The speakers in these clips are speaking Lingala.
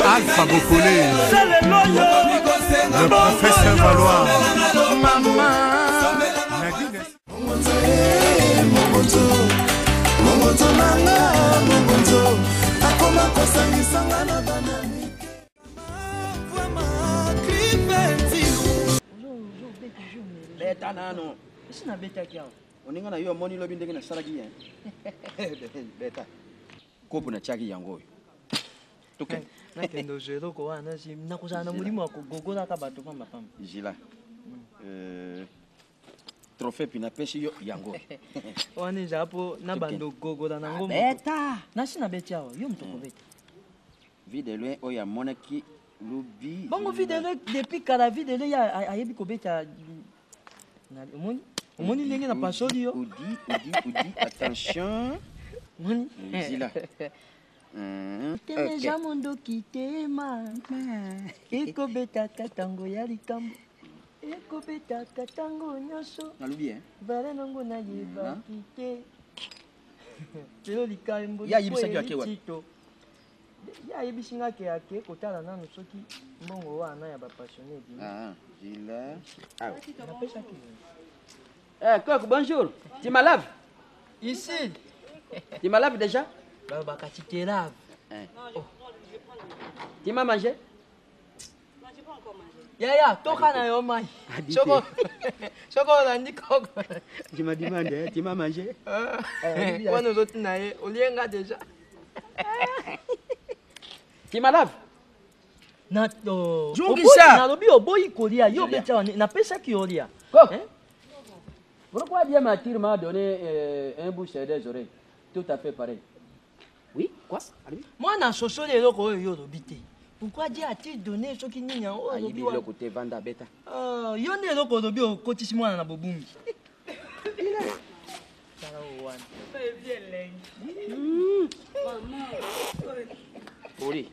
Alpha Bokole, le professeur Valois, Nadine. Mongonzo nanga mongonzo akoma kosangisa nga na bana mike. Beta nano. Esi nabetaki awa. Oninga na yo amoni lobi ndenge nasalaki ye. Beta. Kopo natiaki yango oyo. Tokende. Nakende ozwa eloko wana si nakozala na molimo ya kogogolaka bato pamba pamba. Jila. Trophée mpe napesi yo yango. Wana ezala mpo na bando gogola nango. Beta. Nasi nabeti awa, yo moto okobeta. Vie de loin oyo amonaki lobi. Bongo vie de loin depuis kala vie de loin ye ayebi kobeta. Omoni? Omoni ndenge na pasoli yo? Udi, udi, udi, attention. Omoni? Zila. Temeja mondoki tema ekobetaka ntango ya likambo ekobetaka ntango nyonso. Nalobi, hein? Vala nango nayebaki te lelo likambo. Ye ayebisaki yo ake wapi? Ye ayebisi nga ke ake kotala nanu soki mbongo wana ya bapassionné ebimi. Ah, Zila. Awa. Napesaki. Eh, Coq, bonjour. Tu m'as lavé? Ici. Tu m'as lavé déjà? Balobaka tu te laves. Hein. Tu m'as mangé? Yaya, toka na yo mai. Soko soko olandi koko. Je me demande, hein, tu m'as mangé? Wana ozotina ye, olie nga déjà. Tu m'as lavé? Na oh, Zungisa. oboyi- nalobi oboyi kolia yo obeti awa napesaki yo olia. Coq. Hein? Pourquoi Dieu m'attire m'a donné un bouche et des oreilles? Tout à fait pareil. Oui, quoi? Allez. Mwana asosoli eloko oyo yo olobi te. Pourquoi Dieu a-t-il donné soki nini yango oyo olobi Ayibi wana? eloko te, vanda beta. Ah, yo nde eloko olobi okotisi mwana na bobungi. Tala oyo wana. Oli.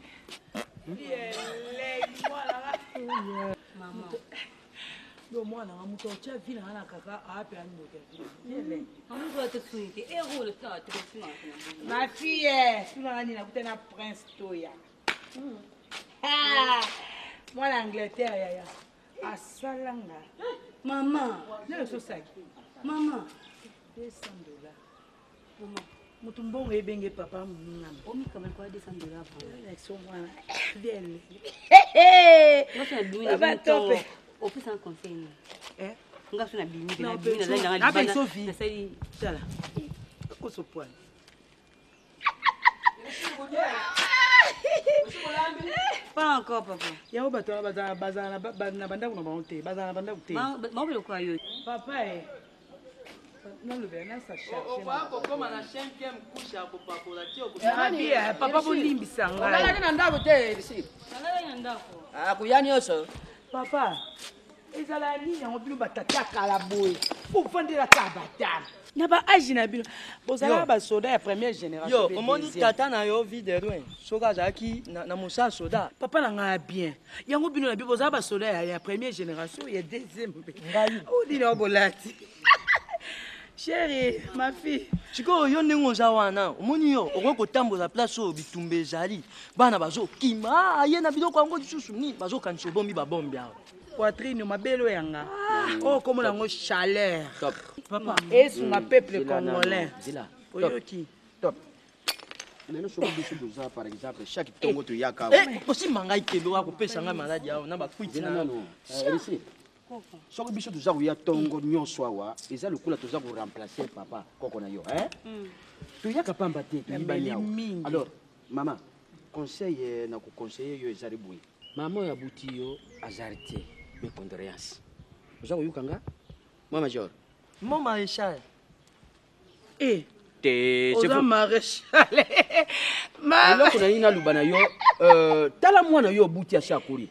Yo mwana nga moto otya vi na nga na kaka aape andoki ya vi. Ma fille, tuna nini nakuta na prince Toya. Ah, mwana Angleterre yaya asalanga. Mama. Nani ososaki? Mama. $200. Moto mbongo ebenge papa moningana. Omikamela kwa $200. Élection mwana. Bien. Nga so nabimi Papa na tope. opesa conseil nini? Eh? Nga so nabimi pe Non, nabimi pe- nazali nanga na pe libanda, sofi. nasali Tala. Koso poil. Pas encore, papa. Yango bato wana bazala na bandako na bango te, bazala na bandako te. Maobele kwa yo. Papa e. Nalobela nasa charge. Okoya kokoma na 5e couche ya kopakola ti Abi, papa bolimbisa ngai. Olalaki na ndako te, Elisi. Nalalaki na ndako. Ah, kuya nyonso. Papa, ezala nini yango bino batata ya kala boye bovandelaka batame na baage na bino bozalaka basoda ya première génération Yo, pe omoni deuxième. tata na yo vie de loin soki azalaki na mosala soda. Papa na ngai ya bien yango bino na bino bozala basoda ya première génération ya deuxième mpe. Ngai. Odini oyo bolati chéri ma fille. Sikoyo yo ndenge oza wana omoni yo okoki kotambola place oyo bitumba ezali bana bazokima aye na biloko yango lisusu nini bazokanisa obombi babombi awa. Poitrine mabele oyo yanga oyo komona yango chaleur. Top. Papa. Esunga peuple Zila nano, congolais. Zila. Top. Oyoki. Top. Maintenant, soki biso toza par exemple chaque ntongo toyaka awa. Eh, osimba ngai kebe oya kopesa ngai maladi awa na bakwiti Zila na nano. Elisi. Soki biso toza koya ntongo nyonso awa eza lokola toza koremplacer papa koko na yo, hein? Toyaka pamba te, toyibani Nameli awa. mingi. Alors mama conseil na koconseille yo ezali boye mama oyo abuti yo azali te, mes condoléances. Oza koyoka nga mwa major? Mo maréchal. Eh, Te c'est oza faux. maréchal. Eloko na nini naloba na yo, tala mwana yo obuti asi akoli.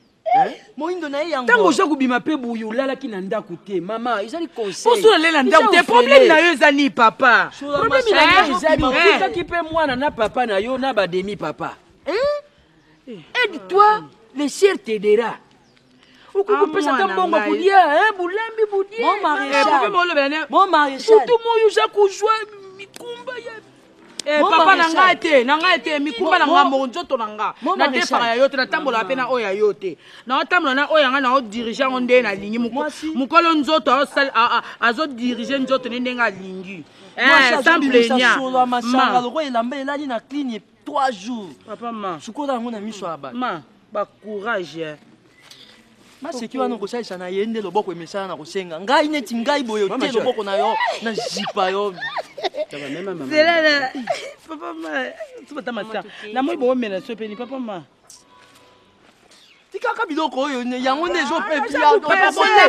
Moyindo na ye yango. Ntango oza kobima mpe boye olalaki na ndako te mama, ezali conseil. Poso olela ndako te, Eza problème ofele. na yo eza nini papa? Problème na ngai ezali Eh. otikaki mpe mwana na papa na yo na bademi papa. Hein? Aide-toi, le ciel t'aidera. Okoki Ah, kopesa ata mwana mbongo ngai. kolia, hein, bolambi bodie. Mon maréchal. Problème olobela ne Mon maréchal. Butu moyo oza kozwa mikumba ya Eh, Mon papa na maréchal. ngai te na ngai te mikumba na Mon- ngai moko nzoto na nga Mon nadefaka maréchal. ya yo te natambolaka mpe na oyo ya yo te naotambola na oyo ya ngai naodirige yango nde nalingi Mwasi. mokolo nzoto azodirige nzoto ne ndenge alingi Eh, Mwasi sans azobimisa plaignant. solo ya masanga Ma. lokola elamba elali na cline 3 jours papa ma sukola yango na miso ya bato ma bacourage eh. Maseki wana okosalisa na ye nde loboko emesana na kosenga ngai neti ngai boye Mama te Joy. loboko na yo na zipa yo. Mema mama. Zelala papa ma tobata masa namoi boomela so peni papa ma. Tikaka biloko oyo yango nde ezopebofanda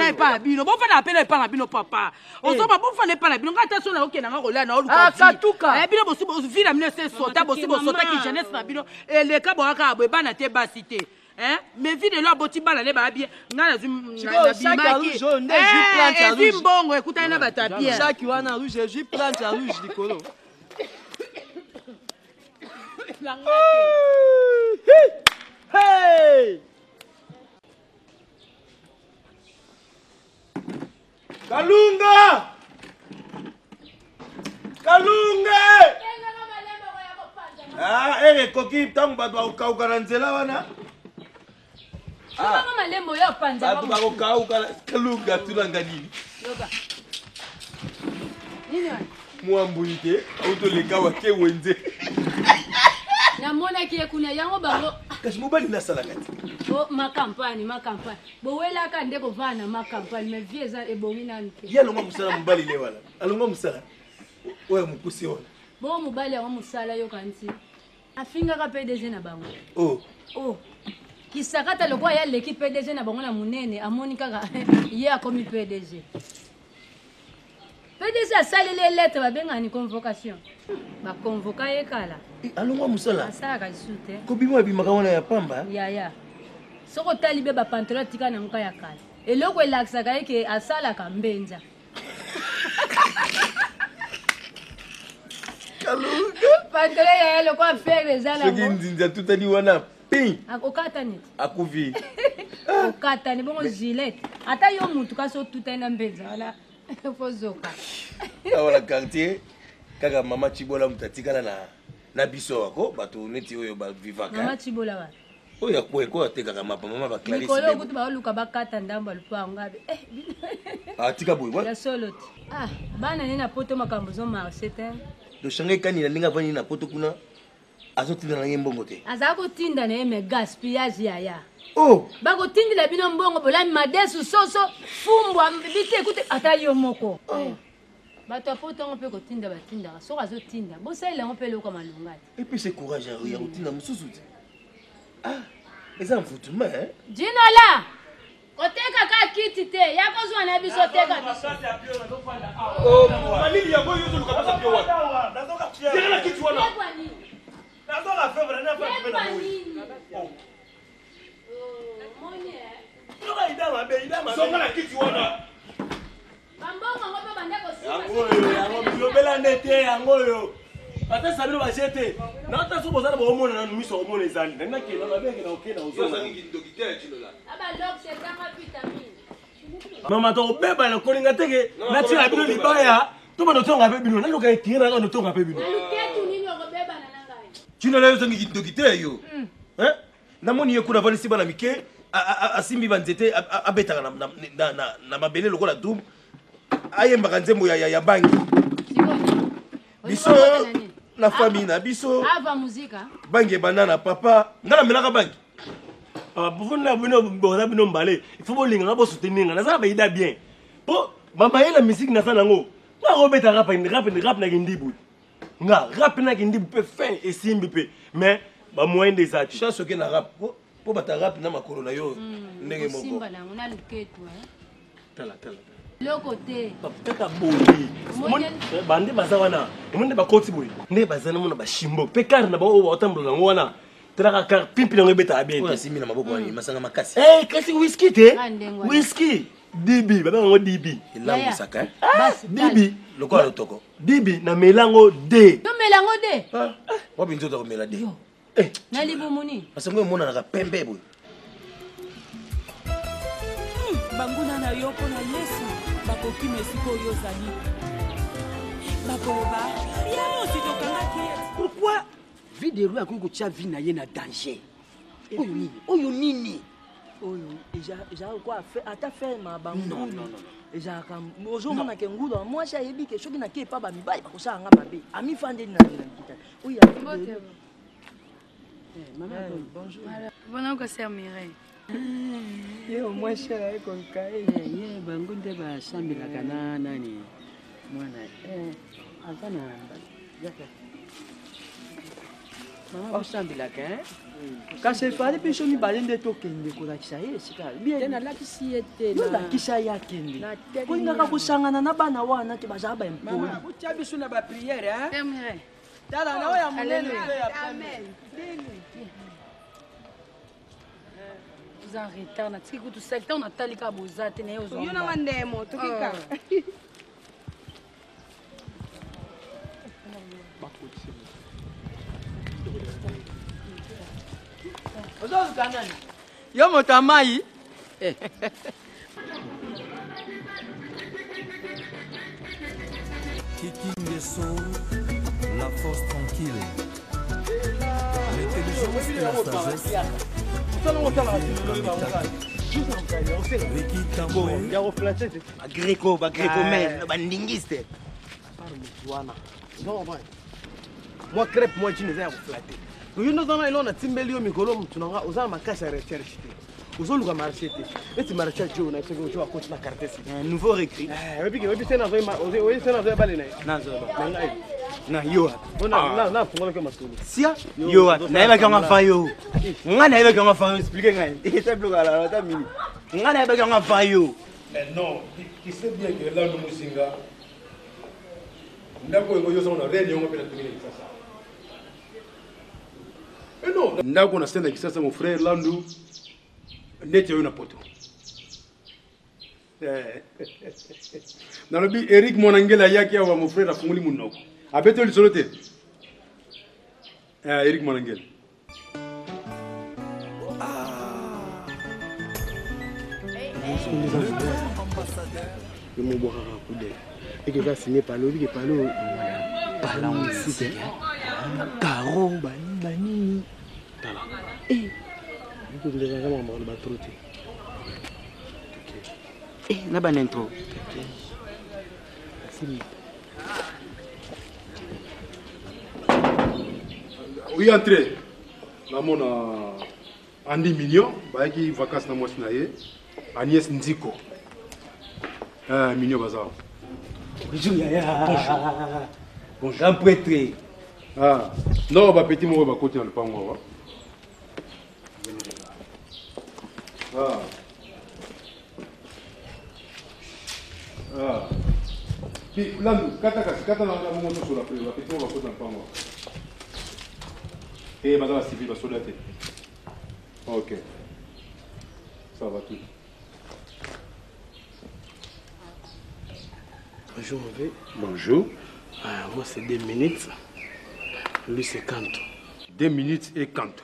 epa na bino, bofanda pene epa na bino papa, ozoba bofanda epa na bino. Ngai ata so naokenda nga kolia Ah, katuka. naoluka bino. Bosi vi na bino ese sota, bosi bosotaki jeunesse na bino eleka boyaka boye bana te basi te. Mais vi lelo aboti bana ne baya bien, ngai nazwi Sikoyo, sac ya rouge oyo nde ezwi plante ya ezwi rouge. mbongo ekutani na bato ya bien. Saki wana rouge ezwi plante ya rouge likolo. Hey! Kalunga! Kalunga! Ah, ere ekoki ntango bato bakokauka na nzela wana. Mama malembo yo apanza. Bato bakokauka na- Kalunga tunanga nini? Loba. Nini wana? Mwa mbui te, autoleka wake wenze. Namonaki ye kuna yango bango. Kasi mobali nasalaka te. O makampani makampani bowelaka nde kovanda na makampani, mais vie eza ebongi nanu te. Ye alongwa mosala mobali ne wana. Alongwa mosala. Oyo mokuse wana. Bongo mobali yango mosala yoka nti afingaka PDG na bango. Oh. O kisakata lokola ye aleki PDG na bango na monene, amoni kaka ye akomi PDG. PDG asaleli ye lettre babengani convocation, baconvoka ye kala. Eh, alongwa mosala. Asalaka lisusu te. Kobima abimaka wana ya pamba. Yaya, soki otali be bapantalon atika nango ka ya kala, eloko elakisaka ye ke asalaka mbenza. Kalunga. Pantalon yaya lokola fere eza Soki nango. nzinzi atutani wana pin Okatani te. akufi. Okatani bongo gilete ata yo mutu kasi otutani na mbenza wana fozoka. Awa na quartier kaka mama Chibola moto atikala na biso wako bato neti oyo bavivaka. Mama Cibola wa? Oyo akweko atekaka mapa mama baclarisse. Mikolo okuti baoluka bakata ndambo ya lupango abe Eh, atika boye ya solo te. Ah, bana ne na poto makambo ezomarche te. Doshanga ekani na ndenge avandi na poto kuna azotinda na ye mbongo te. Azala kotinda na ye me gaspillage yaya. Oh. Bakotindela bino mbongo bolami madesu, soso, fumbwa bite ekute ata yo moko. Eh. Bato ya poto yango mpe kotinda batindaka, soki azotinda bosalela yango mpe eloko ya malonga te. Epesa courage ya kotinda mosusu te. Ah, eza mfutuma. Jinola koteka ka kiti te, ya kozwa na biso, teka biso. Malili yango oyo ozoluka pesa pio wana. Yaka na kiti wana. Yekwa nini? Yekwa nini? Omoni, eh? Zonga na kiti wana. Bambongo yango mpe banda Yango oyo, yango bilobela nde te, yango oyo batesa bino baje te naata so boza na boomona nanu miso omona ezali nani nakenda nabengena okenda ozonga. Abalox ezanga vitamine. Mama tokobeba na kolinga teke natika bino libaya to bando tonga mpe bino naluka etire naka ndo mpe bino. Naluketu nini okobebana na ngai? Tino na yo ozangi kindoki te yo. Hein? Namoni ye kuna avandisi bana mike, asimbi banzete, abetaka na mabele lokola drum, ayembaka nzembo ya bangi biso na famille na biso. Ava muzika. Bangi ebanda na papa nga namelaka bangi. Pofona bino boza bino mbale, il faut bolinganga bosoutenir nga naza na baida bien po bamayela musique naza nango nga kobeta rap rap rap na kindibu nga rap na kindibu mpe fin esimbi mpe mais bamoyen nde eza te. Chance oke na rap po bata rap na makolo na yo ndenge moko. Osimba nango na luketu, eh. Tala tala. Eloko te. Kaka boye bande baza wana omoni nde bakoti boye nde baza namona bashimbo mpe kare na bango oyo baotambola nango wana talaka kare pimpi nango ebetaka bien. Oyo asimbi na maboko wana masanga makasi. Eh, kasi whisky te. Ah, ndenge wana. Whisky dibi babenga yango dibi. Elangwisaka, eh? Basi, dibi. Lokola lotoko. Dibi na melango de. Tomela yango de. Wapi nzoto akomela de? Na libumu nini? Masango emonanaka pembe boye. Banguna na yo mpo na Yesu bakokima esika oyo ozali. Bakoloba ye mosi tokangaki ye. Pourquoi vie de roi akoki kotia vie na ye na danger? Oyo nini? Oyo nini? Oyo ezalaka kwa ata ferme ya bangulu ezalaka ozomona ke ngulu ya mwasi ayebi ke soki nake epa bamibali bakosala nga mabe amifandeli na nzela nkita oyo Bonjour. Bona ko sœur Mireille. Ye au moins cher aye koluka ye. Ye bango nde basambelaka na nani mwana eh, aza na yaka mama bosambelaka eh? Kasi efali biso mibale nde tokende kolakisa ye esika te nalakisi ye te yo lakisa ye akende kolingaka kosangana na bana wana te bazala baimpoli botya biso na bapriere tala na oyo ya monene mpe ya amen oza en retard natiki kutu sali ntango natali kaka boza te naye ozwa yo nanga ndemo tokika ozoluka nani yo moto ya mai Kiki Ngeso, la force tranquille. L'intelligence et la sagesse. Ricky Tambwe. Bagreco, bagreco men, bandingiste. Mwa crepe mwa jine eza ya koflate yo nde oza na eloko natimbeli yo mikolo motu na nga oza na makasi ya recherche te ozoluka marché te neti marché ya jo na soki ojo akoti na quartier si nouveau recrue oyebi oyebi se nazoyebi se nazoya bale na ye na ngai na yo nafungolaki yo masolo sia yo nayebaki yango afa yo ngai nayebaki yango afa yo explike ngai eza biloko ata mini ngai nayebaki yango afa yo. Mais non, tu sais bien que là, nous Musinga, ndako yango yo na reine yango mpe natongi na Kisasa. Mais non, ndako na na Kisasa, mon frère Landu, neti oyo na poto. Nalobi Eric Mwanangela ayaki awa, mon frère afungoli monoko. Abeti lisolo te. Eric Mwanangela. Yo mobwakaka kude eke eza signe palo obike palo palamusike karo banini banini tala ndeza makambo koloba tro te na bana intro. Oui, entrez. Namona Andy Mignon, bayaki vacances na mwasi na ye, Agnès Nziko. Mignon baza. Bonjour yaya. Bonjour. Bonjour. Grand prêtre. Ah, non, ba petit moko bakoti na lopango awa. Ah. Ah. Puis, Landu, kata kasi, kata na na mongo tosola pe, ba petit moko bakoti na lopango awa. Eh, baza ba civil, basoda te. Ok. Ça va tout. Bonjour, Hervé. Bonjour. Ah, moi, c'est 2 minutes. Lui, c'est Kanto. 2 minutes et Kanto.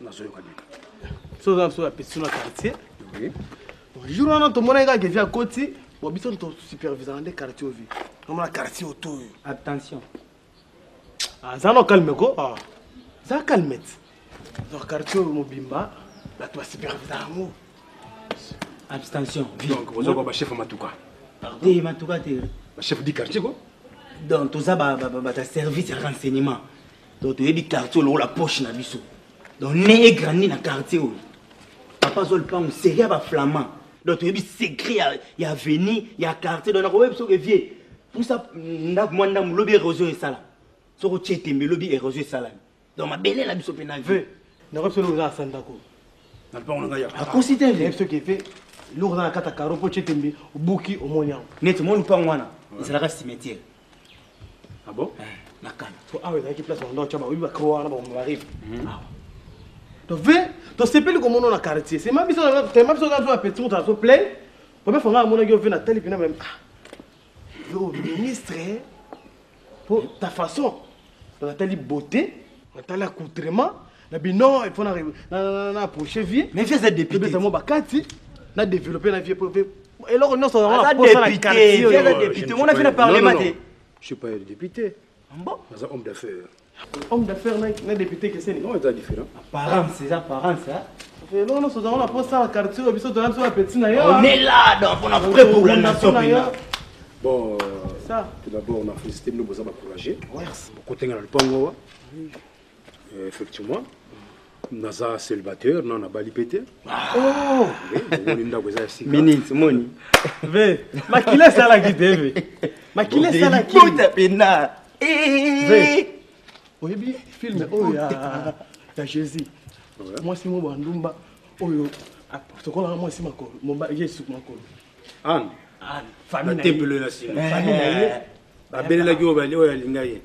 Nazoyoka bien. So, oza biso bapesi na quartier. Oui. Jour wana tomonaki kaka evi akoti, bon biso tosupervisaka nde quartier ovi. Omona quartier oto oyo. Attention. Ah, za no calme ko. Ah. Za calme ti. Donc quartier oyo mobimba bato basupervisaka yango. Abstention. Donc, oza kwa ba chef ya matuka. Te matuka te. Ba chef du quartier ko. Donc toza bata service ya renseignement. Donc toyebi quartier lokola poche na biso. Donc né et grandi na quartier oyo. Papa azwa lupango série ya baflamand. Donc toyebi secret ya avenue ya quartier. Donc nakoyebi soki vie pusa ndako mwa ndambo lobi érosion esala. Soki otie tembe lobi érosion esalami. Donc mabele na biso mpe na vie. Nakoyebi soki oza na sandako. Na lupango na ngai ya. Akosi te Nayebi soki efe eloko oza na kati ya karo mpo otie tembe obuki omoni yango. Neti mwa lupango wana ezalaka cimetière. Ah bon? Na kala. So awa ezalaki place banda otya baoyebi bakro wana bakoma barive. Awa. Donc ve tosepeli komona na quartier. Sema biso tema biso na biso petit moto azo play. Première fois nga amonaki yo ve natali pena même ah. Yo ministre po ta façon natali beauté, natali accoutrement, na bino il faut na na approcher vie. Mais vie eza député. Tobeta mwa bakati na développer na vie po ve Eloko nyonso yango Aza na posa na député, quartier oyo. aza député. Mona fi na parlement te. Je suis pas un député. Bon. Naza homme d'affaires. Homme d'affaires na député keseni. Non, eza différent. Apparence, eza apparence, hein. Eloko nyonso yango na posa na quartier oyo biso toza biso ba petit na yo. On est là, donc on a prêt pour la nation pena. Bon, Ça. tout d'abord, on a félicité bino boza bacourageux. Bokotenga na lupango awa. Effectivement, naza célibataire, na nabali pe te. Oh! Oui, bomoni ndako eza ya sika. Minute, moni. Ve, makila esalaki te ve. Makila esalaki. Bota pena. Ve. Oyebi film oyo ya Jésus. Mwasi mo bandumba oyo sokolaka mwasi makolo, Yesu makolo. Anne. Anne, famille Na na ye. tempelo na nsima. Famille na ye. Babelelaki oyo bali oyo alinga ye.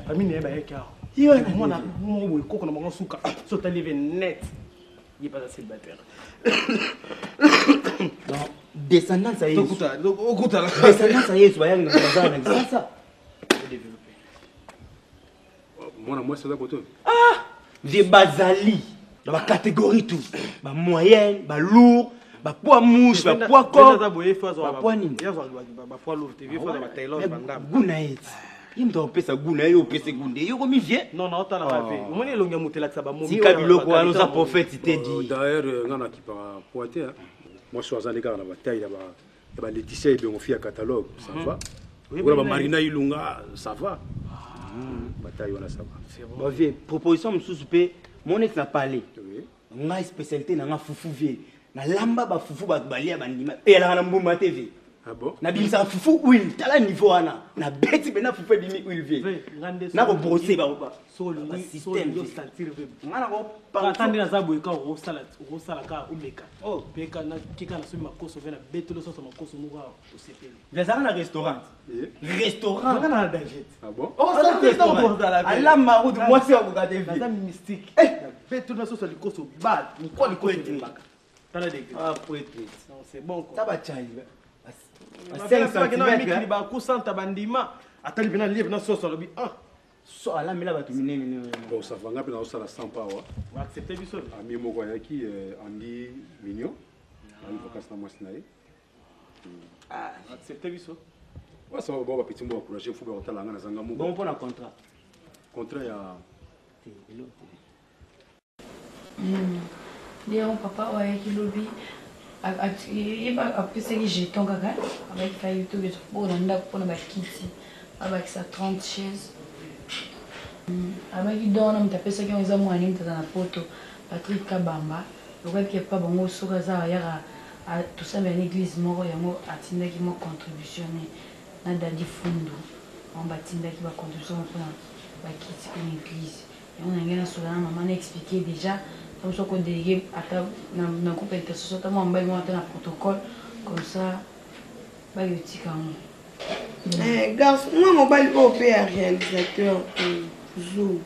Famille na ye bayaki awa. Mwana moko boye koko na bango suka. So otali ve net. Ye mpe aza célibataire. Donc, descendance ya Yesu. Okutana. Descendance ya Yesu bayaki na bazala na kisasa. Mwana mwasi aza koto. Vie bazali na ba catégorie tout. Ba moyenne, ba lourd, ba poids mouche, ba poids corps. Ba poids nini? Goût na ye ti. Ye moto akopesa goût na ye, yo opesi goût nde. Yo komi vie. Non, non, otala nga ve. Omoni elongi ya moto elakisa bamomi. Tika biloko wana oza prophète te di. D'ailleurs, nga nakipaka poids te. Mwasi oyo aza nde kaka na bataille ya ba Laetitia Ebengo fi ya catalogue, ça va. Okola ba Marina Ilunga, ça va. Bataille wana ça va. Bon vie, proposition mosusu mpe mo neti na palais. Ngai spécialité na nga fufu vie. Nalamba bafufu bato balia bandima. Eyalaka na mbuma te vie. Ah bon? Nabimisaka fufu huile, tala niveau wana. Nabeti mpe na fufu ebimi huile vie. Nakobrose ba système vie. Nga ata nde naza boye kaka okosala kaka omeka mpe keka nasomi makoso ve na betelo soso makoso moko awa osepeli. Nazalaka na restaurant. Restaurant. Nanga na danger. Ah bon? Alamba kutu mwasi akoka te vie. Naza mystique. Nabetelo na soso ya likoso ba mokwa likoso ebimaka. Tala degré. Ah, poète. Non, c'est bon quoi. Ta bachai. Ba 5 cm. Bakusanta bandima atali mpena lie mpena soso alobi ah So alamela bato minene ne. Bon, ça va nga mpe nazosala 100 pa awa. Baaccepte biso. Ami moko ayaki Andy Mignon. Ayi vacances na mwasi na ye. Accepte biso. Ouais, ça va bon, bapeti moko bacourage fo bakotala nga nazanga moko. Bon mpona contrat. Contrat ya Te, eloko te. Nde yango papa oyo ayaki lobi ye apesaki jeton kaka abaki fa youtube mpona ndako mpona bakiti abakisa 30 chaise abaki don wana moto apesaki yango eza mwana ye moto aza na poto Patrick Kabamba lokola pa bango soki aza ayaka tosambela na église moko yango atindaki mwa contribution ne na Dadi Fundu bango batindaki bacontribution mpona bakiti mpona église yango na ngai nasola na mama na expliquer déjà ntango soki odélégué ata na groupe intercession ata mwa mobali moko ata na protocole comme ça bayotika yango. Garçon mwa mobali oyo mpe ya réalisateur Zoom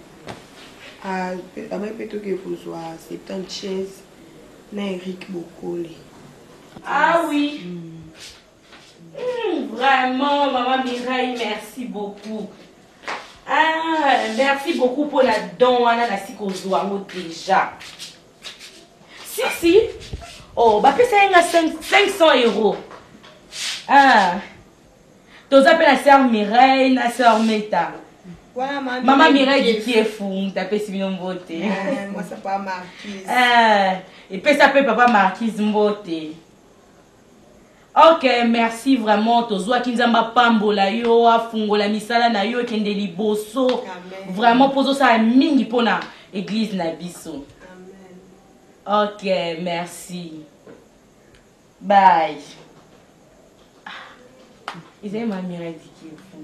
abai mpe toke kozwa 70 chaise na Eric Bokole. Ah oui. Vraiment, maman Mireille, merci beaucoup. Ah, merci beaucoup pour la don wana na siko zwango déjà. Si si. Oh, ba pesa nga 500 euros. Ah. Toza pe la sœur Mireille na sœur Meta. Voilà, Maman Mireille du Kiefu, tapesi bino mbote. Moi ça pas Marquise. Ah, et pesa pe papa Marquise mbote. Ok, merci vraiment. Tozwaki Nzambe apambola yo, afungola misala na yo ekende liboso. Amen. Vraiment pozo sala mingi pona église na biso. Amen. Ok, merci. Bye. Ezali ma Mireille Dikiefu.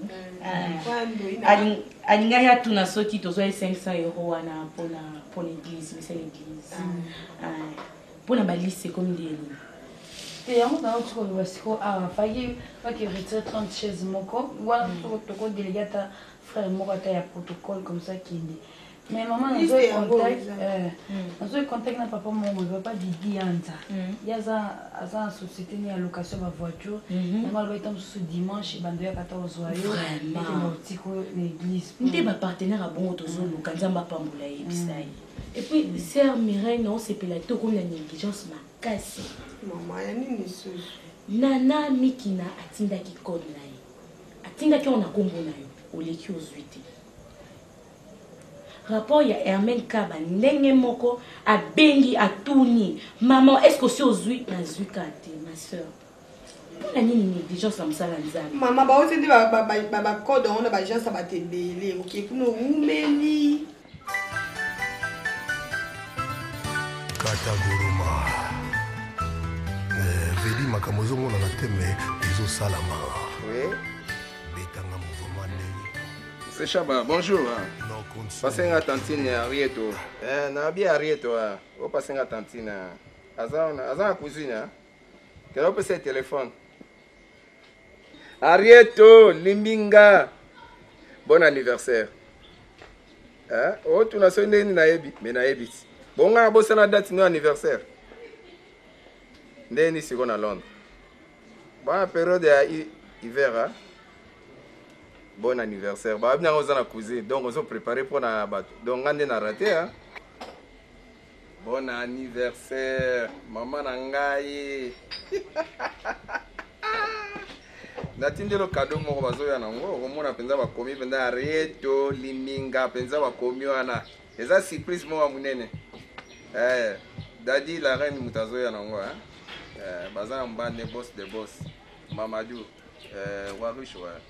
Alingaki atuna soki tozwaki 500 euros wana mpona église, misala église. Mpona balise ekomi nde nini? Te yango nauti koloba sikoyo awa faki baki retire 30 chaise moko wana tokodélégué ata frère moko ata ya protocole comme ça kende. Mais maman, Liste nazoi yango contact, eza. nazoi contact na papa moko boye, papa Didi Yanza. Ye aza aza na société ni ya location ya bavoiture. Yango alobaki ta mosusu dimanche bando yaka ata kozwa yo. Vraiment. Ekende otiko na église. Nde bapartenaire ya bongo tozoluka, Nzambe apambola, yebisa ye. Et puis sœur Mireille, naosepela te, okomi na négligence makasi. Mama, ya nini lisusu? Nana Mikina atindaki code na ye, atindaki yango na nkombo na yo, oleki ozwi te. Rapport ya Hermaine Kaba, ndenge moko abengi atuni maman, est ce que osi ozwi? Nazwi kaka te. Ma sœur, mpona nini négligence na mosala ya Nzambe? Mama, bauti nde bacode yango na baagence ya bato ebele, oke kuna owumeli. Kataguruma. Vedi makambo ezomonana te me ezosalama. Oui. Betanga mouvement ndenge. C'est Chaba, bonjour. Passez nga tantine Arieto. Eh, na bien Arieto. Ah. O passez nga tantine. Aza aza na cuisine. Ah. Kela opesa téléphone. Arieto, limbinga. Bon anniversaire. Hein? Oh, tu n'as sonné ni nayebi, mais nayebi. Bon nga bosana date no anniversaire. Ndeni siko na Londres. Bon période ya hiver hein? Bon anniversaire. Ba bina oza na cuisine, donc ozo préparer pour na bato. Donc nga nde na raté hein. Bon anniversaire mama na ngai. Natindeli cadeau moko bazoya nango, okomona mpenza bakomi mpenza Arieto Liminga, mpenza bakomi wana eza surprise moko ya monene. Dadi la reine moto azoya nango hein? Baza na mbande boss de boss Mamadou Warush ouais.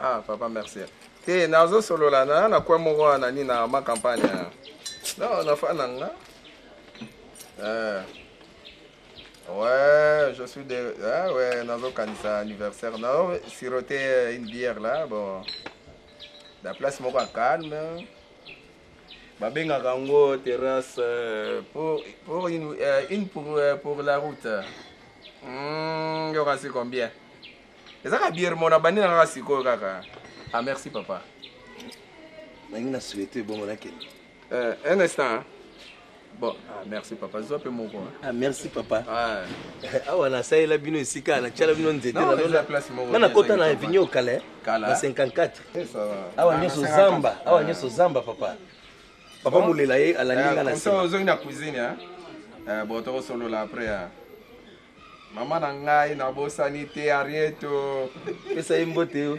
Ah papa merci. Te nazosolola na na kwa moko wana ni na ma campagne. Non na fa nanga. Ouais, je suis de ah ouais, nazo kanisa anniversaire. Non, siroter une bière là, bon. La place moko calme. Babengaka yango terrasse pour une pour la route. Yoka c'est combien? Ezaka bière mona bandi na kaka sikoyo kaka. Ah merci papa. Nangi na souhaiter bongo nakende. Un instant. Hein? Bon, ah, merci papa. Zwa pe moko. Hein? Ah merci papa. Ah. Awa na salela bino esika na tiala bino nzete Non, na eza place moko. Nga nakota na Eza avenue Okala, Kala. na 54. Eh, ça va. Awa Ah, nyonso na 54. zamba, awa Ah. nyonso zamba papa. Papa Bon. Molela ye alandi nga na Comme ça nsima. ozongi na cuisine hein. Bon tokosolola après hein. Mama na ngai nabosani te Arieto. Pesa ye mbote yo.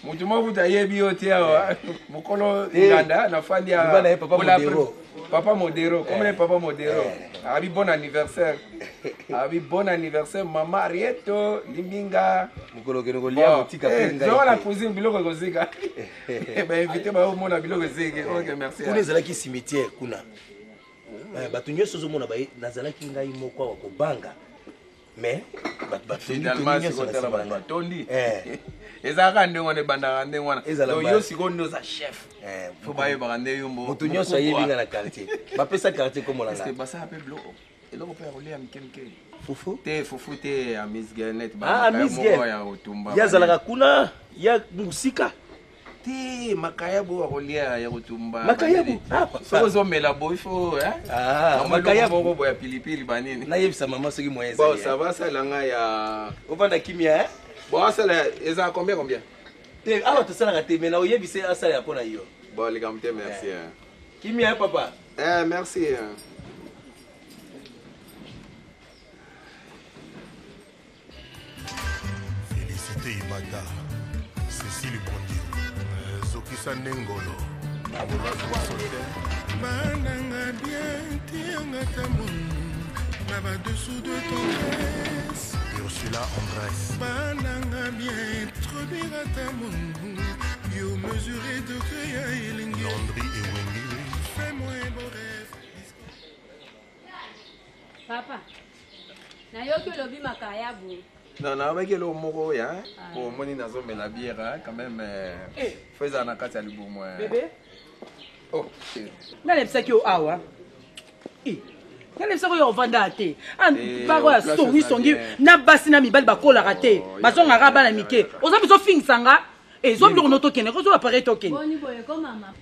Mutu moko kutu ayebi yo te awa. Mokolo Eh. nganda nafandi ya Loba na ye papa Bola Modero. Papa Modero, comment est papa Modero? Abi bon anniversaire. Abi bon anniversaire mama Arieto Limbinga. Mokolo kende kolia Bon, botika pe ngai zonga na te. cuisine biloko ekozika. Ba invité ba omona biloko eziki. OK, merci. Kuna ezalaki cimetière kuna. Bato nyonso ozomona baye nazalaki ngai moko awa kobanga. Mais bato batondi Finalement, tondi nyonso na sikoyo tala nsima na bato ngai. batondi. Ezalaka ndenge wana, ebandaka ndenge wana. Ezala Donc, ba- yo sikoyo nde oza chef. Faut bayebaka nde yo Moto nyonso ayebi nga na quartier. Bapesa quartier kombo na Est-ce que ngai. basala mpe biloko eloko mpe ya kolia mike mike? Fufu? Te fufu te, ya Miss Girl net Ah, ba Miss moko Girl. ya kotumba. Ye azalaka kuna ya mosika. Te makayabu ya kolia ya kotumba. Makayabu? Banini. Ah, papa. Soki ozomela boye, il faut, hein? Ah, Mama eloko makayabu. moko boye ya pilipili banini. Nayebisa mama soki moyen Bon, ezali, ça va, asala ngai ya ovanda kimia, hein? Bon, asala eza combien combien? Te awa tosalaka te, mais na oyebisa ye asalela mpo na yo. Bon, likambo te, merci. hein. Kimia, hein, papa? Merci. Hein. Félicité Imata, Cécile Bondi, Zokisa Nengolo, Bananga bien tianga tamon na ba-dessous de tendresse. Ursula Andrès, Bananga bien introduire ata mon yo mesurer degré ya elengi. Landry Ewengi, Fais-moi un beau rêve. Papa, nayoki olobi makayabu. Non, nayebaki eloko moko oyo, hein? Po omoni nazomela bière, hein, quand même, faut ezala na kati ya libumu, hein. Bébé. Oh. Nalebisaki yo awa. Eh, nalebisaki oyo ovanda te. Ah, Eh, bako ya place songi eza songi bien. na basi na mibali bakolaka te, bazongaka bana mike. Oza biso ofingisa nga. Ezwa biloko no tokende, kozwa appareil tokende. Boni boye ko mama.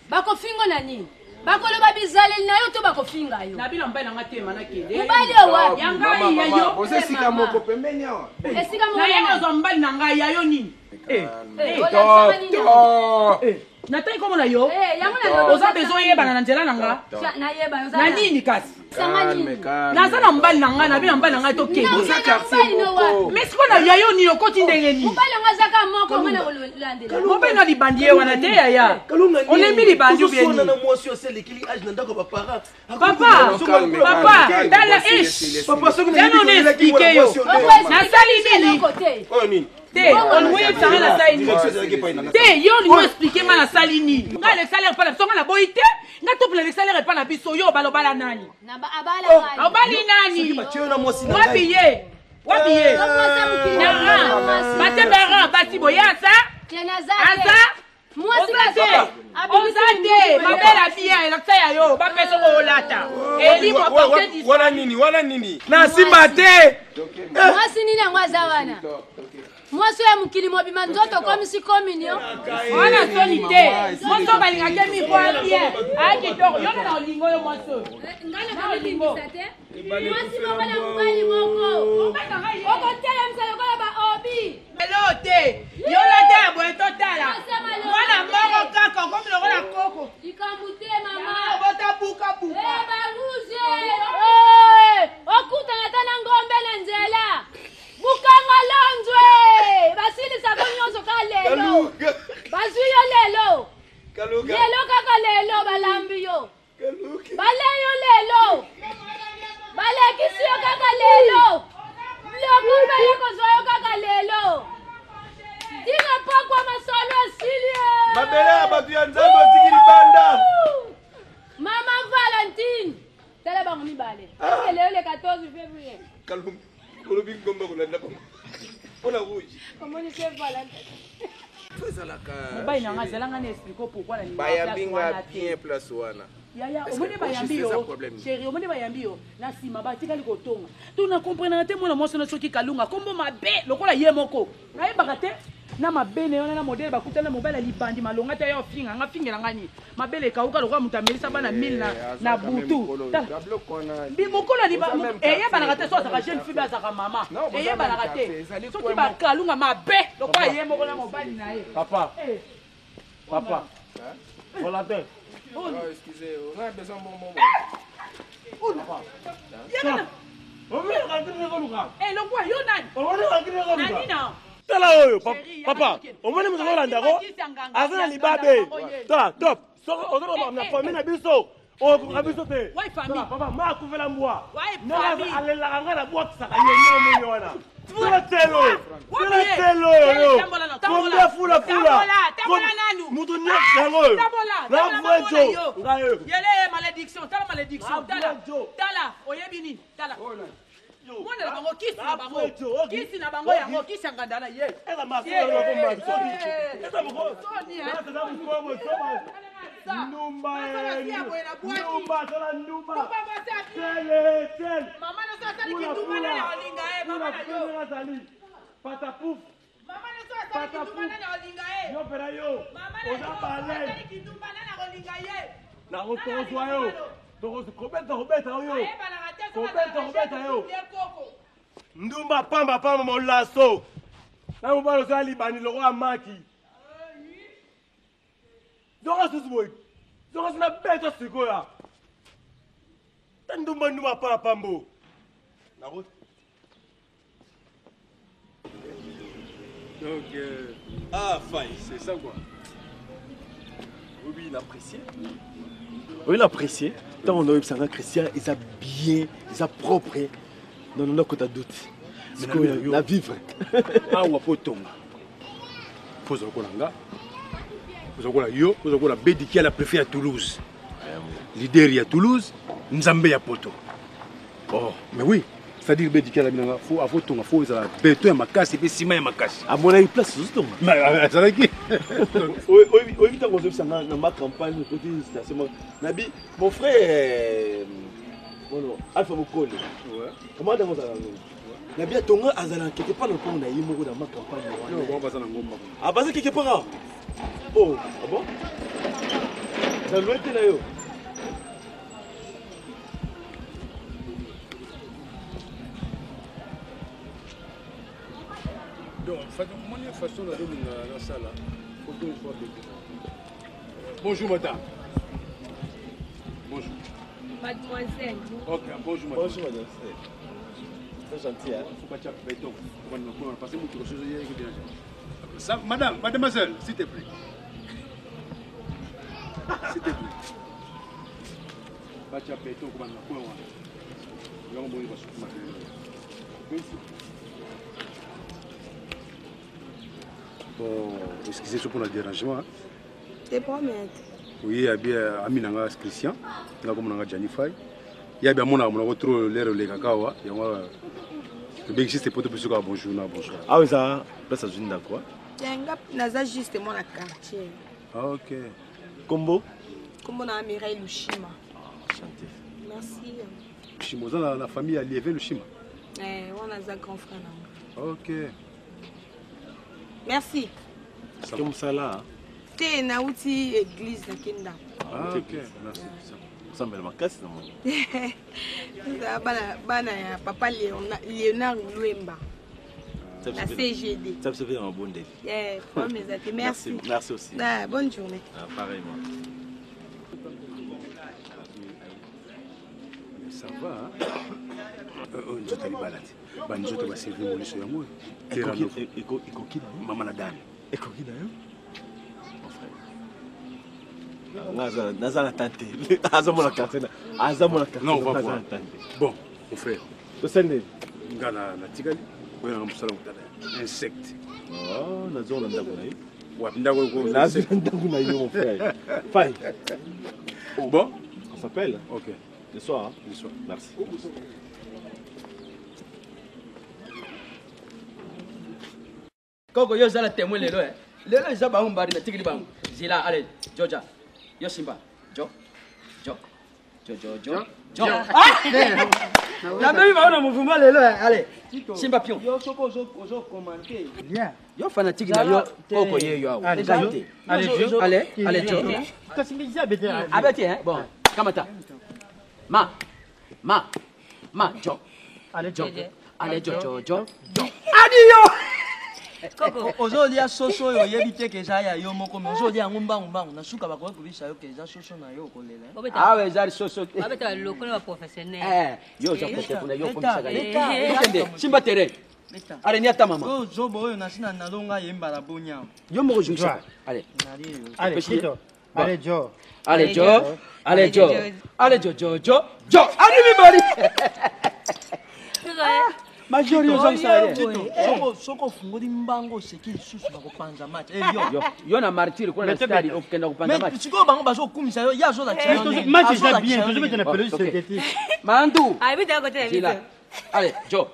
Bakofingo na nini? Bakoloba bizaleli na yo to bakofinga yo? Na bino mobali na nga te mana kende. Mobali oyo wapi? Ya ngai ya yo. Boza esika moko pembeni awa. Esika moko Na ye nani? nazwa mobali na ngai ya yo nini? Eh, eh. Olakisaka nini yango? Eh, natangi komona yo. Eh, yango nalobi Oza olakisaka besoin nini? oyebana na nzela na nga. Nayeba yo oza Na nani? nini kasi? Sanga nini? Naza na mobali na ngai, na bino mobali na ngai tokende. Boza quartier moko. Mais sikoyo na ya yo nini okoti ndenge nini? Mobali yango aza kaka moko nga na kolandela. Mobali na libandi ye wana te yaya. Olembi libandi ou bien Ozoswana nini? na mwasi oyo aselekeli age na ndako ya baparent. Papa, papa, tala ish. Papa, soki Jana nayebi ona koyelaki explique mwana yo. mwasi oyo nde. Nasali nini? Oyo nini? Te, olingi oyebisa nga nasali nini? Direction ezalaki epai na nga. Te, yo olingi oexplike nga nasali nini? Nga alexalere epai na biso, nga naboyi te. Nga topela alexalere epai na biso, yo obalobala nani? Na ba abala ngai. Obali nani? Soki batie yo na mwasi na Wapi ngai. ye? Wapi ye? Yo mwasi ya mokili Na mobimba ran. mwasi. Batie ba ran, basi boye aza? Te naza te. Aza? Mwasi Oza te. bazoba. Abimisi Oza te. minduki Mabele bien, elakisa ya yo. Bapesa ko olata. Elimo porte du Wana nini? Wana nini? Na simba te. Mwasi nini yango aza wana? Mwasi oyo ya mokili mobima nzoto okomisi communion. Wana soni te. Mwasi oyo balingaki mi po bien. Aya kitoko. Yo na olingo yo mwasi oyo. Ngai nakomilingisa te. Mwasi moko na mobali moko. Okotelemisa lokola baobi. Elo te. Yo lata ya boye totala. Mwana moko kaka okomi lokola koko. Likambo te mama. Obota buka buka. Eh, barouge. Eh, okutana ata na ngombe na nzela. Bukanga lonzwe. Basilisako nyonso ka lelo. Bazwi yo lelo. Lelo kaka lelo balambi yo. Bale yo lelo. Balekisi yo kaka lelo. Biloko mpe kozwa yo kaka lelo. Ntina pokwa masolo esili ye. Mabele ya bato ya Nzambe otiki libanda. Mama Valentine. Tala bango mibale. Est-ce que lelo le 14 février? Kalunga, olobi ngomba kolanda bango. Mpona rouge. Omoni se Valentine. Ezalaka. Mobali na nga azala nga na explique pourquoi na Bayambi nga bien place wana. Yaya, Est-ce omoni que bayambi eza yo problème? chéri, omoni bayambi yo na nsima batikali kotonga to na comprenaka te mwana mwasi wana soki kalunga kombo mabe lokola ye moko nayebaka te na mabe na ye wana na modele bakutana na mobali ya libandi malonga te ya ofinga nga fingela nga nini mabele ekauka lokola moto amelisa bana mile na butu. Tala, mokolo ya eyebanaka te so azalaka jeune fille be azalaka mama, eyebanaka te soki bakalunga mabe lokola ye moko na mobali na ye. Papa. Eh. Papa. Valentin. Oh, excusez, on a besoin bon bon. Elongwa yo nani? Nani na? Tala oyo papa, omoni moto azolandako aza na libabe. Tala top, soki ozoloba na famille na biso okoka biso te. Tala, papa ma akufela mbwa ndenge alelaka ngai nabwakisaka ye ndenge omoni wana. Tala telo oyo, tala telo oyo yo kombia fula fula moto nyonso yango oyo na vrai jo ngai oyo. Yele malédiction, tala malédiction, tala tala, oyebi nini? Tala mwana na bango, kisi na bango, kisi na bango yango, kisi ya nganda na ye. Ndumba, tala ndumba, tele tele. Mama na so asali kindumba, nani akolinga ye? Mama na yo azali patapuf. Mama na so asali kindumba, nani akolinga ye? Yo mpena yo Mama na oza yo bale. asali kindumba, nani akolinga ye? Tokozwa yo, kobeta kobeta yo, Ayebanaka te soki kobeta azalaka kobeta chef yo. ye koko. Ndumba pamba pamba molaso na mobali osala libandi lokola maki. Zonga susu boye, zonga susu na beto sikoyo ta ndumba ndumba pamba pambo. Donc, ah, faille. C'est ça quoi. Oui, oui, il appréciait. Oui, il appréciait. Tant on a eu ça, Christian, ils a bien, ils a propre. Non, non, non, côté doute. Sikoyo, na vivre. Awa po tonga. Faut ozala lokola nga, oza lokola yo, oza lokola Bediki ya préfet ya Toulouse. Leader ya Toulouse, Nzambe ya poto. Oh, mais oui, c'est-à-dire Bediki ya binanga, faut avo tonga, faut ezala béton ya makasi pe ciment ya makasi. Amonaki place ozotonga. Mais azalaki. Oyebi ntango ozobisa nga na ma campagne okoti station moko nabi mon frère mono Alpha Mokole, comment ntango ozala nango? Na bia tonga azala quelque part na lopango na ye moko na ma campagne wana. Non, bango baza na ngomba kuna. Ah, baza quelque part awa? Oh, ah bon? Na loin te na yo. Donc, omoni façon nazolinga nasala photo il faut abete. Bonjour madame. Bonjour. Mademoiselle. Ok, bonjour madame. Bonjour madame. Très gentil, hein? Faut pas tirer béton. On va passer mon tour sur Ça, madame, mademoiselle, s'il te plaît. S'il te plaît. Batia béton comme on a quoi Yango boyi basukuma. Bon, excusez pour le dérangement. Hein. Te promete. Oui, abi ami na nga Christian, nga komona nga Gianni Fay. Ye abi amonaka monako trop l'air olekaka awa, yango tobengisi se poto biso kaka bonjour na bonsoir. Awa eza place azwi ndako. Nga naza juste mwana quartier. Ah, ok. Kombo? Kombo na Mireille Lushima. Ah, enchanté. Merci. Lushima, oza na, na famille ya Lieve Lushima? Eh, wana aza grand frère na nga. Ok. Merci. Ke mosala? Te, nauti église nake ndako. Ah, ok. Merci. Osambela makasi na moni. Eza bana, bana ya papa Léonard Luemba. Na CGD. Ça biso mpe na mabondeli. Yeah, problème eza te. Merci. Merci, merci aussi. Ah, bonne journée. Ah, pareillement. Mais ça va, hein? Nzoto ya libala te banzoto baservi moliso yango ekoki na yo mama na dani ekoki na yo mon frère. Nga naza na tante aza mona quartier na aza mona quartier. Non, on va naza voir. na tante. Bon, mon frère. Tosali nini? Nga na natikali oyo nanga mosala kotala insecte. Oh, nazonga na ndako na ye. Wapi ndako oyo? Nazwi na ndako na yo mon frère. Fai. Bon, on s'appelle. Ok. Le soir. Hein? Le soir. Merci. Koko yo ozala témoin lelo eh. Lelo eza bango mbari natikili bango. Zila allez, Georgia. Yo Simba. Jo. Jo. Jo jo jo. Jo. Ah! Nabebi bango na mouvement lelo eh. Allez. Simba pion. Yo soki ozo commenter. Bien. Yo fanatique na yo koko ye yo awa. Allez, Eza te. Allez, Jo. Allez, allez Jo. Kasi ngi abete. Abete hein. Bon, kamata. Ma. Ma. Ma Jo. Allez, Jo. Allez Jo Jo Jo. Jo. Adio. Ozolia soso oyo oyebi te ke eza ya yo moko me ozolia yango mbangu mbangu na suka bakoki kobisa yo ke eza soso na yo okolela. Awa eza soso te. Babeta lokolo ba professionnel. Eh, yo oza professionnel kuna yo okomisaka ye. Okende, simba terrain. Allez, niata mama. Oyo zobo oyo nasi na nalonga ye mbala boni awa. Yo moko zongisa. Allez. Allez, Tito. Allez, Joe. Allez, Joe. Allez, Joe. Allez, Joe, Joe, Joe. Joe. Allez, mibali. Major yo ozongisa ye. Tito, soki ofungoli mbango oseki lisusu bakopanza match. Eh, yo. Yo, yo na martyr kuna na stade okenda kopanza match. Mais sikoyo bango bazokumisa yo, ye azolakisa yo ndenge. Match eza Azolakisa bien, yo tozobeta na ndenge. pelouse Ok. synthétique. Mandu. Ah, ebeta kote na Zila. biso. Allez, Joe.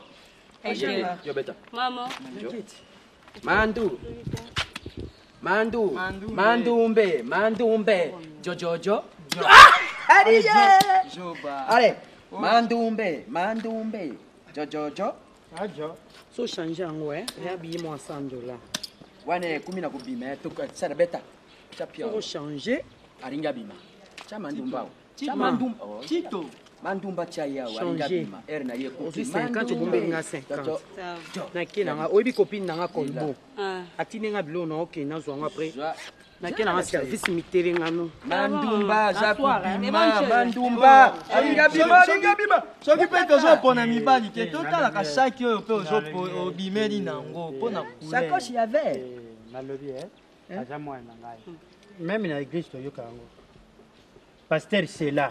Eh, Joe. Yo beta. Maman. Jo. Mandu. Mandu. Mandumbe, mandumbe. Jo jo jo. Ah! Allez, Zoba. Allez. Mandumbe, mandumbe. Jo jo jo. Ajo. So changer yango eh. Ya billet mwa 100 dollars. Wana ekumi na kobima eh, toka sala beta. Cha pia. Toko changer. Alinga bima. Cha mandumba. Tito. Cha mandumba. Oh, Tito. Mandumba cha yawa alinga Changer. bima. Ere na ye koki. Ozwi 50 obombi nga 50. Jo. Nake nanga oyebi copine nanga kolbo. Ah. Atindi nga biloko na okende nazwa yango après. Zwa. Nake nanga service mitelengano. Mandumba aza kobima, kobima, mandumba. Alinga bima, alinga bima. Soki mpe tozopona mibali te totalaka saki oyo mpe obimeli nango mpo na Sakoche ya vert. Nalobi eh, aza mwana na ngai. Meme na église toyoka yango. Pasteur Sela.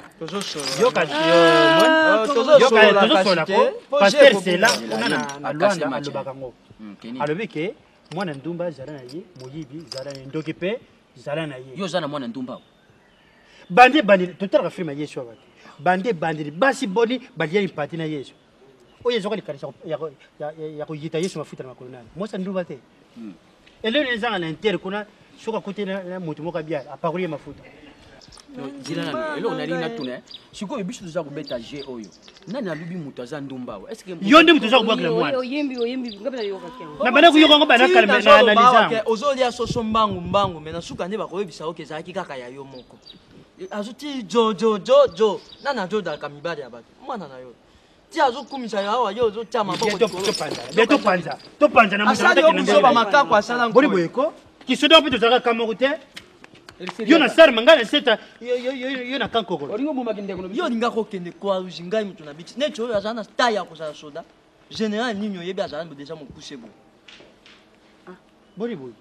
Yoka Ah, yoka tozosolola tozosola kasi ko. te. Po Pasteur je Sela kobunga. kuna na na Akasi Luanda match. alobaka yango. Kenny. Alobi ke mwana ndumba zala na ye, moyibi zala na ye, ndoki mpe zala na ye. Yo oza na mwana ndumba. Bande bandeli totalaka filme ya Yesu awa te. Bande bandeli basi boni balia mpati na Yesu. Oyo ezoka likanisa ya koyita Yesu mafuta na makolo nani. Mwasi ya ndumba te. Elelo ezanga na inter kuna soki akuti na moto moko abiala apakoli ye mafuta. Nzela nanu eloko nalingi natuna eh. Sikoyo biso toza kobeta jeu oyo, nani alobi moto aza ndumba awa? Est-ce que Yo nde moto oza kobwakela mwana. Oyembi, oyembi, nga mpe nayokaki yango. Na banda koyoka yango banda kala, mais na analyse yango. Ozolia soso mbangu mbangu, me na suka nde bakoyebisa yo ke ezalaki kaka ya yo moko. Azoti jo jo jo jo, nani azodalaka mibali ya bato? Mwana na yo ti azokumisa yo awa, yo ozotia maboko likolo. Bien, topanza topanza na Asali yo buzoba, makako asala boni boye ko kisoda mpe tozalaka ka moko te. Yo na sarma, ngai na seta, yo na kankokolo. Yo olingaka okende croix rouge, ngai moto na biki neti oyo azala na taille ya kozala soda général nini oyebi azala deja mokuse boye. Boni boye.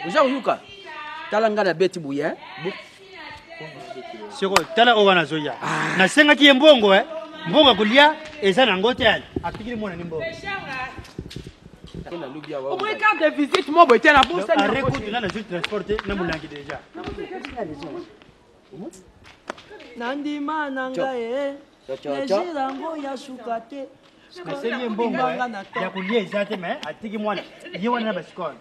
Oza koyoka, tala ngai nabeti boye eh. Siko tala oyo wana azoya, nasengaki ye mbongo eh. Mbongo ya kolia eza nango te, apikili mwana ni mbongo. Omoi carte de visite mo boye te na bosani. Arrêt kutu na nazwi transport te na molangi deja. Nandima na ngai e plaisir yango ya suka te. Nasengi ye mbongo eh, ya kolia eza te, mais atiki mwana ye wana na basikole.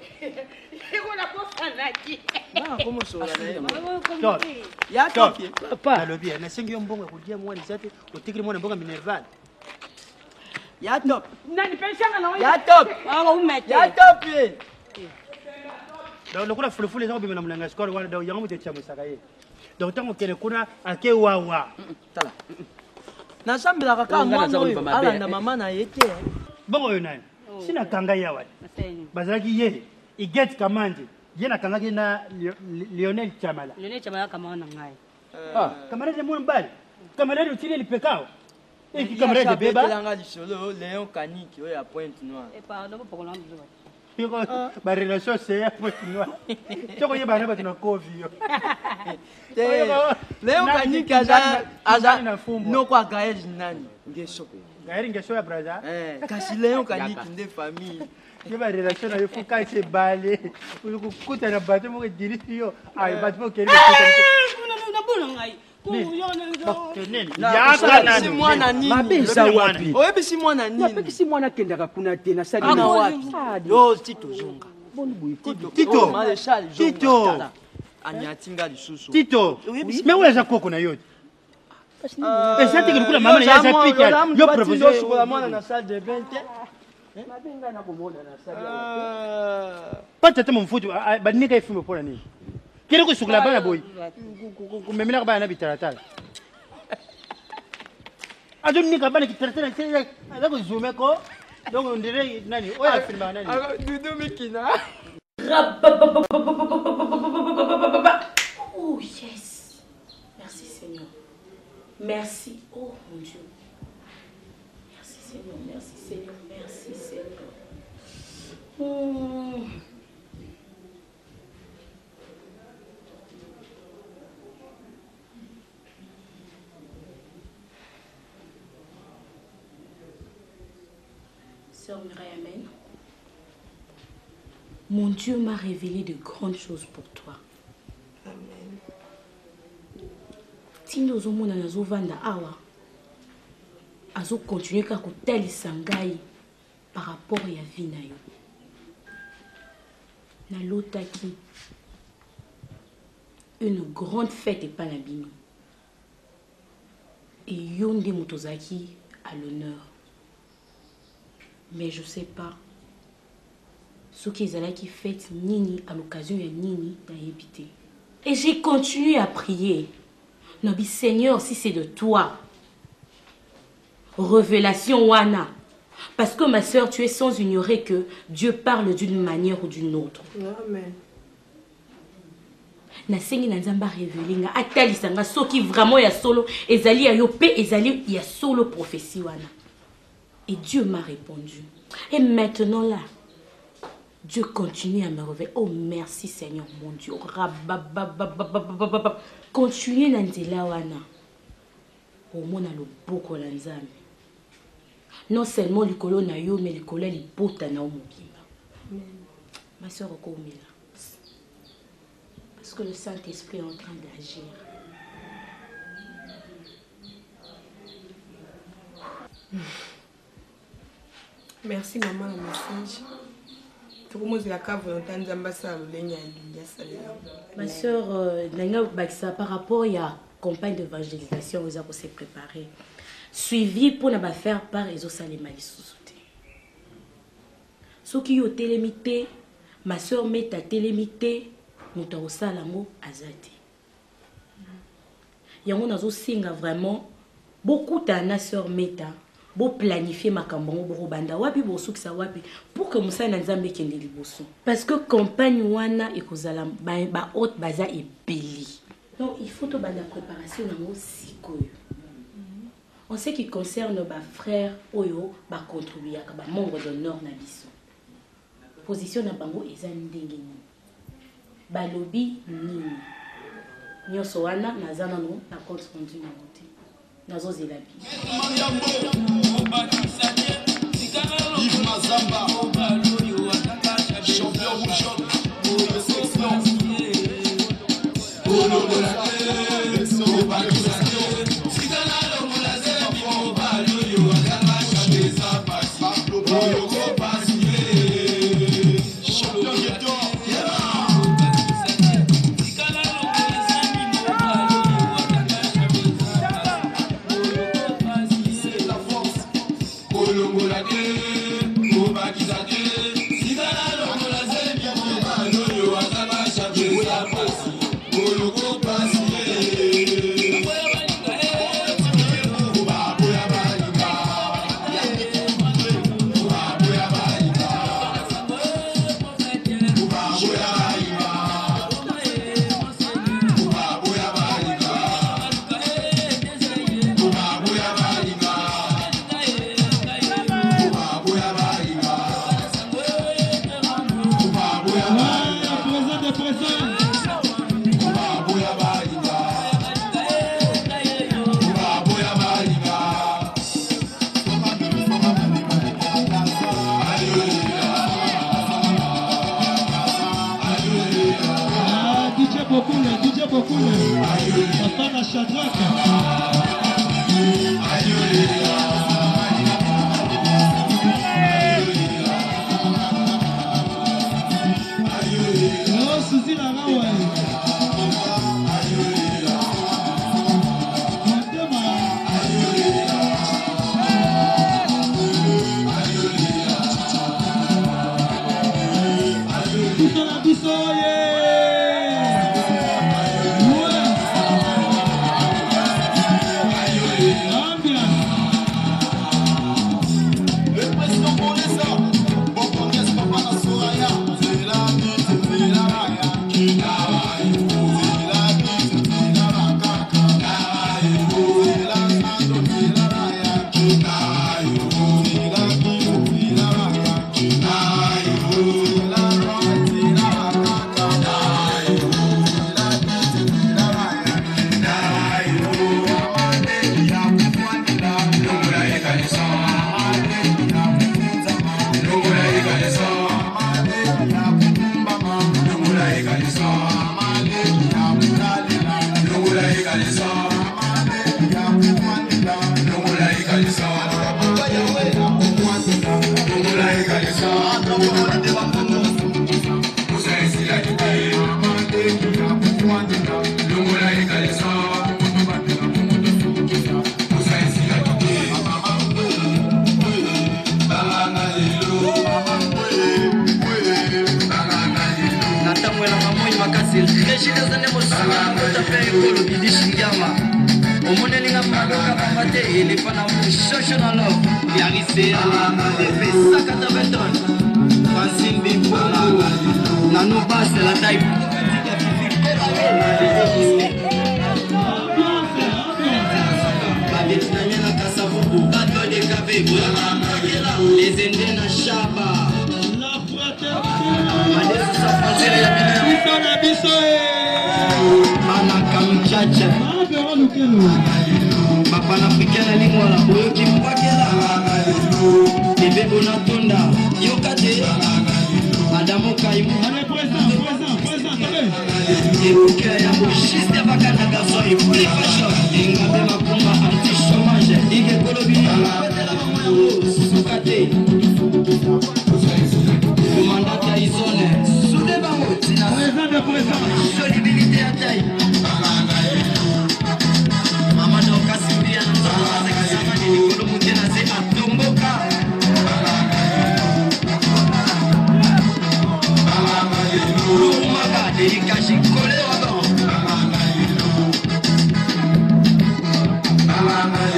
Ya toki. Nalobi eh, nasengi yo mbongo ya kolia mwana eza te, otikili mwana mbongo ya minerval. Ya top. Nani peshanga na Ya top. Ya top ye. Donc lokola fulufulu eza kobima na molangi ya sukari wana, donc yango moto etiamwisaka ye. Donc ntango okende kuna ake wawa. Tala. Nasambelaka kaka Oyo ngai mwana naza oyo koloba mabe, alanda eh. mama na ye te. Bongo oyo nani si nakanga ye awa bazalaki ye Iget Kamandi, ye nakangaki na Lionel Chamala. Lionel Chamala camarade na ngai. Camarade mwana mobali, camarade otili lipeka awa eki camarade ebeba. Abetelanga lisolo Léon Kaniki oyo ya Pointe Noire. Eh pardon, bopakola nga buzoba. Barelation seya Pointe Noire, tokoyebana na bato na kovi yo. Te, Léon Kaniki aza aza noko ya Gaël nani Ngeso. Gaël Ngeso ya Braza. Eh, kasi Léon Kaniki nde famille. Ye barelation na yo fokasi ebale, kokutana bato moko edilisi yo ay bato moko okende. Nabona ngai. Oyebisi mwana nini? Mabe eza wapi? Oyebisi mwana nini? Napekisi mwana akendaka kuna te, nasali Kuna wapi? Yo Tito zonga. Tito. Oh, Maréchal, zonga. Tito. Tala. Anyati nga lisusu. Tito, Oyebisi mais oyo aza koko na yo te. Ah, Eza te lokola mama na ye aza pite, yo propose. Osukola mwana na salle de bain te. Pata ata mofutu banika efimbo mpo na nini kende kosukola bana boye, komemelaka bana na bitalatala, azonika bana kitalatala, aza kozume ko. Donc on dirait nani oyo afilmaka nani? Dudu Mikina. Oh yes. Merci Seigneur. Merci. Oh mon Dieu. Merci Seigneur. Merci Seigneur. Merci Seigneur. Sœur Mireille, Amen. Mon Dieu m'a révélé de grandes choses pour toi. Amen. Ntina ozomona nazovanda awa, azokontinue kaka kotalisa ngai par rapport ya vie na yo. Nalotaki une grande fête epai na bino e yo nde moto ozalaki à l'honneur, mais je sais pas soki ezalaki fête nini, à l'occasion ya nini, nayebi te. Et j'ai continué à prier, nabi: Seigneur, si c'est de toi révélation wana, parce que ma sœur, tu es sans ignorer que Dieu parle d'une manière ou d'une autre. Amen. Nasengi na Nzambe arévéler nga, atalisa nga soki vraiment ya solo ezali ya yo mpe ezali ya solo prophétie wana. Et Dieu m'a répondu. Et maintenant là, Dieu continue à me révéler. Oh merci Seigneur mon Dieu. Rababababababababa. Continue na nzela wana, omona loboko na Nzambe non seulement likolo na yo, mais likolo ya libota na yo mobimba. Ma soeur, okomela parce que le Saint-Esprit est en train d'agir. Merci maman na message. Tokomozela ka volonté ya Nzambe asala lolenge alingi asalela. Ma sœur, ndenge bakisa par rapport ya campagne d'évangélisation oyo eza kose préparer, suivi mpona bafaire part ezosalema lisusu te. Soki yo otelemi te, ma sœur Meta atelemi te, moto akosala yango aza te. Yango nazosenga vraiment bokutana na sœur Meta, boplanifie makambo yango, bokobanda wapi, bokosukisa wapi, pour que mosali na Nzambe ekende liboso. Parce que campagne wana ekozala bahaute baza ebele, donc il faut tobanda préparation nango sikoyo. En ce qui concerne bafrère oyo bacontribuaka, bamembre d'honneur na biso, position na bango eza ndenge nini, balobi nini, nyonso wana naza nano na compte rendu nango te, nazozela bino. Yves Mazamba, champion rouge, section. Champion ghetto. C'est la force. Kolongola te, kobakisa te, sika nalongola zemi mobali oyo aza bashampion eza pasi, boloko pasi. Baboya balinga, baboya balinga, baboya balinga, baboya balinga, baboya balinga. Présent de présent. Ah, DJ Bokule, DJ Bokule. Papa na Shadrach. Oh, Suzy la Rawa. Motema. Biso na biso ye. Ouais. Ambiance. Le président Bolesa, bon Congrès, papa na Soraya, c'est la vie, c'est la raya. C'est la vie, c'est la rakaka. C'est la sando, c'est la raya. C'est la vie, c'est la raya. C'est la raya, c'est la rakaka. C'est la vie, c'est la raya. Na ntango elanga moi makasi, régile eza nde mosala kota mpe ekolo bidishingama omonelinga madoka pamba te elefa na shosho na lor yarisea sakata beton Francine Bibongo nano base la taille. Bavietnamien na Kasavubu, bato de kave les Indiens na Shaba. Biso na biso ye. Manaka mchacha. Mabero Lukelo. Bapanafricain na lingwala oyoki mbwakela ebebo na tonda yoka te Adamo Kaimu. Allez, présent, présent, présent, allez. Ebuke ya boshiste bakanda garçon epli fashion engabe makumba anti chômage ikekolobi suka te komanda. de présence. Jolibilité ya taille. Mama Dorcas Mbia na nzoto azakisaka ni likolo moke na se atomboka. Lurumaka delikashi kole wagon.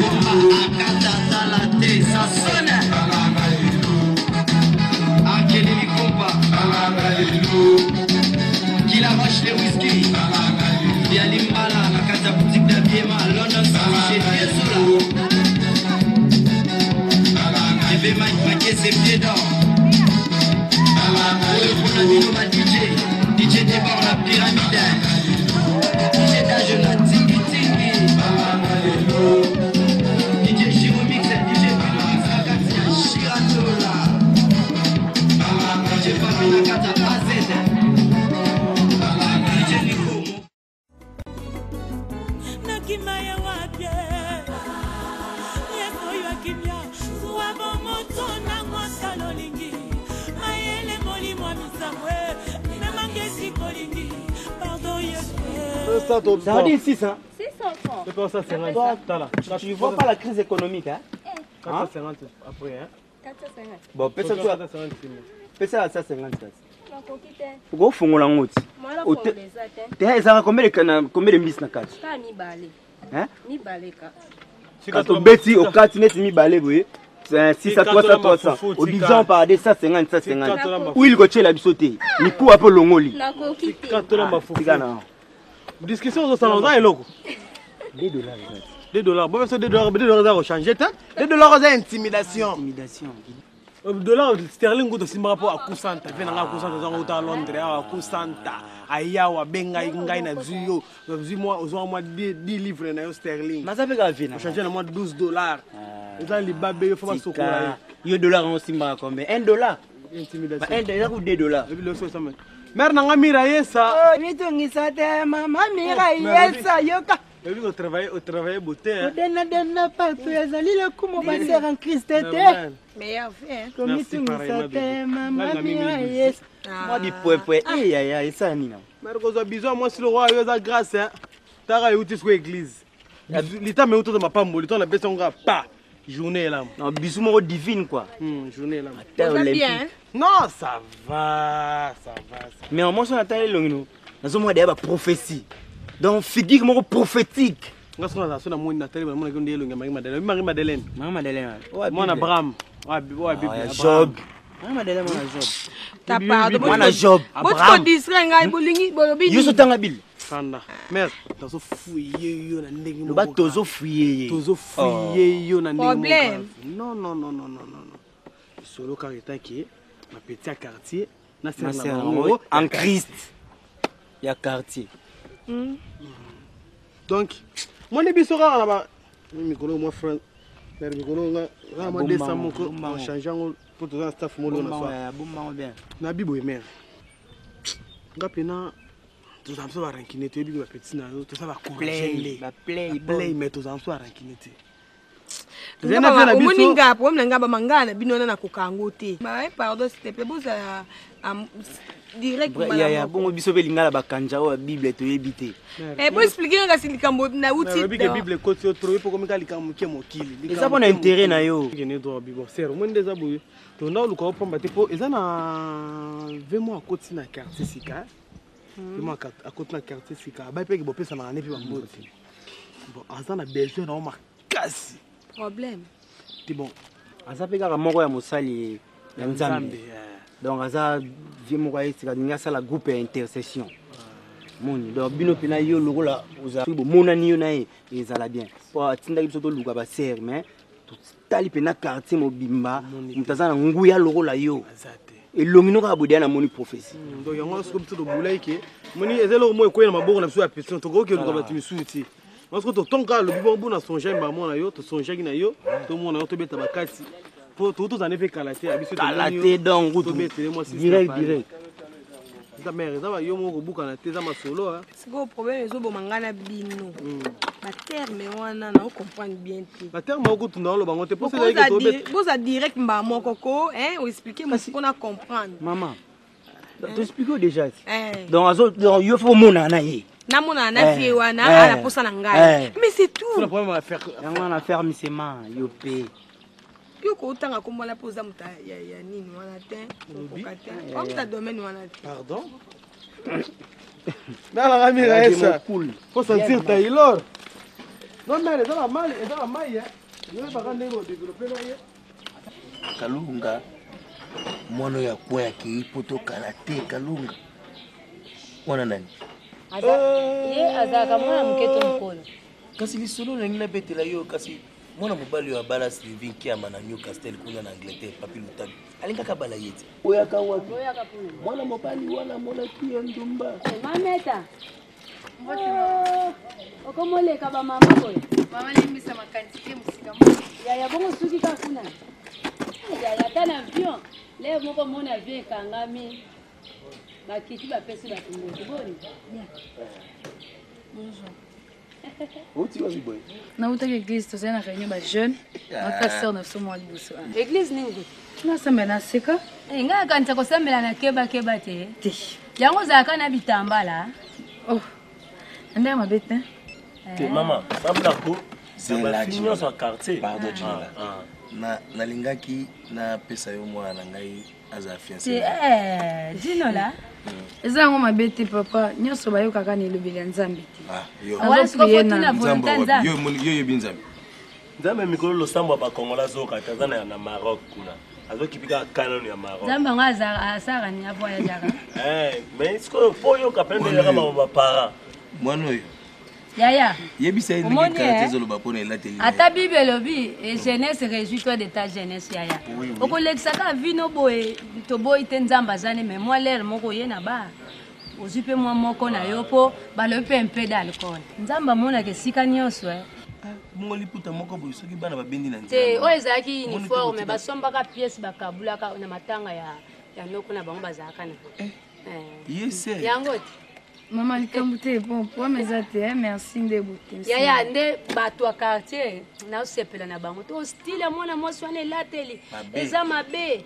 Bomba akata tala te ça sonne. Akeli likompa. Qu'il arrache les whisky. Biali Mbala na kati ya boutique ya Biema London City chez Piezola. Bébé Mike Makese pied d'or. Oyo mpona bino ba DJ. DJ Debord na pyramide. DJ Dajo na Tingi Tingi. DJ Chiromix, DJ Pinomix na kati ya Shiratola. DJ Fabi na kati ya AZ. DJ Nico. Nakima ye wapi ye oyo akimia zuwa bomoto na mwasa lolingi mayele molimo ya misango memanga esika olingi pardon yesu. Ça va dire 600. 600 francs. C'est pas ça, 50. Tala. Tu vois pas la crise économique, hein? 450 après, hein? 450. Bon, pesa toi. 450. Pesa 150 kasi. Nakoki te. Okofungola yango ti. Mwana Ote- fongola eza te. Te ezalaka combien de mbisi na kati? Ka mibale. Hein? Mibale ka. Kasi obeti okati neti mibale boye. 600 300 300 odivise par 250 150 huile kotiela biso te mikuwa mpe olongoli. Nakoki te. Tika na Discussion ozosala oza eloko. 2 dollars eza 2 dollars. Bon, 2 dollars, 2 dollars eza kochange te. 2 dollars eza intimidation. Intimidation. Dollar sterling kutu osimbaka mpo akusanta mpe nanga akusanta ozanga uta Londres awa akusanta ayawa abengai ngai nazwi yo nazwi mwa ozwaka mwa 10 livre na yo sterling. Naza mpe kaka vie na ochange na mwa 12 dollars. Eza libabe yo fo basokola yo. Yo dollar yango osimbaka combien? 1 dollar. Intimidation. Ba 1 eza ku 2 dollars. Mare nanga Mira yesa. Mitungisa te mama Mira Mère, yesa yoka. Oyebi kotravaille otravaille beauté hein. Kodenadena partout ezali lokumu basere en Christ te. Normal. Meilleur vie, hein. Komitungisa te mama Ngai na Mira mimi yesa. Mwa bipwepwe eyaya esala nini? Mare kozwa biso ya mwasi lokwa yo eza grâce hein. Taka euti siko église. Litama euti oza mapamboli to napesi yango kaka pa journée elamu. Non, bisu moko divine quoi. Journée elamu. Ata olympique. Non, ça va, ça va. Ça. Mais en moi, natali elongi no nazomona deya baprophétie donc figure moko prophétique. Nga soki nazala so namoni natali namonaki nde elongi ya Marie Madeleine. Oyebi Marie Madeleine? Marie Madeleine. Mwana Abraham. Oyo oyo ya Bible, Ya Abraham. Job. Marie Madeleine mwana Job. Ta pardon. Mwana Job. Botiko distrait ngai bolingi bolobi. Yo so tanga Bible. Fanda. Mère, tozofuye yo na ndenge Loba moko. tozofuye ye. Tozofuye yo na ndenge moko. Problème. Non, non, non, non, non, non. non. Solo kaka etaki bapeti ya quartier na Na sere na sere na bango bango en Christ ya quartier. Donc moni biso kaka na ba mikolo mwa franc na mikolo nga nga mwa 200 moko Bombango. change yango mpo toza na staff molo na soir. Bombango bien. Na biboye mare nga mpena tozala biso barankine toyebi ke bapeti na yo toza bacourage nde baplay play mais tozala biso barankine te. Omoni nga problème na nga bamanga na bino wana nakoka yango te. Pardon s'il te plaît bozala direct mbala Yaya moko. bongo biso mpe lingala bakanja oyo ya Bible toyebi te. Eh, bo expliquer nga kasi likambo nauti. Oyebi ke Bible ekoti yo trop mpo komika likambo moke mokili. Eza mpo na intérêt na yo. Kende droit bibo sere omoni nde eza boye tonda oluka opamba te mpo eza na ve mwa akoti na quartier sika ve mwa akoti na quartier sika abai mpe ke bopesanaka ne mpe bamboti bon aza na besoin na yo makasi. Problème. Te bon aza mpe kaka moko ya mosali ya Ya Nzambe. Nzambe, Donc aza vie moko ayesika alingi asala groupe ya intercession moni donc bino mpena yo lokola ozala soki bomonani yo na ye ezala bien po atindaki biso toluka basere mais totali mpena quartier mobimba moto aza na nguya lokola yo elongi no kaka boye deya namoni prophétie. Donc yango sikoyo biso tobulaki ke moni eza eloko moko ekwei na maboko na biso ya pétition tokoki oluka bato misusu ti parce que totonka alobi bongo bona songe mbamona yo tosongeaki na yo tomona yo tobeta bakati po tozala mpe kala te ya biso. Kala te, donc, kutu. Tobetele mwa six Direct, na pale. direct. Eza mare eza ba yo moko kobukana te eza masolo ah. Sikoyo problème ezoboma ngai na bino baterme wana na ocomprendre bien te. Baterme okotunda oloba ngo te mpo soki Boza ezalaki tobeta boza direct mbala moko ko hein, oexplike mosu mpona comprendre. Mama Toexplike déjà ti. Eh. Donc azo donc yo faut omonana na ye. Namonana na Eh. vie wana Eh. ala posa na ngai. Eh. Mais c'est tout. Yango wana fermissement yo pe. Yo kotanga kombo wana mpo oza moto ya nini wana te, okoka te. Eh. Oza moto ya domaine wana te. Pardon? Nalanga Miraesa. Faut sentir Taylor. Non mais eza na mal, eza na mai hein. Yo baka ndenge odéveloppe na ye. Kalunga, mwana oyo akwa akei po tokala te. Kalunga wana nani? Ye azalaka mwana moke to mokolo? Kasi lisolo nalingi nabetela yo, kasi mwana mobali oyo abala Sylvie Nkiama na Newcastle kuna na Angleterre, Papi Lutabi alingaka abala ye te. Oyaka wapi? Oyaka kuna. Mwana mobali wana amonaki ye ndumba. Mameta, okomoleka bamama boye. Mama, limbisa, makanisi te mosika moko. Yaya, bongo suki kaka kuna. Yaya, ata na avion lere moko mona avion ekangami, bakiti bapesi bato mbote. Boni? Bonjour. Outi wapi boye? Nautaki église, tozali na réunion bajeune nauta sœur na biso mwa liboso. Église nini kutu? Nasambela na seka. Eh, ngai akanisa kosambela na kebakeba te. Yango ozalaka na bitambala? Oh, na ndenge mabe te. Te mama, bablako Zela, bafi Jimmy. nyonso ya quartier. Pardon, Jimmy. Na nalingaki napesa yo mwana na ngai azala Te. fiancé. Eh, dinola. Eza yango mabe te papa, nyonso bayokaka na elobeli ya Nzambe te. Ah, yo. Wana sikoyo Nzambe faut tuna wapi? volonté Nzambe. Yo oyebi Nzambe? Nzambe mikolo losambo ya bakongola azoyoka te, aza na Maroc kuna, azokipi kaka kanano ya Maroc. Nzambe yango asaka nini? Avoyageaka. Eh, mais sikoyo mpo oyoka mpe nde ezaka mama baparent. Mwana oyo, Yaya, yebisa ye ndenge Omoni, quartier eh? ezoloba mpona elateli na ye. Ata Bible elobi e jeunesse, réjouis toi de ta jeunesse. Yaya, Oui, oui. okolekisaka vino boye, toboyi te, Nzambe aza ne, mais mwa lere moko oye na bar, ozwi mpe mwa moko na yo, mpo balobi mpe mpe d'alcool, Nzambe amonaka esika nyonso, eh. Bongo liputa moko boye, soki bana babendi na Te. nzela. Oyo ezalaki Omoni te uniforme kotika- basombaka pièce, bakabulaka na matanga ya noko na bango bazalaka na Eh. Ye se. Yango te. Mama, likambo te, bon problème eza te, eh, merci nde bote. Yaya, nde bato ya quartier naosepela na bango to style ya mwana mwasi wana elateli Mabe. eza mabe.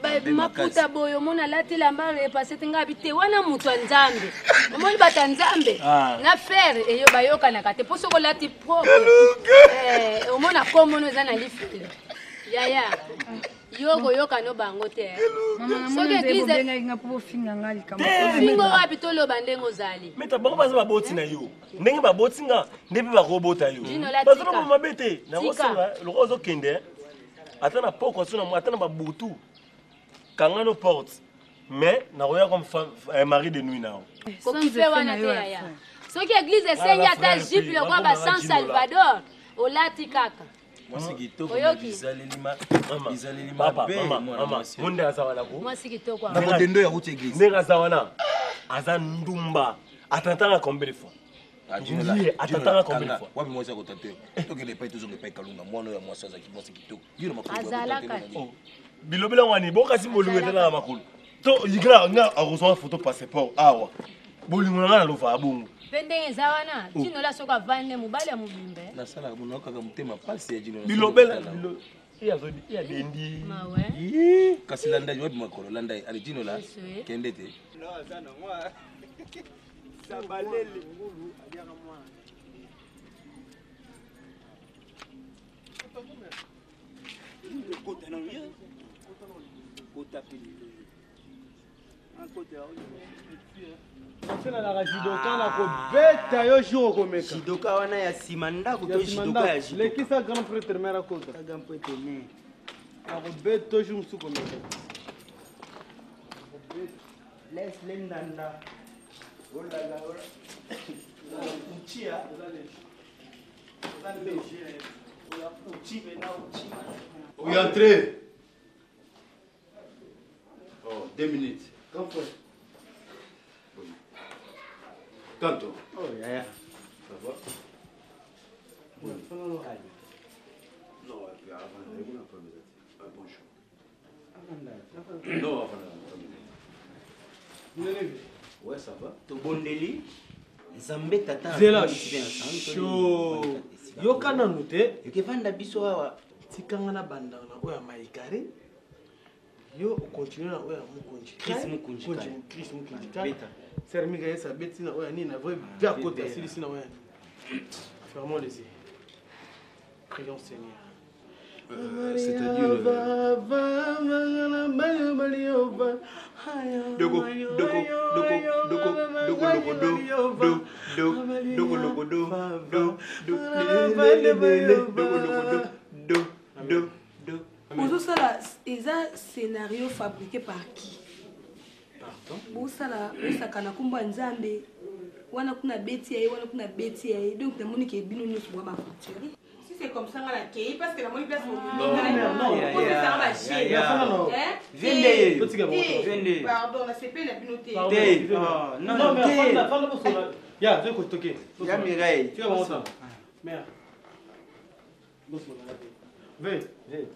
Mabe Maputa makasi. boye omoni alateli amba repase te. Ngai abi te, wana moto ya Nzambe, omoni bato ya Nzambe Ah. na fere eyo bayokanaka te, mpo soki olati propre, omona komono eza na lifelo. Yaya, yo koyoka no bango te, eh. Mama, namoni Soki nzela église bobengaki nga mpo bofinga nga likambo. Fingo wapi? Toloba ndenge ozali. Meta, bango baza baboti na yo ndenge baboti nga nde mpe bakobota yo. Dino la, Baza tika. na mabe te. Nakosenga lokola ozokende, ata na pokwa so na ata na babutu, kanga no porte, mais nakoya comme mari de nuit nao. Kokipe wana te yaya. Soki église esengi ata jupe lokola ba San Salvador, olati kaka. Mwasi kitoko. Oyoki? Bizaleli Papa, mabe, mama, mwana mama, mwasi. monde aza wana ko. Mwasi kitoko. Na kodendo ya route église. Ndenge aza wana, aza ndumba, atatanga combien de fois? Ah, Jimmy, Ye, atatanga combien de fois? Wapi mwasi ya kotante yo? Tokende epai, tozonga epai. Kalunga, mwana oyo ya mwasi azalaki mwasi kitoko. Yo na makolo boye, Azalaka akotante yo na nini? Bilobela wani bokasi bolingo etalaka makolo to yikela nga akozwaka photo passeport awa, bolingo na nga nalova bongo. Mpe ndenge eza wana, tinola soki avandi nde mobali ya mobimba, eh. Nasalaka naokaka motema pasi ya Jino. Bilobela ye adendi. Mawe. Ih, kasi landa ye, wapi makolo, landa ye ale Jino la. Yesu, eh. Kende te. Sabalele ngulu aliaka mwana. Kota nanu ye. Kota pe lelo ye. Akota oyo. Nasalaka judoka, na kobeta yo jour okomeka. Judoka wana ya nsima ndako to Ya nsima judoka ya ndako. judoka? Lekisa grand prêtre mare akota. Grand prêtre mare. Nakobeta yo jour mosusu komeka. Laisse le ndanda. Olala ola. Uchia. Oza léger. Oya uchi pena uchi. Oui, entrez. Oh, 2 minutes. Grand frère. Kanto. Oh, yaya. Ça va? Oui. Non, avant, ah, bonjour. Non, avant, Ouais, ça va. Tobondeli Nzambe tata. Zela, sho. Yoka nanu te. Ekevanda biso awa. Tikanga na bandaka na oyo ya maikare. Yo ocontinue na oyo ya Mukonji. Chris Mukunji Mukunji, kaya. Chris Mukunji. Beta. Sœur Mireille abeti na oyo ya nini na vrai via beta. kota asilisi na oyo ya nini. Fermons les yeux. Prions Seigneur. C'est-à-dire Doko, doko, doko, doko, doko, doko, do, do, do, doko, doko, do, do, do, le, le, le, le, doko, doko, do, do, do, do. Bozosala eza scénario fabriqué par qui? Bosala bosaka na nkombo ya Nzambe wana kuna beti ya ye wana kuna beti ya ye donc namoni ke bino nyonso bwa baaventurier. Si c'est comme ça, nga na kei parce que namoni place Non, ya, ya, ya, ya. Vende ye. Vende. Pardon, nasepeli na bino te. Te. Ah, non, Non, mais te. fanda, fanda bosola. Ya, zoyi kotoke. Ya Mireille. Tu vas voir ça. Mère. Bosola la te. Ve, ve.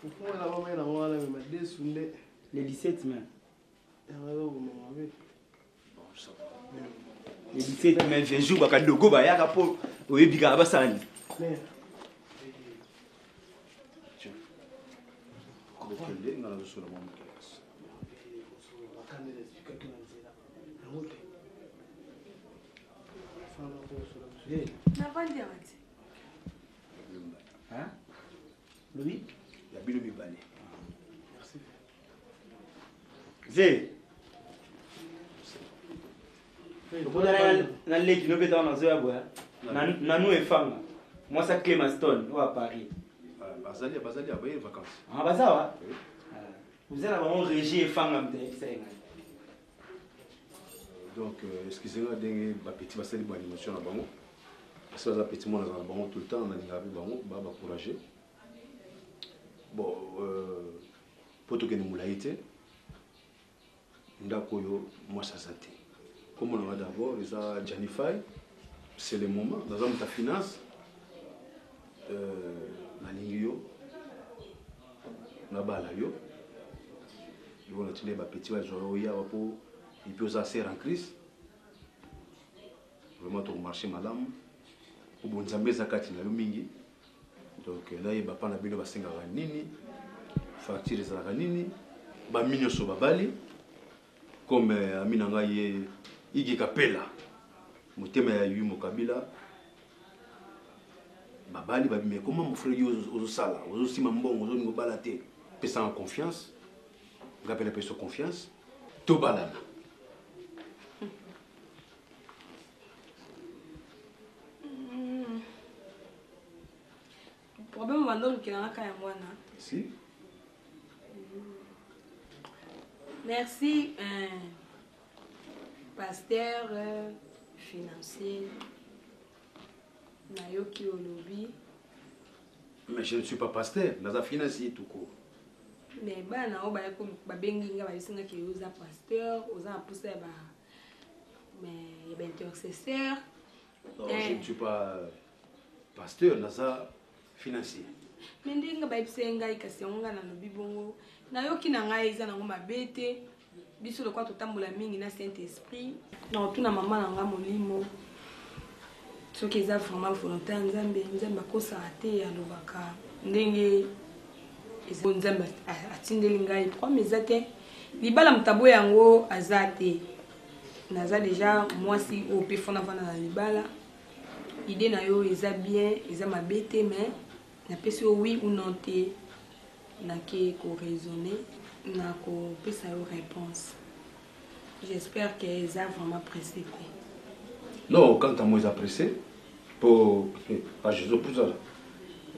Fufu wana bamai na wana me madesu nde. Le 17 mai. Yango azoboma mabe. Le 17 mai, 20 jours bakadogo bayaka mpo oyebi kaka basala nini. Mère. Kokende, nga nazosola mwa moke. Bakandela expliquaki na nzela. Yango te. Fanda kosola biso. Navandi awa te. Hein? Louis? Ya bino mibale. Merci. Ze. Okotana na leki nobeta wana nazoya boya. Nanu efanga. Mwasa Clément Stone oyo à Paris. Bazali, bazali, abaye vacances. Ah bazawa? Oza na bango régie efanga moto ayebisa ye ngai. Donc, excusez nga ndenge bapeti basali baanimation na bango. Parce que baza petit mwana azala na bango tout le temps, nalingaka mpe bango, ba bacourage. Bon, mpo tokende molai te, ndako oyo mwasi aza te. Kombo na nga d'abord eza Janify, c'est le moment, naza moto ya finance. Nalingi yo, nabala yo. Yo natindi bapeti bazwa yo yawa mpo epuis oza sœur en Christ. Vraiment tokomarche malamu po bonzambe eza kati na yo mingi. Donc nayeba mpa na bino basengaka nini, facture ezalaka nini, bami nyonso babali comme ami na ngai ye Igi Kapela, motema ya Yumo Kabila, babali babima ekoma mon frère yo ozosala, ozosima mbongo, ozolinga obala te, pesanga confiance, nga mpe napesa confiance, tobalana. Problème banda olukela nga kaka yango wana. Si. Merci pasteur financier nayoki olobi. Mais je ne suis pas pasteur, naza financier tout court. Mais bana oyo bayaki babengi nga bayebisi nga ke oza pasteur, oza na posa ya ba mais ya ba intercesseur. Non, je ne suis pas pasteur, naza financier. Mais ndenge bayebisi ngai kasi yango ngai nalobi bongo, nayoki na ngai eza nango mabe te. Biso lokola totambola mingi na Saint-Esprit, na kotuna mama na ngai molimo soki eza vraiment volonté ya Nzambe. Nzambe akosaka te, alobaka ndenge eza. Nzambe atindeli ngai problème eza te. Libala moto aboya yango aza te. Naza déjà mwasi oyo mpe fona vanda na libala. Idée na yo eza bien, eza mabe te, mais napesi yo oui ou non te. Nake koraisonner, na kopesa yo réponse. J'espère que eza vraiment pressé te. Non, quant à moi eza pressé po age ezopusana,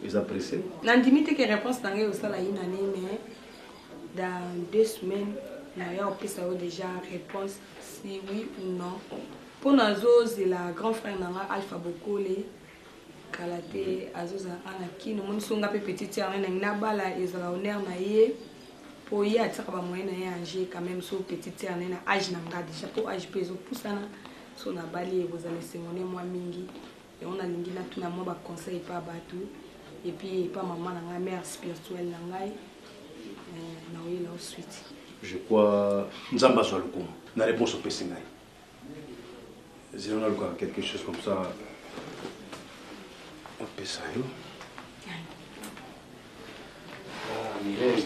eza pressé. Nandimi te ke réponse na ngai osala une année, mais dans 2 semaines naya opesa yo déjà réponse si oui ou non. Mpo nazozela grand frère na nga Alpha Bokole kala te, azozala ana kino omoni so nga mpe petite sœur na ngai nabala ezala honneur na ye mpo ye atiaka bamoyen na ye en jeu quand même. So petite sœur na ye na age na nga déjà, mpo age mpe ezopusana, so nabali ekozala esengo ne mwa mingi. Yango nalingi natuna mwa baconseil epa bato et puis epa mama na ngai, mère spirituelle na ngai, naoyela o suite. Je crois Nzambe azwa lokumu na réponse opesi ngai. Zela naluka quelque chose comme ça opesa yo. Ah, Mireille.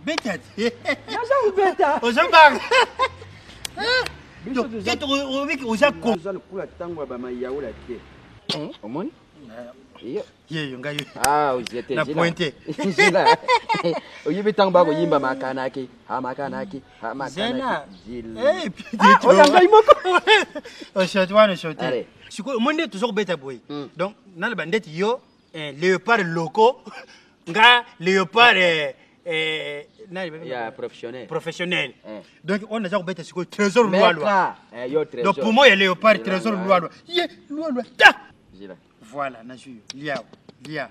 Beta te. Naza kobeta. Ozobanga. Oza oza lokola ntango ya bamayaula te. Omoni? Yeyo ngai. Ah, ozie te. Na pointe. Zela. Oyebi ntango bakoyimba makanaki, amakanaki, Zela. amakanaki. Eh, Ah, oyo ngai moko. Oshote wana oshote. Allez. Sikoyo omoni nde toza kobeta boye. Donc naloba ndeti yo léopard loko nga léopard nani Ya professionnel. Professionnel. Eh. Donc on naza kobeta sikoyo trésor Maître, lwalwa. eh, yo trésor. Donc pour moi ya léopard Zela, trésor ouais. lwalwa. Ye lwalwa ta. Zela. Voilà nazwi yo. Lia lia.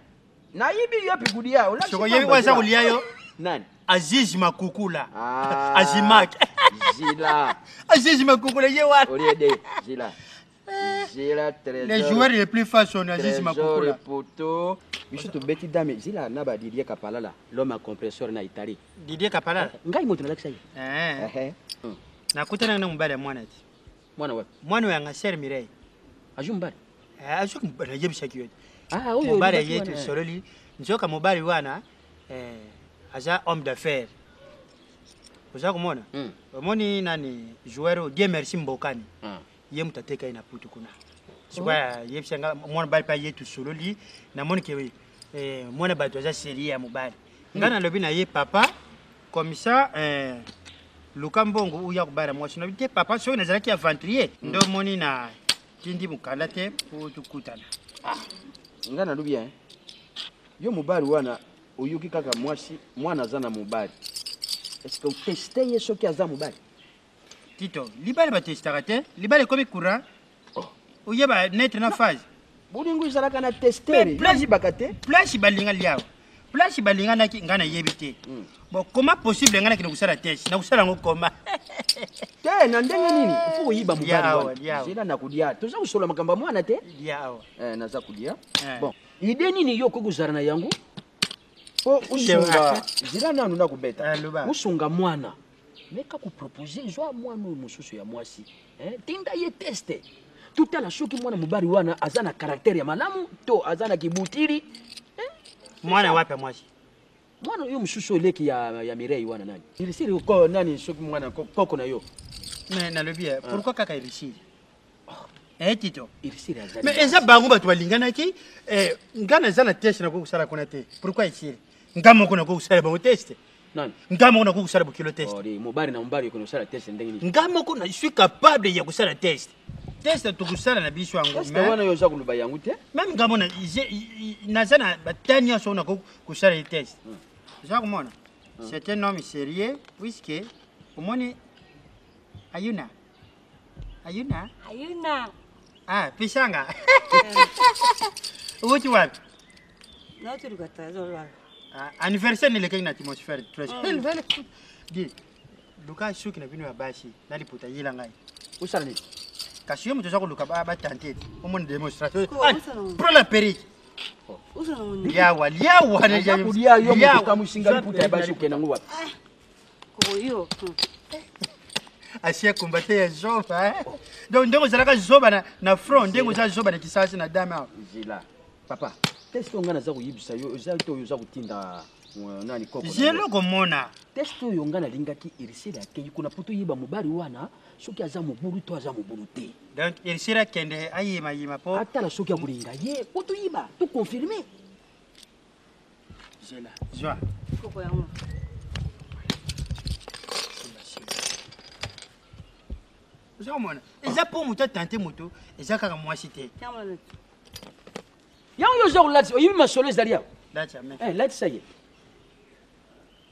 Nayibi yo pikudia. olakisi Soko yebi pamba oyo aza Zela. kolia yo. Nani? Aziz Makukula. Ah. Azimak. Zila. Aziz Makukula ye wana. Olie de Zila. Zila trésor. Les joueurs les plus forts sont Aziz Trésor Makukula. poto. Biso tobeti dame Zila na ba Didier Kapalala, l'homme à compresseur na Italie. Didier Kapalala. Ngai moto nalakisa ye. Eh. Nakutana na mobali ya mwana ti. Mwana wapi? Mwana oyo yanga sœur Mireille. Azwi mobali? Eh, azwi mobali nayebisaki yo te. Ah, oyo Mobali olobaki ye wana, eh. tosololi nzoka mobali wana aza homme d'affaires. Oza komona? Omoni nani joueur oyo Dieu merci Mbokani. Ye moto ateka ye na putu kuna. Sikoyo ayebisa nga mwana mobali mpe aye tosololi namoni ke mwana bato aza serie ya mobali. Nga nalobi na ye papa comme ça luka mbongo uya kobala mwasi nalobi te papa soki nazalaki aventurier nde omoni na tindi mokanda te po tokutana. Ngai nalobi hein. Yo mobali wana oyoki kaka mwasi mwana aza na mobali. Est-ce que oteste ye soki aza mobali? Tito, libala batestaka te, libala ekomi courant. Oyeba netre na phase. Bolingo ezalaka na testere. Oyebaka te. Place balinga liawa. Place balinganaki ngai nayebi te. Bon, comment possible ngai nakende kosala test? Nakosala yango comment? Te na ndenge nini? Faut koyiba mobali Lia awa, wana. lia awa. Zela na kolia. Toza kosola makambo ya mwana te. Lia awa. Eh, naza kolia. Eh. Bon, ide nini yo okoki kozala na yango? Po usunga zela nanu na kobeta. Usunga mwana. Meka kopropose zwa mwana oyo mosusu ya mwasi. Eh, tinda ye teste. Totala soki mwana mobali wana aza na karaktere ya malamu to aza na kibutiri. Mwana wapi ya mwasi? Mwana oyo mosusu oleki ya Mireille wana nani? Irisiri ko nani soki mwana koko na yo. Mais nalobi pourquoi kaka Irisiri? Eh Tito. Irisiri azali. Mais eza bango bato balinganaki nga naza na test nakoki kosala kuna te. Pourquoi Irisiri? Nga moko nakoki kosala bango test. Nani? Nga moko nakoki kosala bokilo test. Ori, mobali na mobali okende kosala test ndenge nini? Nga moko na suis capable ya kosala test. Test tokosala na biso yango. Test wana yo oza koloba yango te? Même nga mona naza na bata nyonso oyo nakoki kosala ye test. Oza komona? C'est un homme sérieux puisque omoni ayuna. Ayuna? Ayuna. Ah, pisanga. Uti wapi? Naotuluka trésor wana. Ah, anniversaire nelekaki na atmosphère trésor. Di, luka suki na bino ya basi na liputa yela ngai. Osala nini? Kasi yo moto oza koluka batante te. Omona démonstration. Ko, Ah, osala nini? prends la perruque. Osala nini? Liawa, liawa na Naza kolia yo moto okamusinga liputa ya basi okende yango wapi? Koyo. Asie kombate ya zoba. Eh? Donc ndenge ozalaka zoba na front, ndenge oza zoba na kisasi na dame awa. Zela. Papa, test oyo ngai naza koyebisa yo eza te oyo oza kotinda nani koko. Zelo komona. Test oyo ngai nalingaki Irisiri akei kuna po toyeba mobali wana soki aza mobulu to aza mobulu te. Donc Irisiri akende ayemayema po atala soki akolinga ye po toyeba toconfirme. Zela, zwa. Koko yango. Oza komona? Eza po moto atante moto, eza kaka mwasi te. Yango yo oza kolatisa oyebi masolo ezali awa. Latisa me. Eh, latisa ye.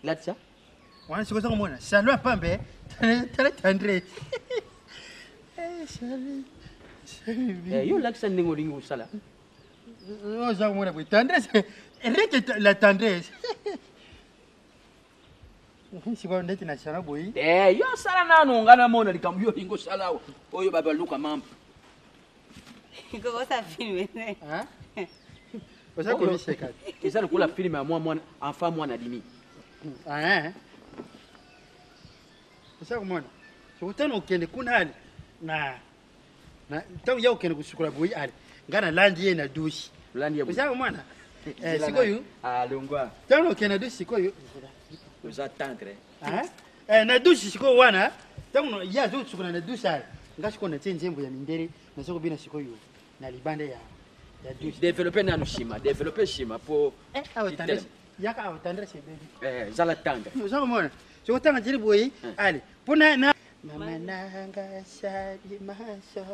Latisa. Wana sikoyo oza komona salon ya pambe tala tendre. Eh, salut. Eh, yo lakisa ndenge olingi kosala. Oza komona boye tendresse rien que la tendresse. Sikoyo ndeti na salon boye. Eh, yo sala nanu ngai namona likambo yo olingi osala awa oyo babaluka mampa. Koko osa filme. Oza komiseka. Eza lokola filme ya mwa mwana enfant mwana dimi. Oza komona sokotana okende kuna ali na ntango ya okende kosukola boye ali ngai nalandi ye na douche. Oza komona sikoyo Ah, longwa. ntango okende na douche sikoyo. Oza tendre. Hein? Eh, na douche sikoyo wana ntango ye azosukola na douche aye nga sikoyo natie nzembo ya mindele naza kobina sikoyo na libanda ya ya douche. Développer nanu nsima, développer nsima po Eh, awa tendresse yaka awa tendresse ebebi. Eh, zala tendre. Oza komona soki otanga nzeli boye ale mpo na na mama nanga sali maso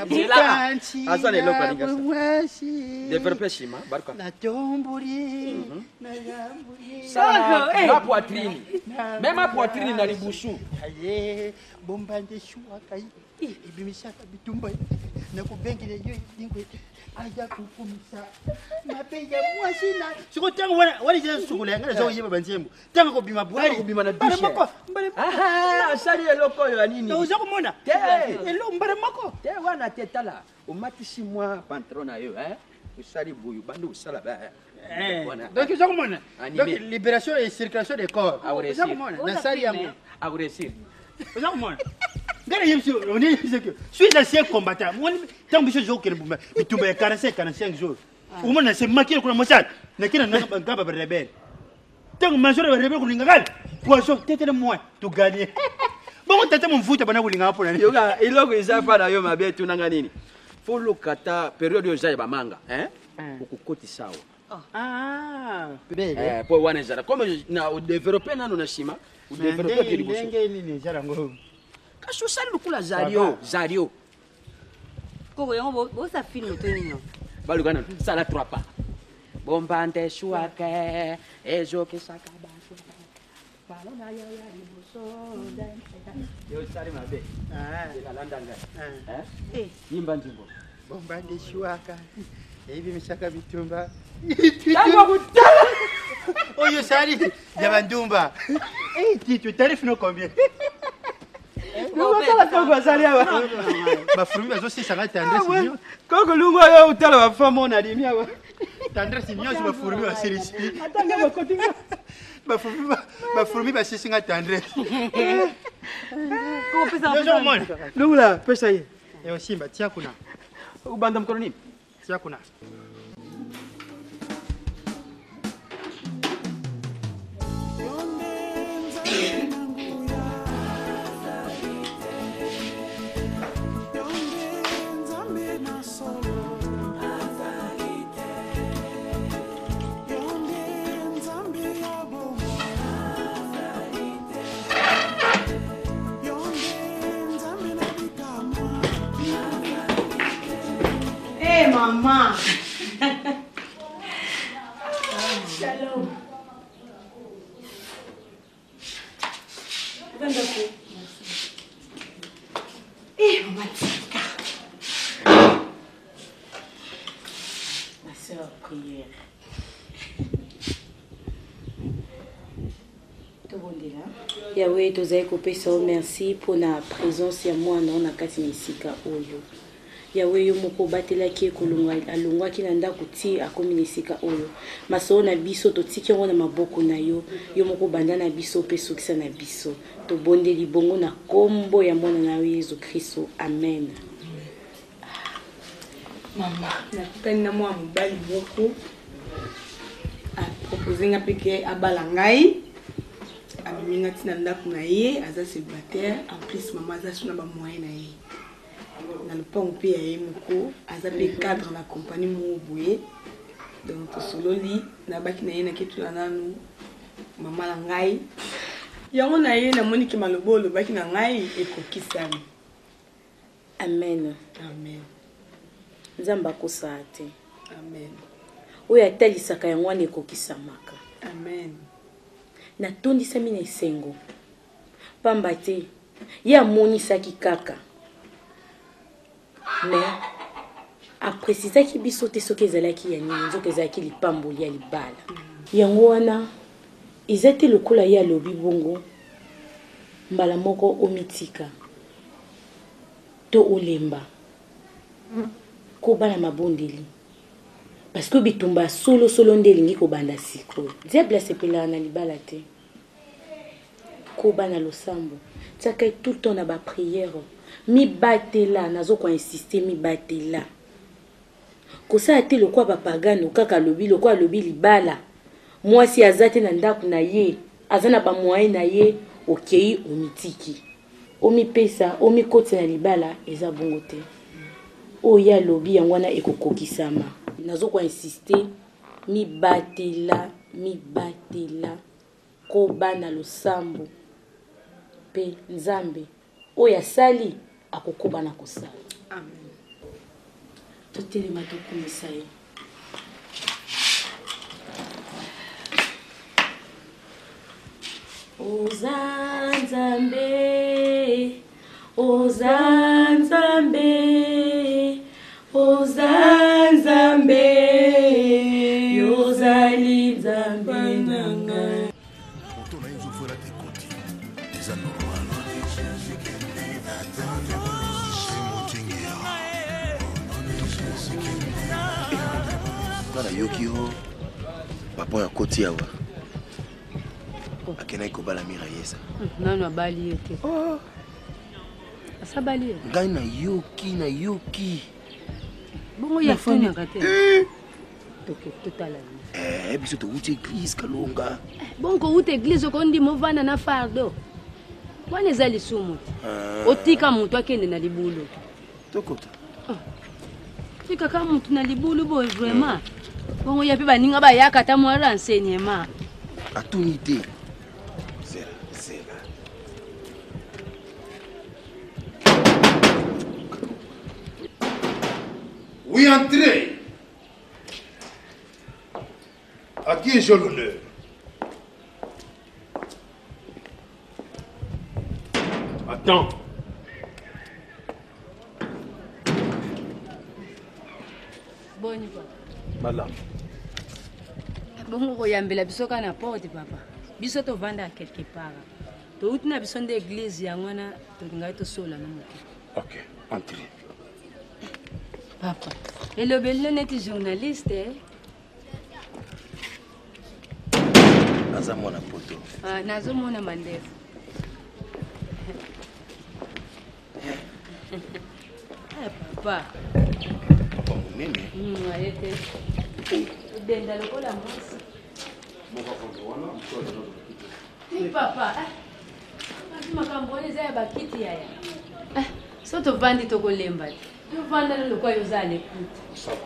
Nzela, aza na eloko alingi asala. mwasi Développer nsima, baruka. natomboli nayamboli Sala na poitrine. Mema poitrine na libusu. Aye, bomba nde shuaka ebimisaka bitumba nakobengela yo edingwe aya kokumisa mabe ya mwasi na siko ntango wana wana eza sukola yanga naza koyeba banzembo ntango kobima bwali kobima na mbala douche. moko mbala Ah, asali eloko oyo ya nini? oza komona Te. elo mbala moko Te wana te tala, omatisi mwa pantalon na yo, hein? Osali boye, obandi kosala ba. Wana. donc oza komona Animé. donc libération et circulation des corps Akoresir. oza komona nasali yango Akoresir. oza komona ngai nayebisi onayebisi ke suis ancien combattant moni ntango biso ezokokende bumba bitumba ya 45 45 jours okomona se maki lokola mosala nakenda ngaba barebele ntango major ya barebele kolinga kala poison tetele moins toganye bongo tata momvuta bana kolingaka mpona nini? Yoka eloko eza mpa na yo mabe etunanga nini? Fo luka ata periode oyo eza ya bamanga, hein? Okokotisa awa. Ah, Eh, po wana ezala comme na odevelope nano na nsima, odevelope ke liboso. ndenge nini eza yango Kasi osali lokola zario, zario. Koko yango bosa film to nini? Baluka nano, sala trois pas. Bombande shuake, ezokisaka bato. Balo na yo ya liboso. Yo osali mabe. Landa ngai. Eh? Yimba nzimbo. bomba nde shwaka ebimisaka bitumba Tango kutala oyo osali ya bandumba Eh, titu tarif no combien Tala koko azali awa. bafurumi bazosisanga tendresse nyonso Koko lungu oyo utala bafama oyo nalimi awa. tendresse nyonso bafurumi basilisi Atanga bakoti nga. Bafurumi basisi nga tendresse. Koko pesa Ozomona Lungula pesa ye. Osimba tia kuna. Ubanda mkono nini? Tia kuna. Hey, maman. Shalom. Vanda ko. Eh, maman Tika. Ma soeur, prière. Tobondela. Yawe, tozali kopesa yo merci mpona présence ya mwana oyo na kati na esika oyo. Yawe, yo moko obatelaki ye kolongwa alongwaki na ndako ti akomi na esika oyo. Masolo na biso totiki yango na maboko na yo, yo moko banda na biso mpe sukisa na biso. Tobondeli bongo na kombo ya mwana na yo Yesu Kristo. Amen. Mama, nakutani na mwana mobali moko apropose nga mpe ke abala ngai amemi nga ntina ndako na ye aza célibataire en plus mama aza so na bamoyen na ye na lopango mpe ya ye moko aza mpe cadre na compagnie moko boye donc tosololi nabaki na ye naketula nanu mama na ngai yango na ye namoniki maloba olobaki na ngai ekokisami. Amen. Amen. Nzambe akosaka te. Amen. Oyo atalisaka yango wana ekokisamaka. Amen. Natondisami na esengo pamba te ye amonisaki kaka mais apresisaki biso te soki ezalaki ya nini, nzoka ezalaki lipamboli ya libala. Yango wana eza te lokola ye alobi bongo mbala moko omitika to olemba koba na mabondeli parce que bitumba ya solo solo nde elingi kobanda sikoyo. Diable asepelaka na libala te. Koba na losambo, tiaka ye tout le temps na ba prière, mibatela, nazo ko insister, mibatela. Kosala te lokola bapagano kaka alobi lokola alobi libala, mwasi aza te na ndako na ye. Aza na ba moyen na ye okeyi omitiki. Omipesa, omikotisa na libala eza bongo te. Oyo ye alobi yango wana ekokokisama. Nazo ko insister mibatela, mibatela, koba na losambo pe Nzambe oyo asali akokoba na kosala. Amen. Totelema tokumisa ye. Oza Nzambe, oza Nzambe, oza Nzambe, yozali Nzambe na ngai. Moto na ye nzofu elata ekoti eza normal. Nga nayoki yo papa oyo akoti awa akendaki kobala mira yesa nanu abali ye te oh. asabali ye ngai nayoki nayoki bongo ye atunaka te eh. toke totala ye eh, biso towuti eglise kalonga eh, bongo kowuta eglise okondima ovanda na fardo wana eza lisumu te ah. otika moto akende na libulu tokota ah. tika kaka motu na libulu boye vraiment bongo ya mpe baninga bayaka ata mwa renseignement atuni te zela zela Oui, entrez. À qui j'ai l'honneur Attends. Boni papa. Malamu. Bongo koyambela biso kaka na porte papa. Biso tovanda quelque part. Touti na biso nde église yango wana tolingaki tosola na moke. Ok, entrez. Papa, elobeli no neti journaliste eh? Aza mwana poto. Ah, nazomona mandefu. Eh, papa. Papa monene. Hmm, aye te. Odenda lokola mwasi. Ni papa. Eh, kasi makambo wana eza ya bakiti yaya. Eh, so tovandi tokolemba te. Tovanda no lokola yo oza à l'écoute. Ça va.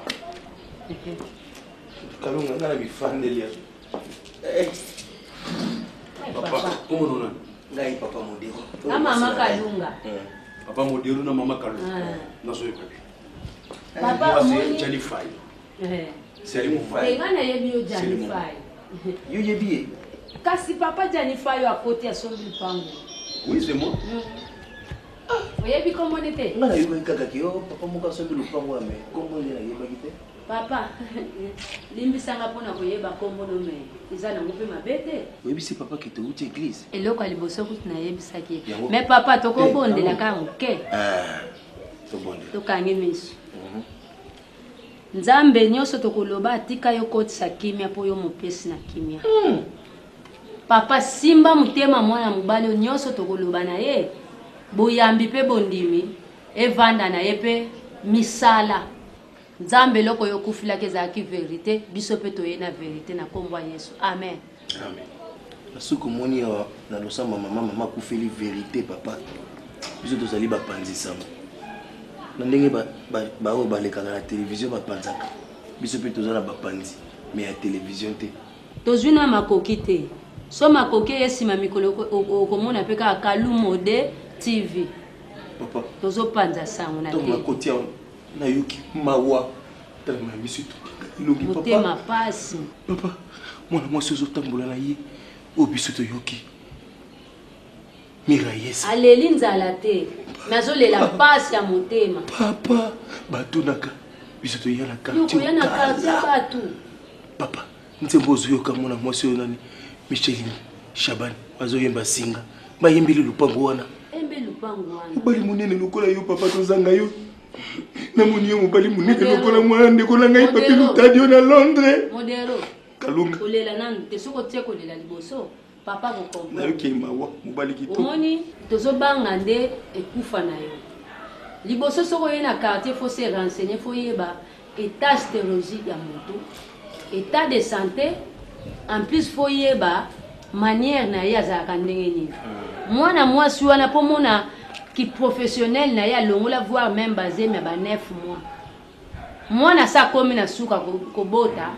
Kalunga nga na bifandeli ya. Eh. Papa, kombo nani? Ngai papa Modero. Na mama Kalunga. Papa Modero na mama Kalunga. Ah. Nazoyoka bien. Papa Moi, c'est omoni. Gianni Faye. Eh. C'est mon Te ngai nayebi yo C'est Gianni le moment. Faye. Yo yebi ye. Kasi papa Gianni Faye akoti asombi lupango. Oui, c'est moi. Oyebi kombo ne te? Nga nayebaki kaka ke yo papa moko asombi lupango ya me kombo nde nayebaki te. Papa, limbisa nga mpo na koyeba kombo no me eza nango mpe mabe te. Oyebisi papa ke towuti eglise? Eloko ya liboso kutu nayebisaki ye. Yango. Me papa tokobondela Te, kaka moke. Ah, tobondela. Tokangi miso. Nzambe nionso tokoloba atika yo kotisa kimia po yo mopesi na kimia. Papa simba motema mwana mobali oyo nionso tokoloba na ye boyambi pe bondimi evanda na ye pe misala. Nzambe eloko yo okufilaki ezalaki verite biso pe toye na verite na kombo ya Yesu. Amen. Amen. Na suki omoni awa na losambo ya mama, mama akufeli verite papa. Biso tozali bapanzi sango. Na ndenge baoyo balekaka na television bapanzaka, biso mpe toza na bapanzi mais ya television te. Tozwi na makoki te. So makoki eye sima mikolo okomona mpe kaka Kalu Mode TV. Papa. Tozopanza sango na Ntango te. nakoti awa nayoki mawa telema ya miso etokaka elongi papa. Motema pasi. Papa, mwana mwasi ozotambola na ye oyo biso toyoki Mirayesa. Aleli nzala te mais azolela pasi ya motema. Papa, batunaka biso toya na Yo quartier koya na quartier batu. Papa, nzembo ozoyoka mwana mwasi oyo nani Micheline Shabani azoyemba singa bayembeli lupango wana. Embe lupango wana. Mobali monene lokola yo papa tozanga yo. Namoni yo mobali monene lokola mwana ndeko na ngai papi Lutadi yo na Londres. Modero. Kalunga. Kolela nanu te soki otie kolela liboso papa ko comprendre. Nayoki mawa mobali kitoko. Omoni tozobanga nde ekufa na yo. Liboso soki oye na quartier faut se renseigner faut yeba etat stéréologique ya moto, etat de santé, en plus faut yeba Manière na ye azalaka ndenge nini? Mwana mwasi wana mpo mona ki professionnel na ye alongola voir même bazemi ya ba 9 mois. Mwana sa akomi na suka kobota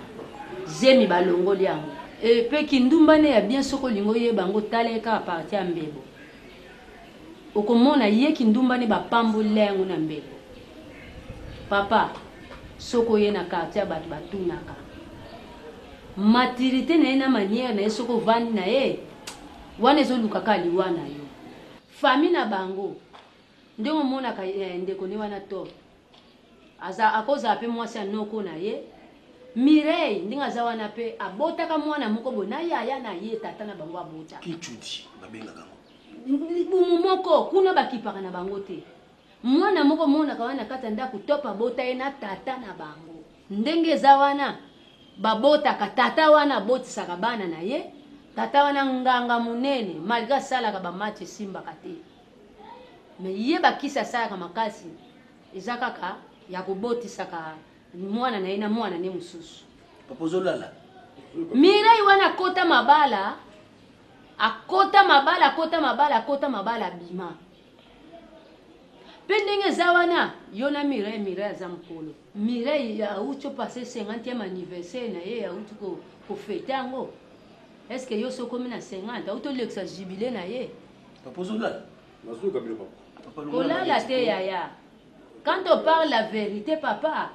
zemi balongoli yango. E pe kindumba ne ya bien soki olingi oyeba yango tala ye kaka parti ya mbebo. Okomona ye kindumba ne bapambolela yango na mbebo. Papa soki oye na quartier ya bato batunaka maturite na ye na manière na ye soki ovandi na ye wana ezoluka kaka liwa na yo. Famille na bango ndenge omonaka eh, ndeko ne wana top aza akozala pe mwasi ya noko na ye Mireille ndenge aza wana pe abotaka mwana moko boye na yaya na ye tata na bango abota Kinchudi babengaka yango. Libumu moko kuna bakipaka na bango te mwana moko omonaka wana na kati ya ndako top abota ye na tata na bango ndenge eza wana babotaka tata wana abotisaka bana na ye tata wana nganga monene malgre asalaka ba match esimbaka te mais ye bakisi asalaka makasi eza kaka ya kobotisaka mwana na ye na mwana ne mosusu. Papa ozolala. Mireille wana akota mabala akota mabala akota mabala akota mabala abima mpe ndenge eza wana yo na Mireille Mireille aza mokolo Mireille auti opasse 50e anniversaire na ye auti kofete yango est ce que yo soki okomi na 50 auti olekisa jubile na ye papa ozolala nazoyoka bino papa kolala te yaya quand on parle la vérité papa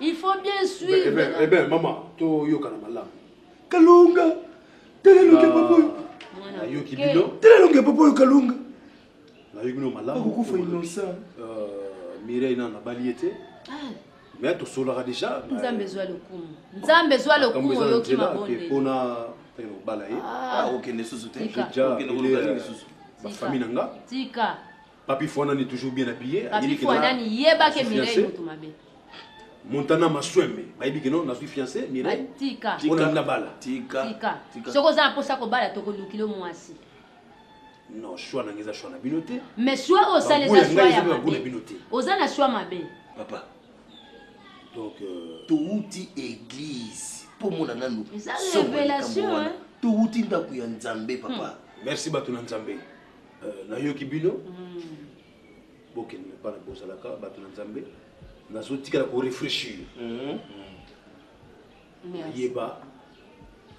il faut bien suivre eh ben, eh ben mama toyokana malamu kalunga tala elongi ya papa oyo nayoki bino tala elongi ya papa oyo kalunga nayoki bino malamu akokufa innocent mireille nano nabali ye te mais tosolaka déjà nzambe ezwa lokumu nzambe ezwa lokumu oyoki mabondeli mpona ntango kobala ye okende susu te bafamille na nga tika papi fwanani toujours bien habillé papi fwanani yebake mireille motu mabe montana masweme bayebi ke non nazwi fiancé mireille tika mpona nabala tika soki oza na mposa kobala tokolukilo mwasi non choix nanga eza choix na bino te mais choix oyo osala eza choix ya mabe oza na choix mabe papa donc towuti église mpo omona nanu eza révélation towuti ndako ya nzambe papa merci bato na nzambe nayoki bino bokende bana bozalaka bato na nzambe nazotikala korefrechir nayeba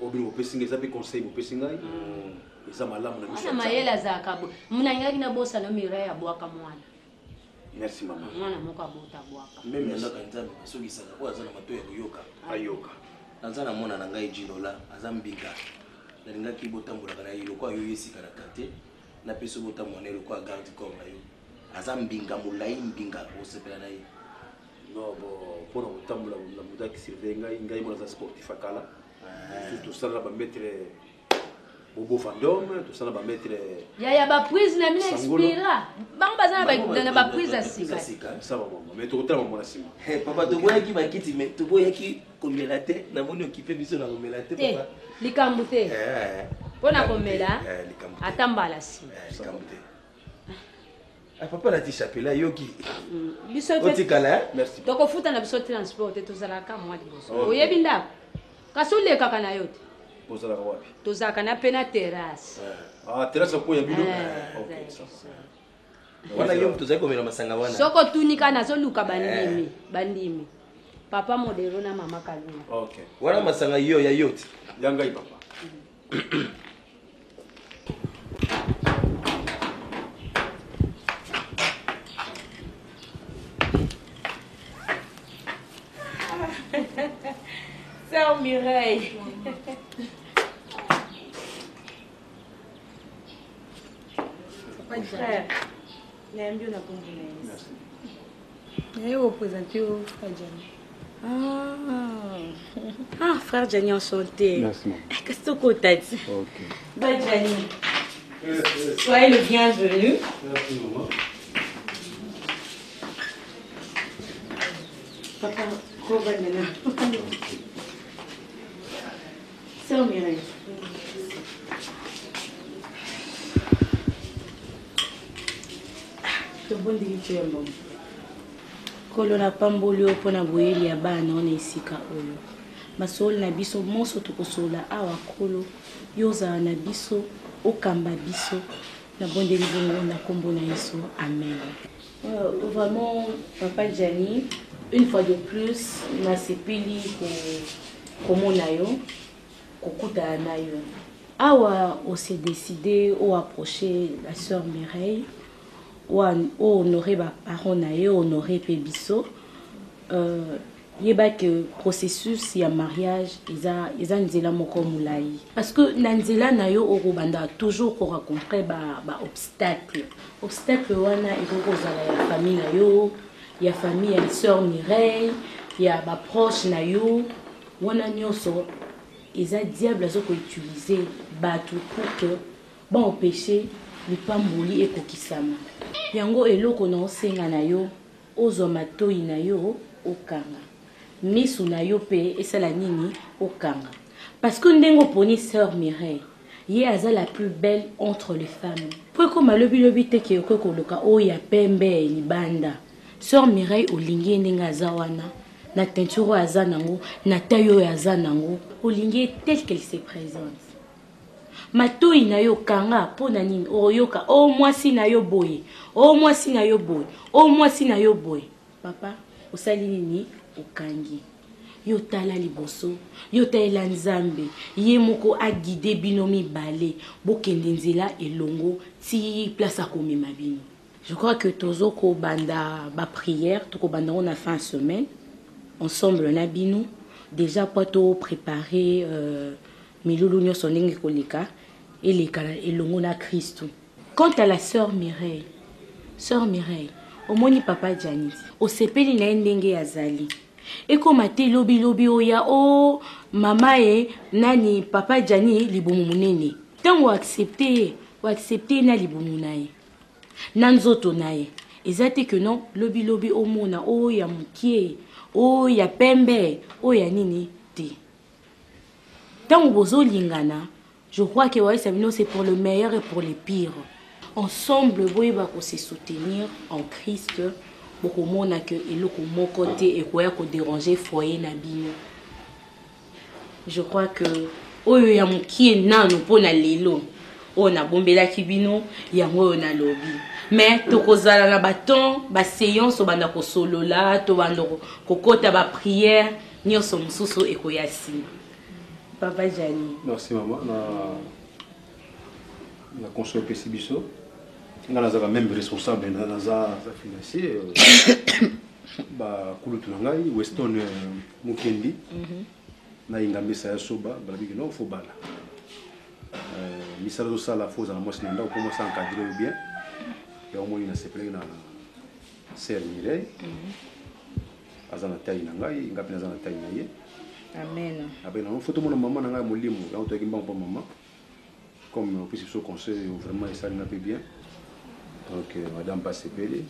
oyo bino bopesi ngai eza mpe conseil bopesi ngai eza malamu na miso mwana mayele azalaka bo nangaki nabosana mireille abwaka mwana merci mama mwana moko abota abwaka meme na ndako ya nzambe basokisaka oyo aza na matoi ya koyoka ayoka naza na mwana na ngai jinola aza mbinga nalingaki botambolaka na ye lokola yo ye sika na quartier napesi yo botambola na ye lokola garde corps na yo aza mbinga molai mbinga osepela na ye non bon mpona kotambola na moto akisurveille ngai ngai mona aza sportif akala mosusu tosala na bamaître bobo vandome tosala na bamaître yaya baprise na bino expira bango baza na baprise ya sika ça va mama mais tokotala mama na nsima papa toboyaki bakiti mais toboyaki komela te namoni okipe biso na komela te papa likambo te mpo na komela ata mbala nsima likambo te Ah, papa alati chapelet ayoki biso otikala merci tokofuta na biso transport te tozalaka mwa liboso oyebi ndako kasi olekaka na yo te ozalaka wapi tozalaka na mpe na terrasse ah terrasse okoya bino wana yo moto ozali komela masanga wana soki otuni kaka nazoluka bandimi bandimi papa modero na mama kalunga okay. wana masanga yo ya yo ti ya ngai papa Sœur Mireille. Frère, nayambi yo na kombo na Yesu. Naye kopresente yo frère Gianni. Ah, ah frère Gianni, enchanté. Merci, maman. Ah, Qu'est-ce que tu dit Ok. Bah, Gianni, soyez le bienvenu. Merci, maman. Papa, Kobandana. Sœur Mireille. tobondeli to ya mbongo nkolo napamboli yo mpo na boyeli ya bana wana esika oyo. Masolo na biso monso tokosolola awa Nkolo, yo ozala na biso, okamba biso. Nabondeli bongo na kombo na Yesu. Amen. Vraiment papa Gianni, une fois de plus nasepeli komona yo, kokutana na yo. Awa o se décider o approcher la sœur Mireille, o honorer ba parents na ye, honorer pe biso. Yeba que processus ya mariage eza eza nzela moko molayi. Parce que na nzela na yo okobanda toujours ko rencontrer ba ba obstacle. Obstacle wana ekoki kozala ya famille na yo, ya famille ya sœur Mireille, ya ba proche na yo, wana nyonso eza diable azo ko utiliser batu pour que ba empecher lipamboli ekokisama. Yango eloko na osenga na yo Ozwa matoyi na yo okanga. Misu na yo pe esala nini okanga. Parce que ndenge oponi sœur Mireille, ye aza la plus belle entre les femmes. Po ekoma lobi lobi te ke okoki koluka oyo ya pembe libanda. Sœur Mireille olingi ye ndenge aza wana, na teinture oyo aza nango, na taille oyo aza nango, olingi ye tel qu'elle se presente. Matoyi na yo kanga mpo na nini oyoka o oh, mwasi na yo boye o oh, mwasi na yo boye o oh, mwasi na yo boye papa osali nini okangi yo tala liboso yo talela nzambe ye moko aguide bino mibale bokende nzela elongo ti place akomema bino je crois que tozo kobanda baprière tokobanda yango na fin semaine ensemble na bino déjà mpo to préparer Milulu nyonso ndenge ekoleka, eleka elongo na Kristu. Quant à la sœur Mireille, sœur Mireille, omoni papa Gianni, osepeli na ye ndenge azali. Ekoma te lobi lobi oya o oh, mama e nani papa Gianni libumu munene. Tango accepter ye, o accepter ye na libumu na ye. Na nzoto na ye. Eza te que non lobi lobi omona o oh, ya mukie, o oh, ya pembe, o oh, ya nini te. Tango bozo lingana, je crois que wayesa bino c'est pour le meilleur et pour le pire. Ensemble boyeba ko se soutenir en Christ, bokomona que eloko moko te ekoya ko déranger foyer na bino. Je crois que oyo ya mokie nano mpo na lelo oyo nabombelaki bino yango oyo nalobi mais tokozala na batemps baséance obanda kosolola tobanda kokota baprière Nionso mosusu ekoya sima. Papa Gianni. Merci maman na na conseil opesi biso. Nga nazaka même responsable na naza naza financier euh, ba kulutu na ngai Weston euh, Mukendi mm -hmm. na Ingambesa ya Soba balobi que non faut bala. Euh, misala ozosala faut ozala mwasi na ndako mpo mwasi encadre yo bien. Yango moni nasepelaki na sœur Mireille. Mm -hmm. Aza na taille na ngai, ngai pe naza na taille na ye. Amen. Abe na faut tomona maman na ngai ya molimo, yango toyaki mbangu pa maman. Comme opesi biso conseil vraiment esali nga pe bien. Donc euh, madame pa sepeli.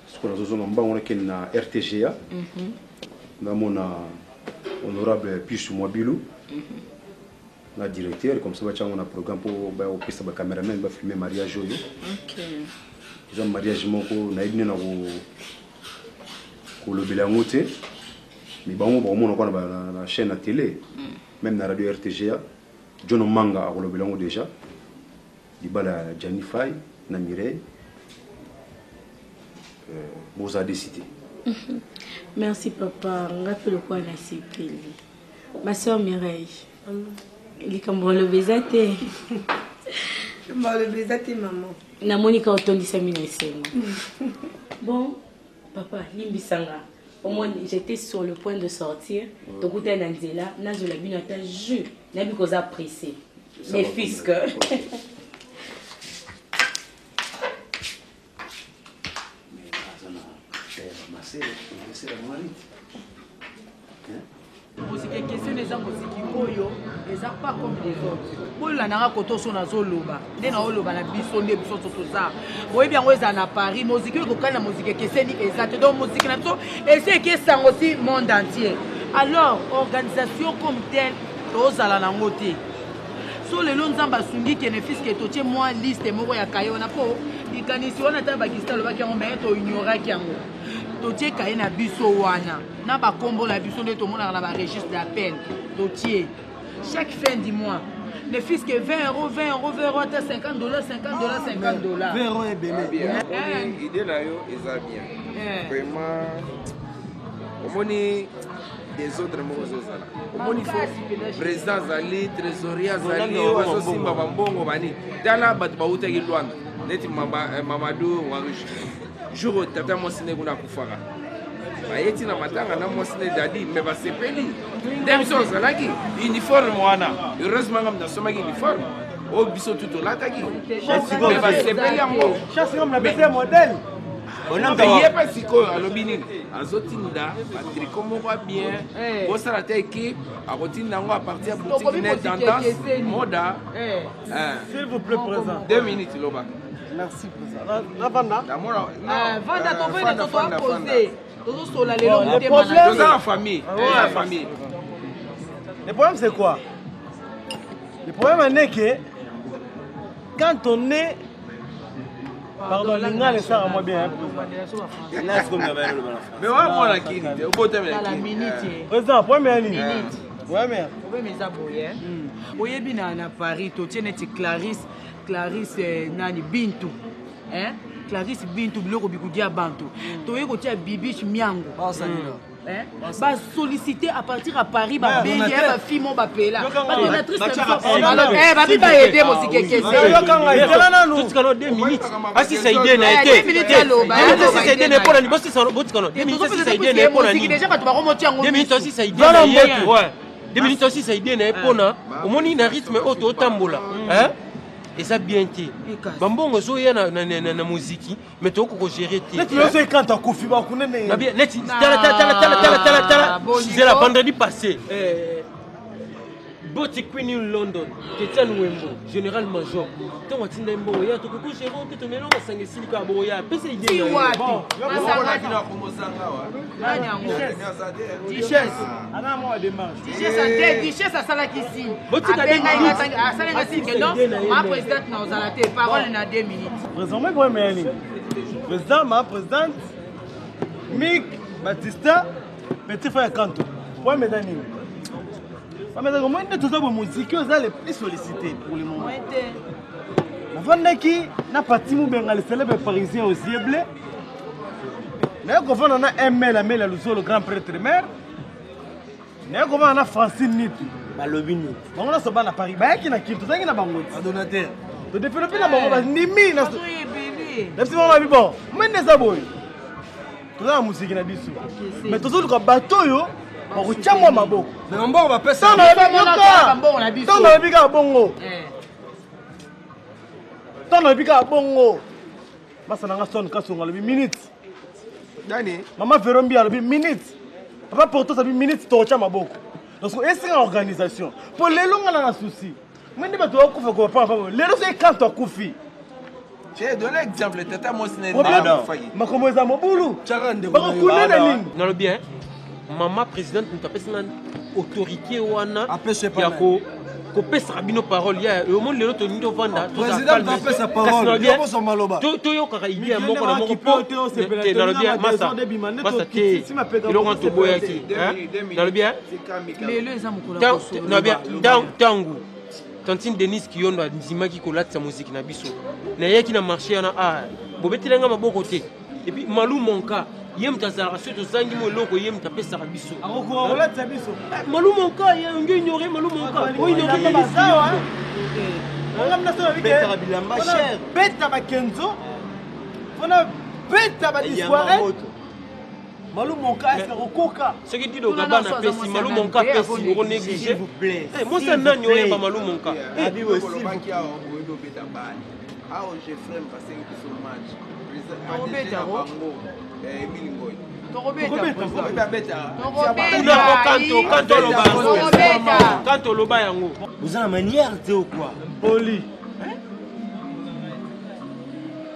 Sikoyo nazozonga mbangu nakende na RTGA. Mm -hmm. Namona honorable Pius Mwabilu. Mm -hmm. na directeur comme ça batia yango na programme mpo baya kopesa ba cameraman ba filmer mariage oyo. Okay. Eza mariage moko nayebi nde na ko kolobela yango te mais bango bakomona kwa na, na chaîne na télé mm. même na radio rtga john omanga akolobela yango déjà libala ya jani fai na mireille euh, boza décidé merci papa nga mpe lokola nasepeli ma soeur mireille likambo oloba eza te maloba eza te mama namoni ka otondisami na esengo bon papa limbisa nga omoni j'étais sur le point de sortir tokutani na nzela nazwela bino ata jus nayebi koza pressé ne fiske Moziki ekeseni eza moziki oyo eza pas comme les autres. Bolanda nga koto so nazoloba nde naoloba na biso nde biso so toza boyebi yango ezala na Paris moziki oyo ekokani na moziki ekeseni eza te donc moziki na biso esi ekesango si monde entier alors organisation comme telle tozala nango te so lelo nzambe asungi kene fiske totie mwa liste moko ya kaye wana mpo likanisi wana ata bakisita alobaki yango me toignoraki yango. Totie kaye na biso wana na bakombo na biso nde tomonaka na baregistre d'appel, totie chaque fin du mois ne fût que 20 euros, 20 euros, 20 euros, ata 50 dollars, 50 dollars, 50 dollars. 20 euros ebele. Bien. Idée na yo eza bien. Vraiment omoni desordre moko ezozala, omoni fo président azali, trésorier azali, oyo azosimba bambongo bani. Tala bato bautaki Lwanda neti Mamadou Warush, jour oyo tata mwasi nde kuna akufaka, baye ntina matanga na mwasi nde dadi me basepeli nde biso ozalaki uniforme wana. Heureusement ngam nasomaki uniforme oyo biso tu tolataki, me basepeli yango. Modèle. Ye mpe sikoyo alobi nini? Azotinda batriko moko ya bien, bosala te équipe, akotinda yango à partir ya boutique ne Tendance Moda. S'il vous plaît, président. 2 minutes, loba. Merci, président. Navanda. Vanda, tovanda, totoapose, tozosola lelo motema. Toza na famille, toza na famille. Le problème, c'est quoi? Le problème en est que quand on est. Pardon, lingala esaka moi bien. Mais wa mwana kini te, obotamela kini. Président, problème ya nini? Problème. Problème eza boye. Oyebi na Paris totie neti Clarisse, Clarisse nani, Bintu, hein? Clarisse Bintu, biloko bikudia bantu. Toye kotia Bibiche Miango, basollicité à partir à Paris, babengi ya bafille mo bapela badonatrice, babi baede mosika ekese. Asisa idée na ye te, asisa idée na ye mpona nini? Botikano 2 minutes, asisa idée na ye mpona nini? Déjà bato bakomotia yango. 2 minutes, asisa idée na ye. 2 minutes, asisa idée na ye mpona omoni na rythme oyo tootambola eza bien te. Bambongo ezoya na moziki, mais tokoki kogérer te. Neti loso ekanta akufi bakunene. Neti tala, tala, tala, tala, tala, tala, tala, zela, vendredi passé, Boti Queen in London, Ketian Wembo, général major, ntango atinda ye mbongo ya tokoki kogérer te, tomela masanga esili kaka bongo ya apesa idée. Nani yango? Duchesse asalaki signe, asalenga signe ke non, ma présidente na ozala te, parole na 2 minutes. Président, moi, problème ya nini? Président, ma présidente Mik Batista, petit frère Kanto, problème eza nini? Problème eza moi nde toza boye, moziki oyo eza le plus sollicité pour le moment. Navandaki na Pati Mobenga, le célèbre parisien aux yeux bleus, naye kovanda na Ml Amel ya Luzolo, grand prêtre mare, naye kovanda na Francine Nitu. Balobi nini? Bango nyonso bana Paris bayaki na kili, tozalaki na bango ti badonateur, todévelopper na bango, bandimi na biso. Bango babi bon, moi nde eza boye, toza na mosiki na biso, mais tozoluka bato oyo bakotya mwa maboko. Mbongo bapesa. Ntango nalobi kaka bongo, ntango nalobi kaka bongo, masa nanga son Kasongo alobi minute. Nani? Mama Verombi alobi minute, papa Portos alobi minute, tokotya maboko. Donc esenga organisation, mpo lelo nga na souci mwe nde bato bakufa kopapa lelo so ekanto akufi. J'ai donné exemple, tata mwasi na Problème, makambo eza mobulu, bakokunde na nini? Nalobi mama présidente moto apesi nga autorité wana ya kopesaka bino parole ya omoni lelo tolingi tovanda. Président apesa parole, yo bozwa maloba. Toyokaka idée ya moko na moko, po te nalobi masa masa te, eloko wana toboyaki. Nalobi lelo eza mokolo. Nalobi ntango tantine Denise Kiyondo andimaki kolatisa moziki na biso, nayaki na marché wana, a bobetelenga maboko te. Et puis Malu Monka, ye moto azalaka, soki tozangi mo eloko, ye moto apesaka biso. Akokolatisa biso. Malu Monka, ye ignore Malu Monka, oignore. Betaka bilamba cher. Beta bakenzo mpona beta badispoiret, Malu Monka eske akokoka? Soki Dido Gabana apesi, Malu Monka apesi, okonégliger mosa nani oyeba Malu Monka? Olobaki awa oyebi obeta bale awa, Jeffrey basengi biso match. Tokobeta bango Emili Ngoi. Kanto oloba yango. Oza na manière te ou quoi? Poli.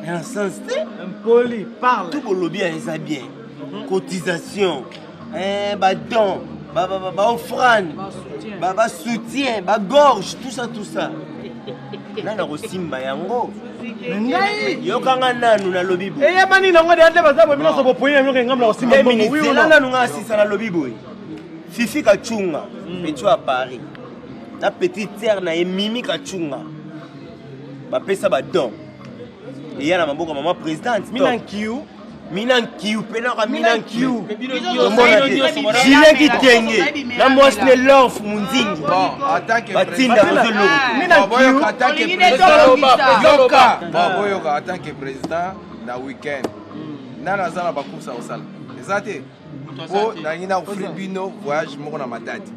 Na sens te. Poli parle. Tout bolobi eza bien, cotisation, badon, baoffrande, basoutien, bagorge, tout ça, tout ça. Nani akosimba yango? Ngai. Yokanga nanu nalobi boye. Eyebani nango de ande baza boye bino bopoyi na bino ngambo na kosimba mbongo. Oui ou Zela non? nanu nga asisa nalobi boye. Fifi Kachunga, petit ya Paris. Na petite sœur na ye Mimi Kachunga. Bapesa ba don. Eya na maboko ya mama présidente. Mina Nkiu. Mina Nkiu penaka Mina Nkiu. Tomona te. Julien Kitenge na mwasi ne Lorf Munzingi. Batinda Yoka. Bon, boyoka en tant que président na week-end nani aza na bacourse ya kosala eza te mpo nalingi na ofri bino voyage moko na matadi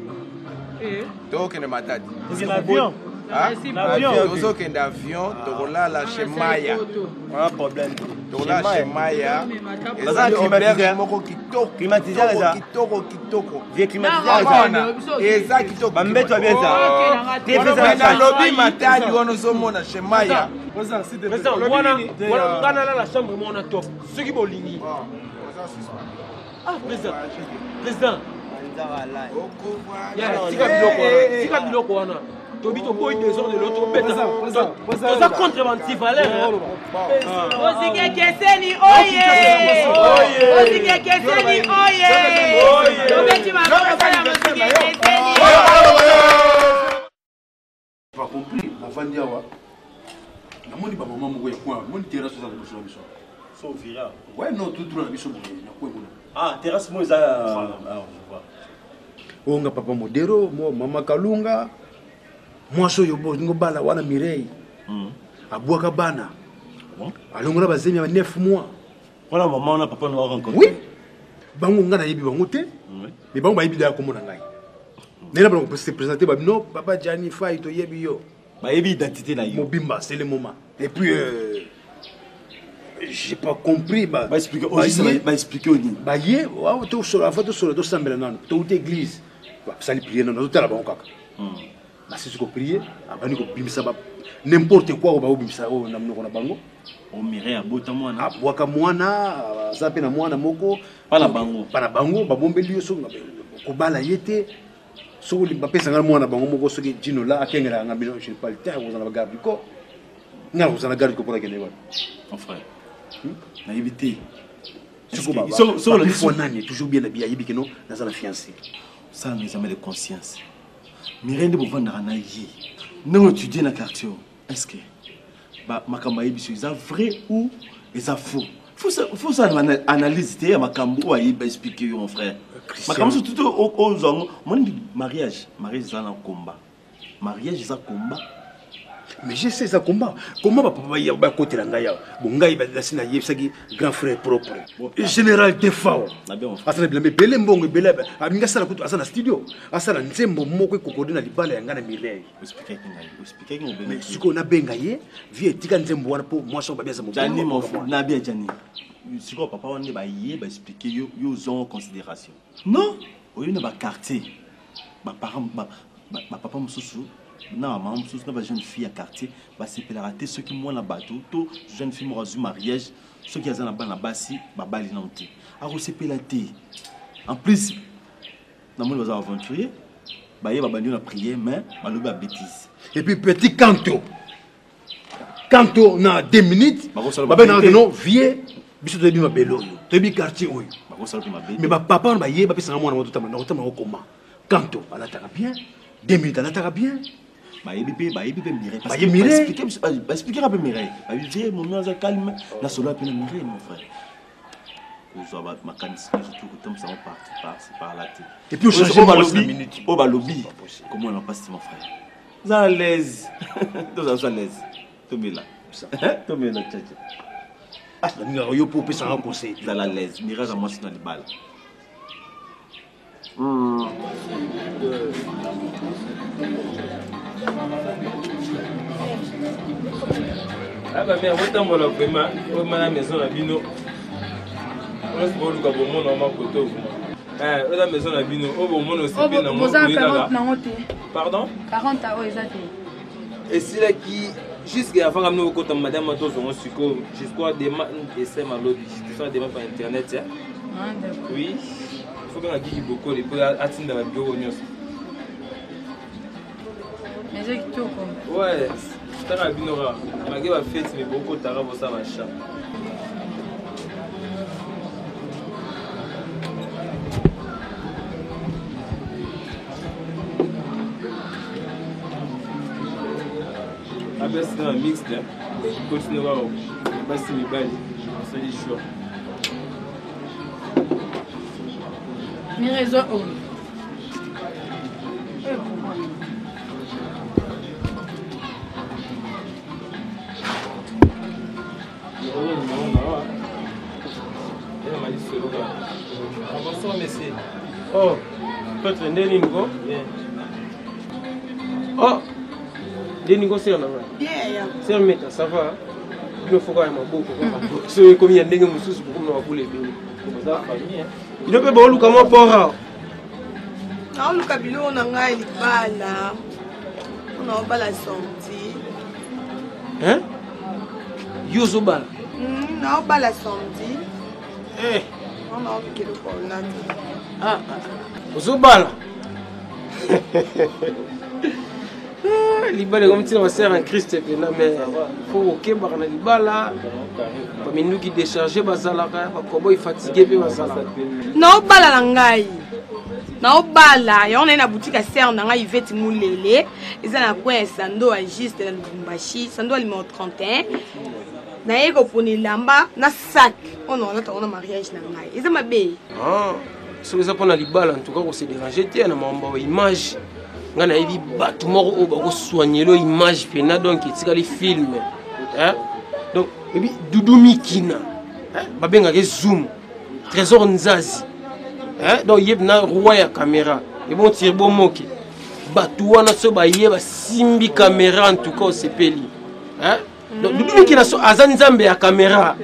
tokokende matadi Tokende avion. Ah? Na avion. tozokende avion tokolala chez maya tokolala chez maya Baza ezali climatiseur. auberge moko kitoko Climatiseur eza. kitoko kitoko Vieux climatiseur eza. Wana, eza kitoko Bambeto ya bien eza. TV eza na kati. nalobi matadi wana ozomona chez maya Président, wana wana nga nalala chambre moko na top soki bolingi. Ah, président. Président. Ya, tika biloko wana. Tika biloko wana. Tobi toboyi désordre lelo tobeta. Toza contre bantivaleur. Moziki ekeseni oye! Moziki ekeseni oye! Tobeti maboko mpona moziki ekeseni. Pas compris, navandi awa namoni bamama moko ya coin, moni terrasse oza liboso na biso. So vira. Ouais, non, tout droit na biso boye na coin kuna. Ah, terrasse mo eza ah, je vois. Oyo nga papa Modero, mo mama Kalunga, mwasi oyo bolingo bala wana Mireille. Abwaka bana. Alongola bazemi ya 9 mois. Wana mama wana papa no rencontre. Oui. Bango nga nayebi bango te. Mais bango bayebi deya komona ngai. Nena bango se présenter ba non papa Gianni Fay toyebi yo. Bayebi identité na yo. Mobimba, c'est le moment. Et puis j'ai pas compris ba Ba expliquer au juste ba expliquer au nini. Ba ye wa to solo afa to solo to sambela nanu. To uti église. Ba sali prier nanu tala bango kaka. Basisi ko prier, abandi ko bimisa ba n'importe quoi ba bimisa oyo na monoko na bango. O Mireille abota mwana. Abwaka mwana, aza pe na mwana moko. Bana bango. Bana bango babombeli yo soki kobala ye te. Soki bapesa ngai mwana bango moko soki Gino la akengelaka ngai bino je n'ai pas le temps kozala na garde du corps. Ngai nakozala na garde du corps mpona kende wapi? Mon frère. Nayebi te. Soko ba nani toujours bien habillé ayebi ke non naza na fiancé. Sala na examen de conscience. Mireille nde bovandaka na ye. Ndenge étudier na quartier oyo. Est-ce que ba makambo ayebi so eza vrai ou eza faux? Faut ça analyse te ya makambo oyo ayebi expliquer yo mon frère. Christian. Makambo surtout ozwa yango omoni mariage, mariage eza na combat. Mariage eza combat. Mais je sais ça combat. Comment ba papa ya ba côté la ngai ya. Bon ngai ba nasi na yebisaki grand frère propre. Général Defao. Asala bilamba ebele mbongo ebele alingi asala kutu aza na studio. Asala nzembo moko ekokode na libala ya ngai na Mireille. Mais sikoyo nabenga ye vie etika nzembo wana mpo mwasi oyo babi aza Gianni, mon frère, nabi ya Gianni. Sikoyo papa wana nde baye ba expliquer yo yo ozongo considération. Non, oyo na ba quartier. Ba parents ba ba papa mosusu na ba mama mosusu na ba jeune fille ya quartier basepelaka te soki mwana bato to jeune fille moko azwi mariage soki aza na bana basi babali nano te akosepela te. En plus namoni baza aventurier baye babandi na prière mais balobi ba bêtise. Et puis petit canto. Canto na 2 minutes. Bakosala Babe na mabe te. non vieux biso toyebi mabele oyo. Toyebi quartier oyo. Bakosala mpe mabe te. Mais ba papa wana baye bapesaka mwana moto tamba na kotamba koma. Canto alataka bien. 2 minutes alataka bien. Bayebi mpe bayebi mpe Mireille. Parce Bayebi que Mireille. baexpliquer mpe Mireille. Bayebi vie momi aza calme na solo mpe na Mireille mon frère. Kozwa makanisi nyonso tu kotambwisa yango par par par là te. Et puis, Oyo ochanger soki mwasi na balobi- minute. oyo balobi komona mpasi te mon frère. Oza à l'aise. Tozala so à l'aise. Tomela. Tomela tchatcha. Nalingaka yo mpo opesanga conseil. Zala à l'aise. Mireille aza mwasi na libala. Ah ba mère botambola vraiment vraiment na maison na bino. Nyonso boluka bomona wa makoto vraiment. Eh, oza maison na bino, oyo bomona osepeli nango boza boye 40 kaka. nango te. Pardon? 40 oyo eza te. Esilaki jusque avant nga bino kokota madame ato ozongo sikoyo jusqu'à demain esema lobi tosala demain par internet ya. Ah, d'accord. Oui, faut benga Gigi Bokole mpo atinda babiloko nyonso. Mais eza kitoko. Ouais. Tala bino kaka malgré ba feti mais bokotaka bosala ba chat. Abesi na mixte continue kaka basi mibali osali choix. Mire eza oyo. Bonsoir monsieur. Oh, Petre nde nini ko? Oh, nde nini ko sœur na ngai? Bien. Sœur Meta, ça va? Bino foka ya maboko kaka. Soki ekomi ya ndenge mosusu bokomi na bakula ebele. Bino mpe baoluka mwa pora. Naoluka biloko na ngai libala. Mpona obala samedi. Hein? Yo ozobala? Hmm, naobala samedi. Eh. Mpona oluka eloko olata. Ah, ah. Ozobala? Ah, libala ekomi ntina basere en christ mpena mais fo kokebaka na libala baminduki décharge bazalaka bakoboy fatigue mpe bazalaka naobala na ngai naobala yango naye na boutique ya sere na ngai ivete mulele eza na coin ya sando ya juste na lubumbashi sando ya numero 31 naye kopona elamba na sac oyo naolata yango na mariage na ngai eza mabe ah, soki eza mpona libala ntuka kose dérange te na makambo ya image ngai nayebi bato moko oyo bakosoignelo image mpena donc etikali film donc ebi dudu mikina babengaka ye zoom trésor nzazi donc ye na roi ya caméra ebongo tirbo moke bato wana so baye basimbi caméra en tout cas osepeli donc dudu mikina so aza nzambe ya caméra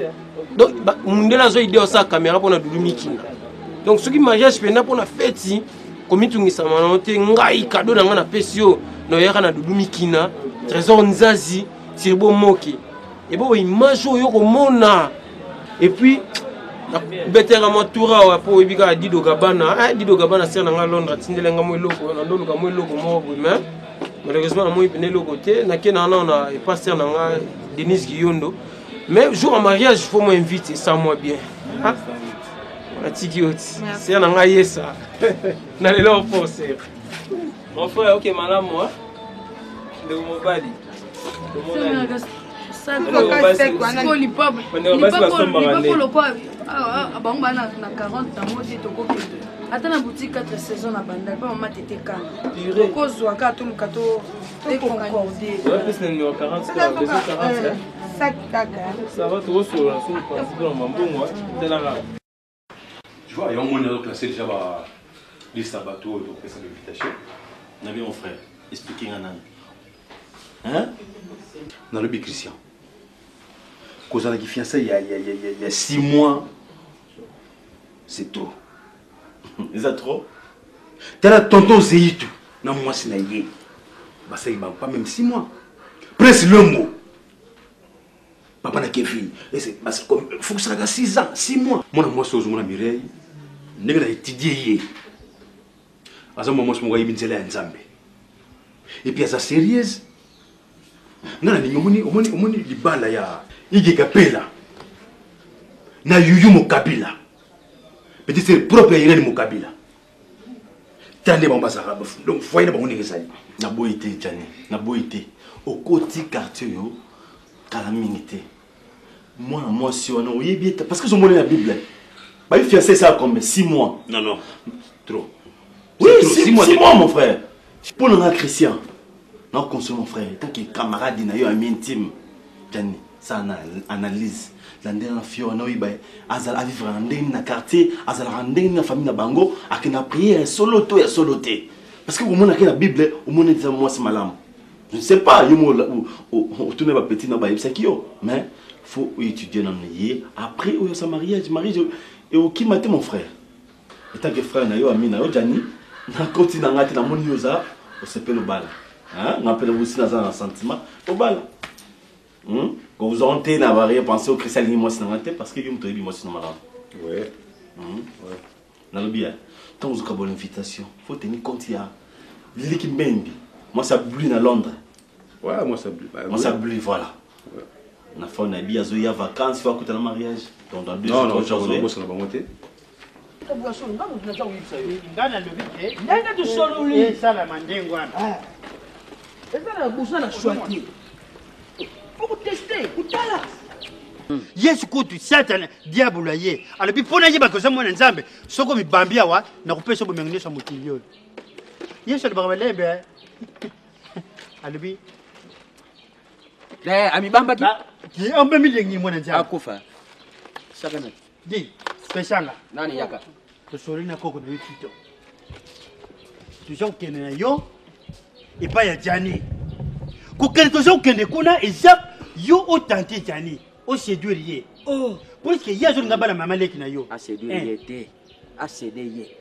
donc mundele azo idée osala caméra mpona dudu mikina donc soki mariage mpenza mpona feti komitungisama nango te ngai kado na ngai napesi yo naoyaka na dudu mikina trésor nzazi tirbo moke ebo image oyo okomona et puis betaka mwa tour awa mpo oyebi kaka dido gabana eh, dido gabana sere na ngai londres atindeli nga mwa eloko nandoluka mwa eloko moko boye mais malheureusement namoni mpena eloko te nake na nao na epa sere na nga denise giyondo mais jour ya mariage faut mo invite esa mwa bien natiki yo ti sere na ngai yesa na lelo fort sere Mon frère, ok, malamu, hein? Ndeko mobali. Lipapo lokwa bango baa na 40 nango te tokokende ata na boutique 4 saison na bandal mpa mama tete kanga tokozwa kaka toluka toconcorde sac kaka Ça va, tokosolola soki principe na mambongo telaka. Tu vois, yango moni azo classer déjà ba liste ya bato oyo tokopesa ba invitation. Nabi mon frère, expliquer nga nani. Hein? Nalobi Christian. Kozala ki fiancé ya ya ya ya, ya 6 mois c'est trop. Eza trop? Tala tonton Zeitu na mwasi na ye. Basali ba pas même 6 mois. Prince Longo papa na kevin fokosalaka 6 ans 6 mois mwana mwasi oyo ozomona mireille ndenge na étudie ye aza mwa mwasi moko ayebi nzela ya nzambe epuis aza sérieuse nga nalingi omoni omoni omoni libala ya ige kapela na yuyu mokabila petit sere propre ya irene mokabila tala nde bango bazalaka donc foyer na bango ndenge ezali naboyi te jani naboyi te okoti quartier oyo kala mingi te mwana mwasi wana oyebi ete parce que ozomona na bible bayi fiancé esala combien 6 mois non non trop oui 6 mois, mois mon frère mpo na nga christian nakonsole mon frère tant que camarade na yo ami intime jani sala na analyse na ndenge na fille wana oyeba azala avivre na ndenge na quartier azalaka ndenge na famille na bango akenda prière ya solo to ya solo te parce que omonaki na bible omoni eza mwasi malamu je ne sais pas yo moko otuna bapetit na bayebisaki yo mais faut étudier nano ye après oyo sa mariage mariage ekokima te mon frère etant que frère na yo ami na yo jani nakoti na ngai te namoni yo oza osepeli obala nga mpe osi naza na sentiment obala kozwa te na barie pense o christian alingi mwasi na ngai te parce que yo moto oyebi mwasi na malamu nalobi ya ntango ozokabola invitation faut tenir compte ya liliki mbembi mwasi abli na londres Ouais, moi ça bleu. Moi ça bleu, voilà. Na femme na bi azoya vacances, faut akutana mariage. Donc dans deux Non, ou non, trois jours. non, bosana bango te. Nga nalobi te Ndenge tosololi. Esalama ndenge wana. Eza na besoin na choix te, faut koteste, kotala. Yesu kutu, Satana diabolo ye alobi mpo nayebaka oza mwana Nzambe, soki omibambi awa, nakopesa bomengo nyonso ya mokili oyo. Yesu alobaka malembe, alobi amibambaki. Amemi lengi mwana Nzambe. Akufa sakana. Di pesanga. Nani yaka? Tosoli na koko na yo Tito, toza kokende na yo epai ya Jani. Kokende, toza kokende kuna, eza yo otante Jani, oséduire ye, puisque ye azolinga bana mama leki na yo. Aséduire ye te, acéder ye.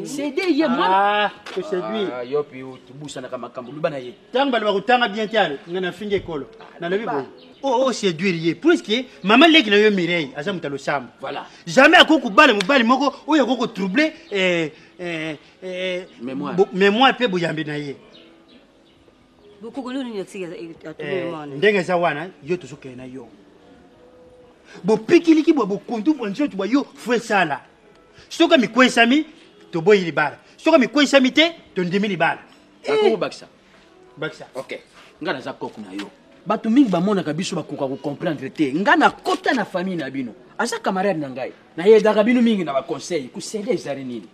Céder ye mwana toséduire. Ah, yo mpe tobusanaka makambo, luba na ye. Ntango baloba kotanga bien te, ale nga nafingi ekolo, nalobi boye, oséduire ye puisque mama leki na yo Mireille aza moto ya losambo. Voilà. Jamais akoki kobala mobali moko oyo akoki kotrouble Mémoire. Mémoire mpe boyambi na ye. Bokoko nini? Ndenge eza wana, yo tozokende na yo, bopikiliki bwa bokundu bwa nzoto bwa yo fo esala. Soki mikwesami, toboyi libala. Soki mikwesami te, tondimi libala. Akoko bakisa. Bakisa. Ok, nga naza koko na yo. Bato mingi bamonaka biso, bakoka kocomprendre te. Nga nakota na famille na bino, aza camarade na ngai, nayedaka bino mingi na baconseil. Kosede ezali nini?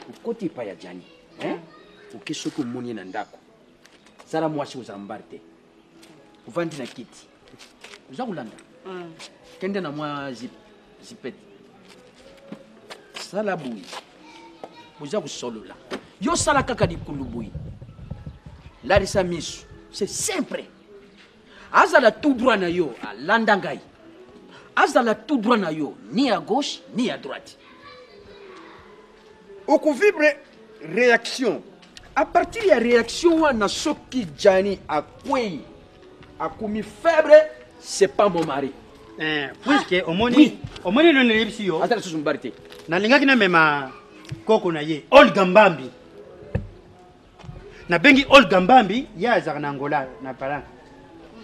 Okoti epai ya Jani, hein? Oke, soki omoni ye na ndako, zala mwasi, kozala mobali te. Ovandi na kiti, oza kolanda, kende na mwa zipete, sala boye, boza kosolola, yo sala kaka likulu boye, lalisa miso, c'est simple. Azala tout droit na yo, alanda ngai, azala tout droit na yo, ni à gauche ni à droite. Okovivre réaction. À partir ya réaction wana, soki Jani akwei, akomi faible, c'est pas mon mari. Puisque omoni, omoni nini nayebisi yo? Ata lisusu mobali te. Nalingaki namema koko na ye Olga Mbambi. Nabengi Olga Mbambi, ye azalaka na Angola na Palanka.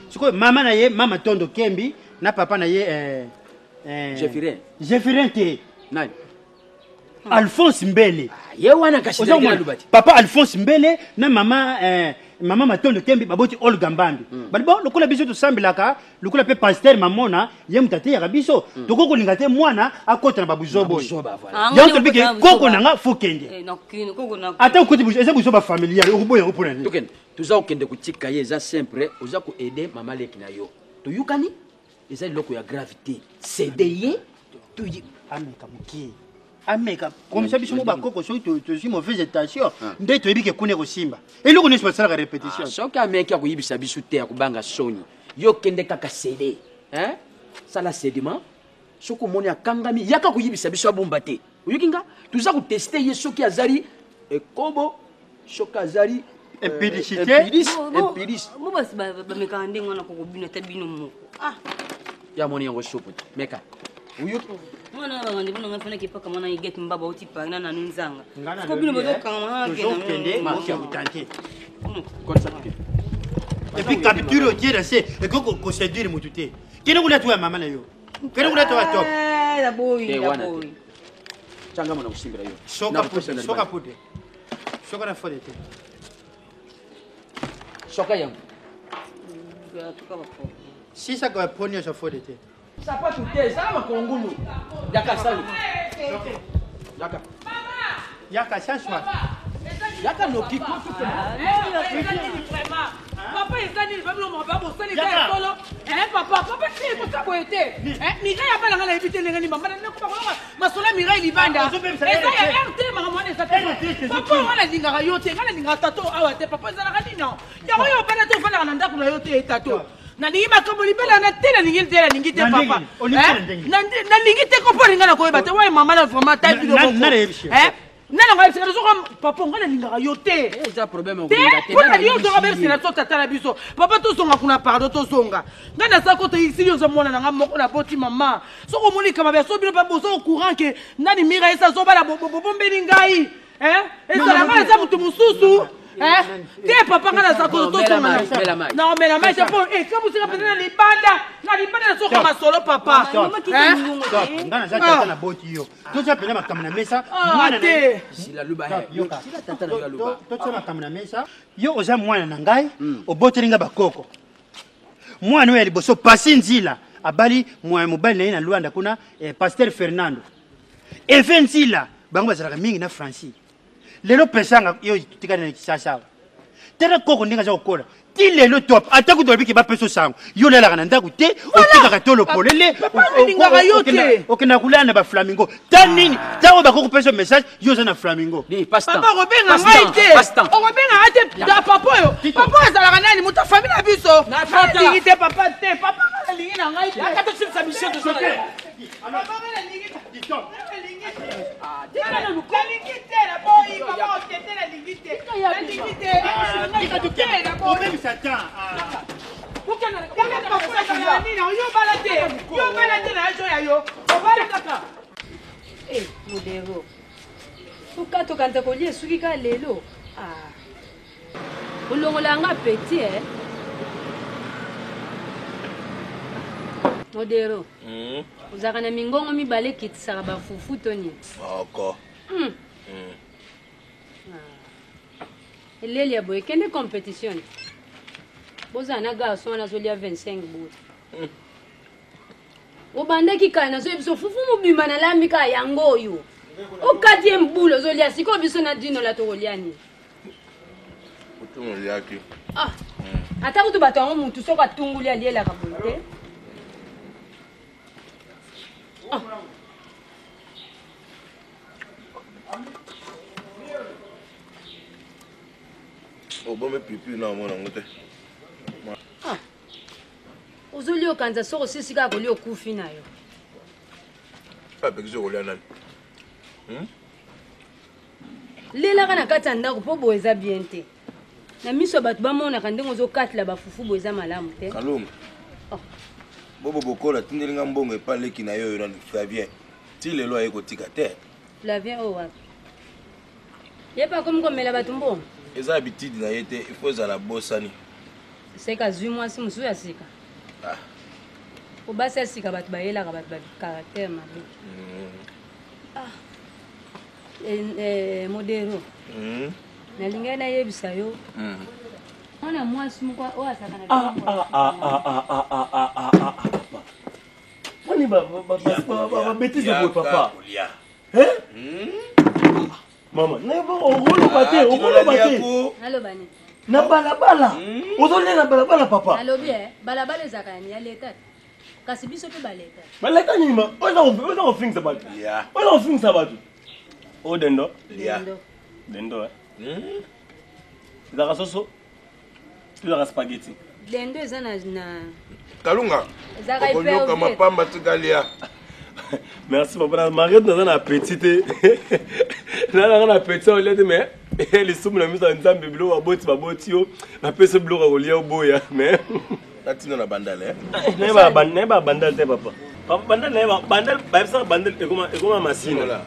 Sikoyo mama na ye, mama Tondo Kembi, na papa na ye Jeffirin. Jeffirin te. Nani? Alphonse Mbele. Ye wana kasi. Oza komona? Aloba te. Papa Alphonse Mbele na mama Matondo Kembi baboti Olga Mbambi. Bali bon, lokola biso tosambelaka, lokola mpe pasteur Mamona ye moto ateyaka biso, tokoki kolinga te mwana akota na babuzoba oyo. Ah, Yango tolobi ke koko na nga fo kende. Ata okoti eza buzoba familial, okoboya yango mpona nini? Tokende, toza kokende kotika ye, eza simple, oza koaider mama leki na yo, toyukani, eza eloko ya grave te, céder ye. Ameka mokie, ameka komisa biso mo bakoko. Soki tozwi mauvaise intention nde toyebi ke kuna ekosimba. Eloko nyonso basalaka répétition. Soki ameki, akoyibisa biso te, akobanga soni. Yo kende kaka céder, hein? Sala cédement, soki omoni akangami, yaka koyibisa biso, abomba te. Oyoki nga? Toza koteste ye soki azali ekobo, soki azali Impudicité. Impudique. Bo basi bamekaka ndenge wana, koko bino ata bino moko. Ah. Ya moni yango supu te, meka, oyoki? Mwana na barendez-vous na ngai, fanaki epaka mwana Igete Mbaba auti Paris na nanu nzanga. Nga Siko bino nalobi, bozokanga mwana. Tozokende moki ya kotante et puis capture otie na se, ekoki koséduire motu te. Kende kuna to ya mama na yo, kende kuna to ya top. Naboyi. Te, wana te. Naboyi. Tyanga mona kosimbela yo. Soka poudre, soka poudre, soka na fode te. Soka yango. Sisaka po nyonso fode te. Sapatu te, ezala makongulu. Yaka sali, yaka. Yaka saswa. Yaka noki. Papa, eza nini? Babilo babosali eza ya solo. Papa, papa, nini kosa boye te? Mireille abalanga, nayebi te ndenge nini. Mama, masolo ya Mireille libanda eza ya rt. Makambo wana eza te, papa. Wana alingaka yo te, ngai nalingaka tato awa te. Papa, ezalaka nini yango? Oyo obala te, ofandaka na ndako na yo te. Tato, nalingi makambo libela na te, nalingi te, nalingi te papa, nalingi te. Ko mpo alinga na koyeba te waye mama na vraiment ta bino moko nani yango ayebisaka soka papa, ngai nalingaka yo te. Eza problème. Te, mpo na yo ozonga bebisela so tata na biso. Papa, tozonga kuna, pardon, tozonga. Ngai naza koto isili, oza mwana na ngai moko naboti. Mama, soki omoni kama bia so bino mpe boza au courant ke nani Mira esa azobala, bobombeli ngai ezala ngai eza motu mosusu. Te papa nga naza kototonga na omela mai te mpo ekamusika mpenza na libanda na libanda nazoka masolo papa. Nga naza tata na boti yo, totya mpena makambo na mesa. Mwana te. Totya makambo na mesa. Yo oza mwana na ngai, oboteli ngai bakoko. Mwana oyo ya liboso pasi nzila abali mwana mobali na ye na Luanda kuna, pasteur Fernando Eve Nzila. Bango bazalaka mingi na Francis. Lelo pesanga yo tikali na Kisasa awa, tala koko ndenge aza kokola ti lelo. Top ata kutu olobiki bapesa sango, yo olalaka na ndako te, otikaka tolo polele, nalingaka yo te. Okendaka kolala na baflamingo ta nini. Ntango bakoki kopesa message, yo oza na flamingo. Papa, okobenga ngai te, okobenga ngai te da papa oyo. Papa oyo azalaka nani? Moto afami na biso. Nalingi te papa, te papa, nga nalingi na ngai te. Yaka tosilisa mission tozala. Papa, nga nalingi te, nalingi te, naboyi papa otete, nalingi te, nalingi te, nalingi te, naboyi. Obebisa temps. Yo bala te, yo bala te na yo ya yo obala kaka. Eh, modero oka tokanisa kolia esuki kaka lelo. Ah. Olongola yanga apeti e modero. Ozalaka na mingongo mibale ekitisaka bafufu to nini? Moko. Eleli ya boye, kende compétition. Bozala na garçon wana azolia 25 boye. Obandaki kala, nazoyebi biso fufu mobimba nalambi kaka yango oyo okati ye mbula ozolia. Sikoyo biso na dinola tokolia nini? Kutu noliaki. Ah, ata kutu bato yango, mutu soki atunguli alielaka boye te. Ah. Obombe pipi na omona yango te. Ah. Ozolia okanisa soki osisi kaka kolia okufi na yo. Apekisi kolia nani? Lelaka na kati ya ndako mpo boye eza bien te na miso ya bato bamonaka ndenge ozokatela bafufu boye, eza malamu te. Kalunga, bobo bokola atindeli nga mbongo epa leki na yo oyo nani, Flavien. Ti lelo aye kotika te. Flavien oyo wapi? Ye mpe akomi komela bato mbongo. Eza habitude na ye te, il faut ezala bosani. Seka azwi mwasi mosusu ya sika. Ah. Po basi ya sika bato bayelaka bato bacaractère mabe. Ah. Modero, nalingai nayebisa yo, mwana mwasi moko oyo azalaka na Ah, ah, ah, ah, ah, ah, ah, ah, ah, ah, papa. Wani babêtises boye papa. Eh? Mama, okoloba te, okoloba te. Naloba nini? Na balabala. Ozolia na balabala papa. Nalobi e balabala ezalaka ya ya leta te, kasi biso mpe baleta. Baleta nini ma? Oza kofingisa bato. Oza kofingisa bato. O dendo. Dendo. Dendo eh. Ezalaka soso. Ezalaka spaghetti. Dendo eza na Kalunga, Ezalaka okonyoka hyper. Mapamba tikalia. Merci papa. Na mariette naza na appétit te. Nazalaka na appétit ya kolia te, mais lisumu na miso ya Nzambe, biloko baboti baboti yo, bapesi yo biloko ya kolia oboya, mais natina na bandale. Nayeba bandal te papa. Papa, bandal nayeba bandal, bayebisaka bandal ekoma masina.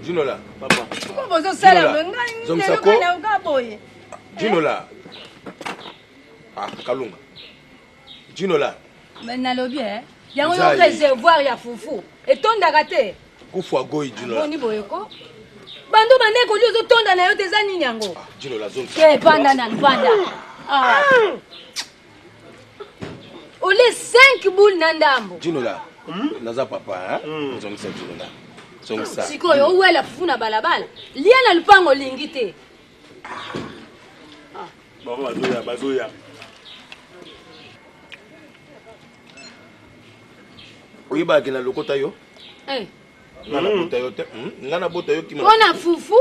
Jinola. Papa. Ko bozosala Jinola. boye ngai Zongisa lelo ko. ngai nayoka boye. Jinola. Ah, Kalunga. Jinola. Mais nalobi e yango yo Nzai. réservoir ya fufu etondaka te. Kufu agoi Jinola. Boni boye ko bando bande kolia ozotonda na yo te, eza nini yango? Jinola zongisa. Te, panda nanu, panda. Ah. Olie 5 boule na ndambo. Jinola. Naza papa, hein? Zongisa Jinola. Zongisa. Sikoyo owela fufu na balabala, lia na lupango olingi te. Bango bazoya, bazoya. Oyebaka na lokota yo? Eh, Nga nabota yo te. Nga nabota yo kima. Mpo na fufu.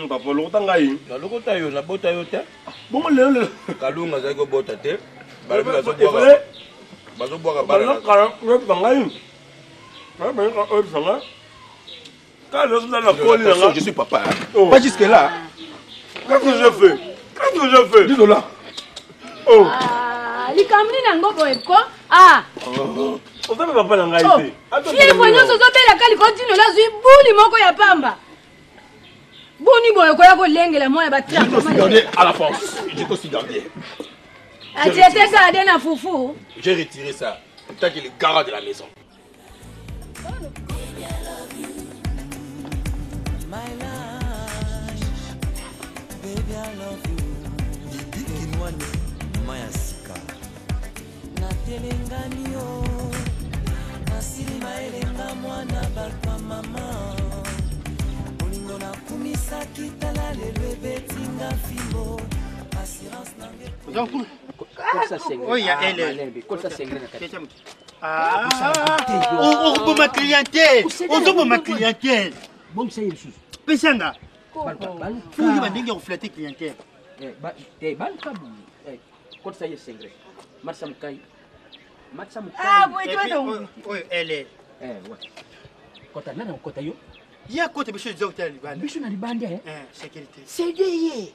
Papa, lokota ngai. Nalokota yo, nabota yo te. Bongo lelo lelo. Kalunga azalaki kobota te. Balobi bazobwaka. Bazobwaka bana. Balokala oyebisa ngai. Bayebisa oyebisa ngai. Quand je suis dans la colle, Attention, je suis papa. Hein. Pas jusque là. Qu'est-ce que je fais? Qu'est-ce que je fais? Dis là. Oh. Ah, likambo nini yango boye ko? Ah. Oza mpe papa na ngai te. Fièvre nyonso ozobelaka likolo, dino nazwi buli moko ya pamba. Boni boye koya kolengela mwana ba Je te suis gardé à la force. Je te suis gardé. Atie te garde na fufu. J'ai retiré ça. Tant qu'il est garant de la maison. Kinwani mama ya sika natelengani yo nasili mayelenga mwana balkwa mama bolingo nakumisaki tala lelo ebetinga fimbo assurance nange Oyo ya LL. Okoboma clientèle, ozoboma clientèle. Bongisa ye lisusu. Pesanga. Oyeba ndenge ya koflate clientèle. Baluka boye. Kotisa ye sengre. Matisa mokai. Matisa Ah, boye, tu vois, oyo LL. Kota nani akokota yo? Ye akota biso eza kotala libanda. Biso na libanda eh? Sécurité. Sede ye.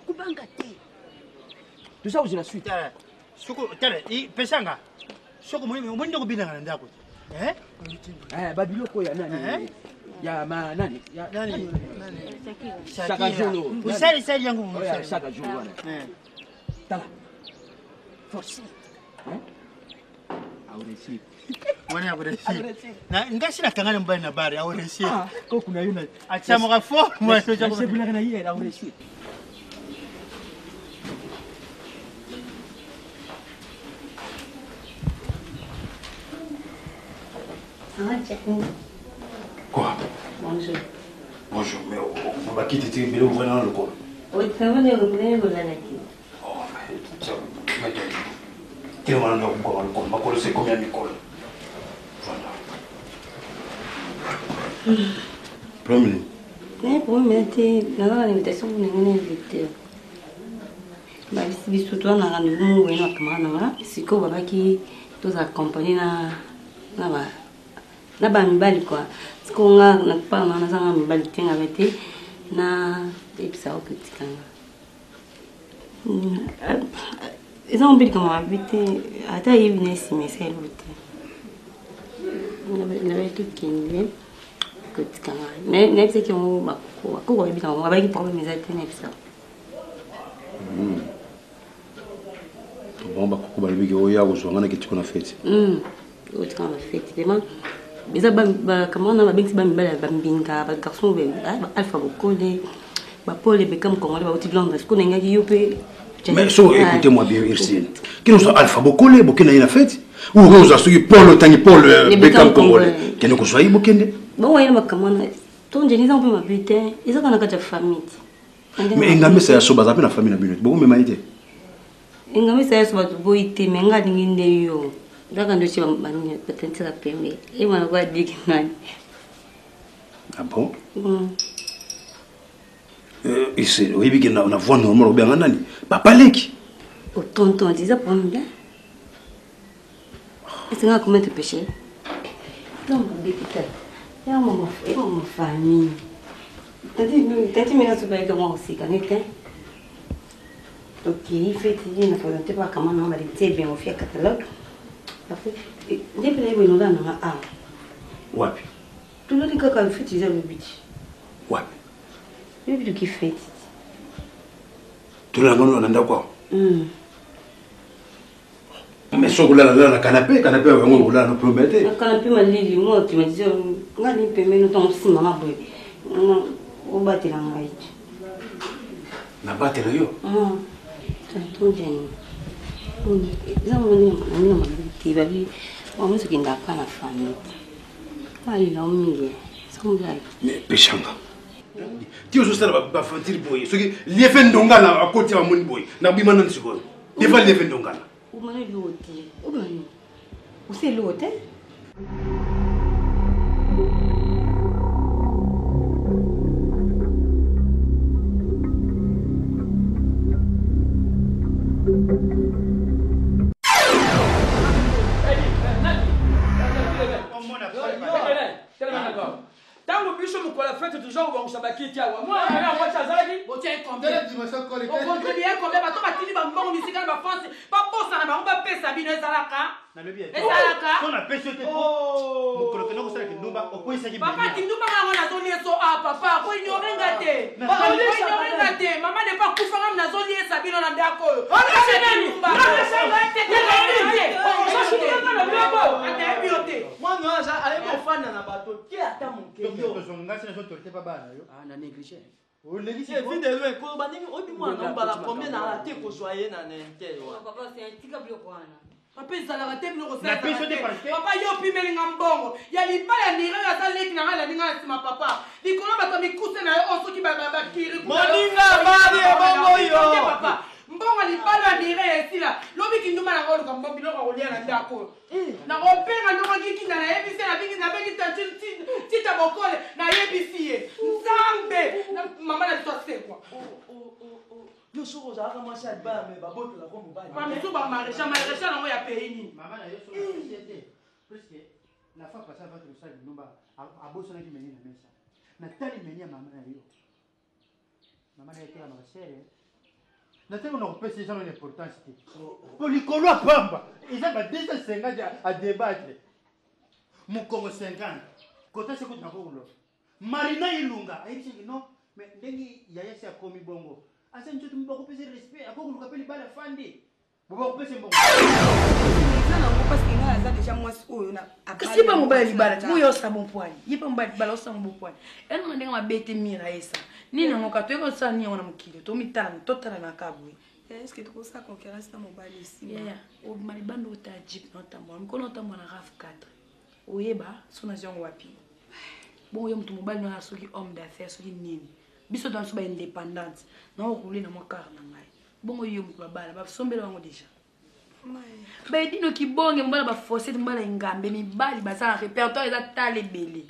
Kubanga te. Toza kozela suite. Tala. Soko tala, pesanga. Soko omoni omoni ndeko binanga na ndako te. Eh, babiloko ya nani? Ya ma nani? Ya nani? Shaka Zulu. Osalisali yango Oyo ya Shaka Zulu wana. Tala. Forcé. Hein? Auresi. Wana ya koresi. Na ngasi na kangana mobali na bare aoresi. Koku na yo na atiamaka fort mwa nasepelaka na ye auresi. Quoi? Bonjour. Bonjour, mais bakiti ti ebele ovanda na lokolo. Telema na ndako bukaka lokolo, makolo se ekomi ya mikolo. Problème nini? Naye problème eza te, naza na invitation mpona ngai na invité. Babisi biso toza na rendez-vous moko boye na bacamarade na nga, sikoyo babaki tozala accompagne na na ba na bamibali kua. Sikoyo nga na part na nga naza nga mibali te nga be te na yebisa yo kotika nga. Eza mpe likambo mabe te, ata ayebi na nsima esa eloko te. Nabe tokende kotika nga. Nayebisaki yango bakoko, bakoko bayebi na bango, babaki problème eza te nayebisa. Bango bakoko balobi ke oya kozwa nga na kitiko na feti. Otika na feti vraiment eza bacamarade na babengisi bamibali ya bambinga bagarçon alpha bokole bapole bekam congolais bauti londres sikoyo nalingaki yo mpe. Mais so, écoutez-moi bien, Ursule. Qui nous a Alpha Bokole, Bokene na fête? Ou Rosa, soki Paul Otangi, Paul Beckham Congolais. Kende kozwa ye Bokende. Bongo ye na makambo wana tonjeni eza mpe mabe te, eza kaka na kati ya famille te. Mais engamisa ya so baza mpe na famille na bino. Bokomema ye te. Engamisa ya so bato boyi te, me nga alingi nde yo kaka nde otie banini batentisaka pembe emwana ko adiki nani. Ah bon? Ese oyebi ke na voix normale obenga nani? Papa leki. O tonton, eza problème te. Esenga commettre péché. Donc bekita. Ya mama, ya mama famille. Tati tati mina sopa yaka mwa koseka ne te. Ok, feti ye na présenter pa kama na bali te bien ofia catalogue. Après, nde pena yebo inola na nga awa. Wapi? Tololi kaka feti eza lobi ti. Wapi? Lobi toki feti. Tolala ngano na ndako awa. Mais soki olala lala na canapé, canapé yango olala no problème te. Na canapé malili, moi climatiseur nga ni pembeni ntango nsima nga boye. Obatela ngai te. Nabatela yo? Tonton Jenny. Eza moni na ndenge mabe te, babi bango nyonso okendaka na famille te. Balela mingi. Sans blague. Mais peshanga. Ti ozosala baventure boye soki liefe ndongala akoti bamoni boye nabima nani sikoyo deva liefe ndongala. Omona eloko te. Obani. Osi eloko te? Ntango biso mokolo ya fete toza kobongisa bakiti awa, mwana na mwasi azalaki ocontribue combien? Bato batindi bambongo misika na bafrance, babosana bango bapesa bino, ezalaka ezalaka So napesi yo te po mokolo kende kosala kendo. kindumba okweyisaki Papa kindumba nga yango nazoliesa a papa koignore nga te. Koignore nga te. Mama depa akufa nga nazoliesa bino na ndako oyo. Nayebi yo te. Mwana oyo aza ayebi ofanda na bato te ata moke. Ngasi nazo autorité pa bana yo. Ah, na néglige. Olekisi vie de loin koloba ndenge oyebi mwana na mbala combien na rate kozwa ye na intel wana. Papa, c'est tika biloko wana. Papa ezalaka te biloko Na biso te parce que- papa yo opimelinga mbongo ya libala ya nire oyo aza leki na ngai alandi ngai na nsima papa likolo bato ya mikuse na yo oyo soki bakiri Moninga abali ebongo yo. papa mbongo ya libala ya mire ya esila lobi kindumba nango oluka mbongo biloko ya kolia na ndako oyo nakobenga ndoko kikinda nayebisi ye nabengi nabengi tita bokole nayebisi ye nzambe mama na biso asekwa Yo soki ozalaka mwasi ya libala me babotolako mobali. bamisu bamaréchal maréchal yango ya pays nini Mama na yo soki apesi te. Puisque la fois passée avant tosala kindumba abosanaki meni na mesa. Natali meni ya mama na yo. Mama na ye etelamaka sere. Natali na kopesa eza na importance te. Po likolo ya pamba eza ba 250 à débattre. Mokongo 50. Kota se kutu nakokolo. Marina Ilunga ayebisaki non mais ndenge yaya si akomi bongo. Asa nzoto bakopesa respect akokoluka mpe libala afandi. Bobakopesa mbongo. Eza nango parce que ngai aza déjà mwasi oyo na Kasi ye mpe mobali ya libala ti oyo osala bon poani, ye mpe mobali ya libala osala bon poani yango ndenge mabe te. Mira esa nini yango ka toyeba osala nini yango na mokili tomitala totalanaka boye. Est ce que tokosala concurrence na mobali esima? Yaya obima libanda ota jeep na otambola mikolo otambola na RAV 4 oyeba so nazwi yango wapi. Bongo yo moto mobali nanga soki homme d'affaires soki nini, biso to biso baindépendante na okule na mwa car na ngai. Bongo yo moto babala basombela yango déjà baedino kibonge mobala bafosete mobala engambe mibali baza na répertoire eza tala ebele.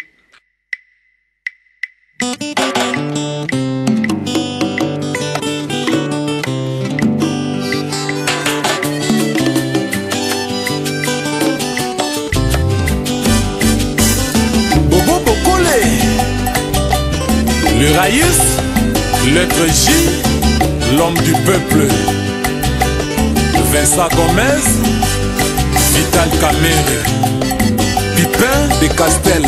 Bobo Bokole, le Raïs, lettre J, l'homme du peuple. Vincent Gomez, Vital Kamere, Pipin de Castel,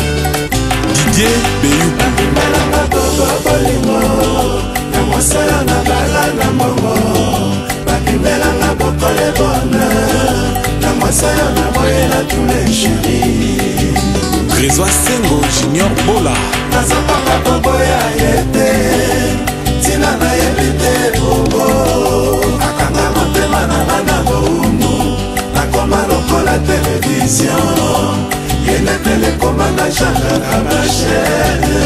Didier Beyoukou. Na mosala na bala na mbongo bapimelanga bokole bonheur na mosala na boyela tous les chéri. Trésor Sengo Junior Bola. Nazopaka koboya ye te ntina nayebi te bobo akanga motema na nga na bowumbu nakoma lokola televizio ye nde telekoma na changeaka bachaîne.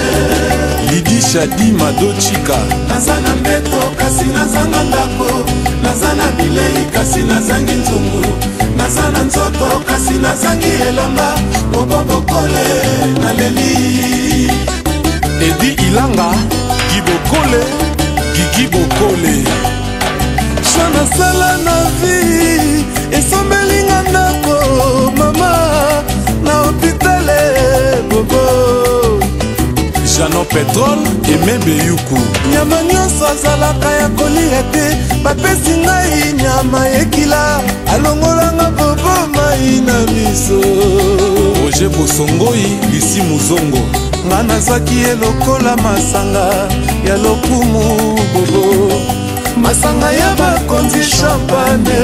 Lydie Shadi Mado Chika. Naza na mbeto kasi nazanga ndako, naza na bilei kasi nazangi nzungu, naza na nzoto kasi nazangi elamba. Bobo bokole naleli. Edi Ilanga, Guy Bokole, Gigi Bokole. Choix nasala na vie esombelinga ndako mama na hopitale bobo. Jano Petrol, Aimé Beyoukou. Nyama nyonso azalaka ya kolia te, bapesi ngai nyama ekila alongolanga bobo mai na miso. Roger Bosongoi, Lucie Muzongo. Nga nazwaki ye lokola masanga ya lokumu bobo, masanga ya bakonzi champagne,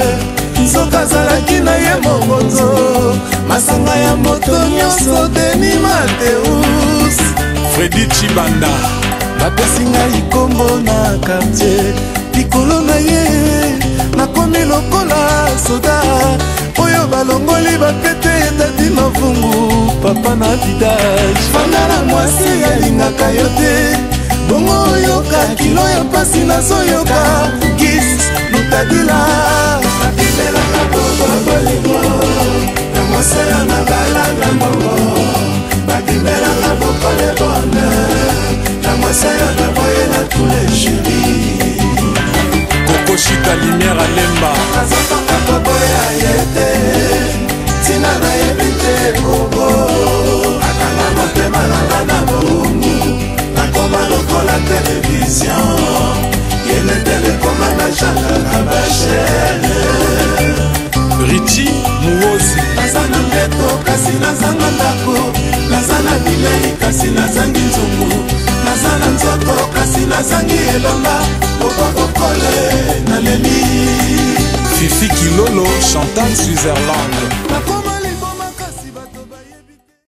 nzoka azalaki na ye mokonzo masanga ya moto nyonso Deni Mateus. Freddy Chibanda. Bapesi ngai nkombo na quartier likolo na ye nakomi lokola soda oyo balongoli bapete etati mavungu papa na vidage. Fanda na mwasi alingaka yo te bongo oyoka kilo ya mpasi nazoyoka kis lutadila bapibelaka bobo bolingo na mosala na bala na mbongo babimelanga bokole bonheur na mosala na boyela tous les chéri. Coco Chika Lumière Alemba. Nazopaka koboya ye te ntina nayebi te bobo akanga motema nanga na bowumbu nakoma lokola televizio ye nde telekoma na changeaka bachaîne. Richie Muozi. Naza na mbeto kasi nazanga ndako, naza na bilei. Nazangi elamba, Bobo Bokole, naleli. Fifi Kilolo, Chantal Switzerland.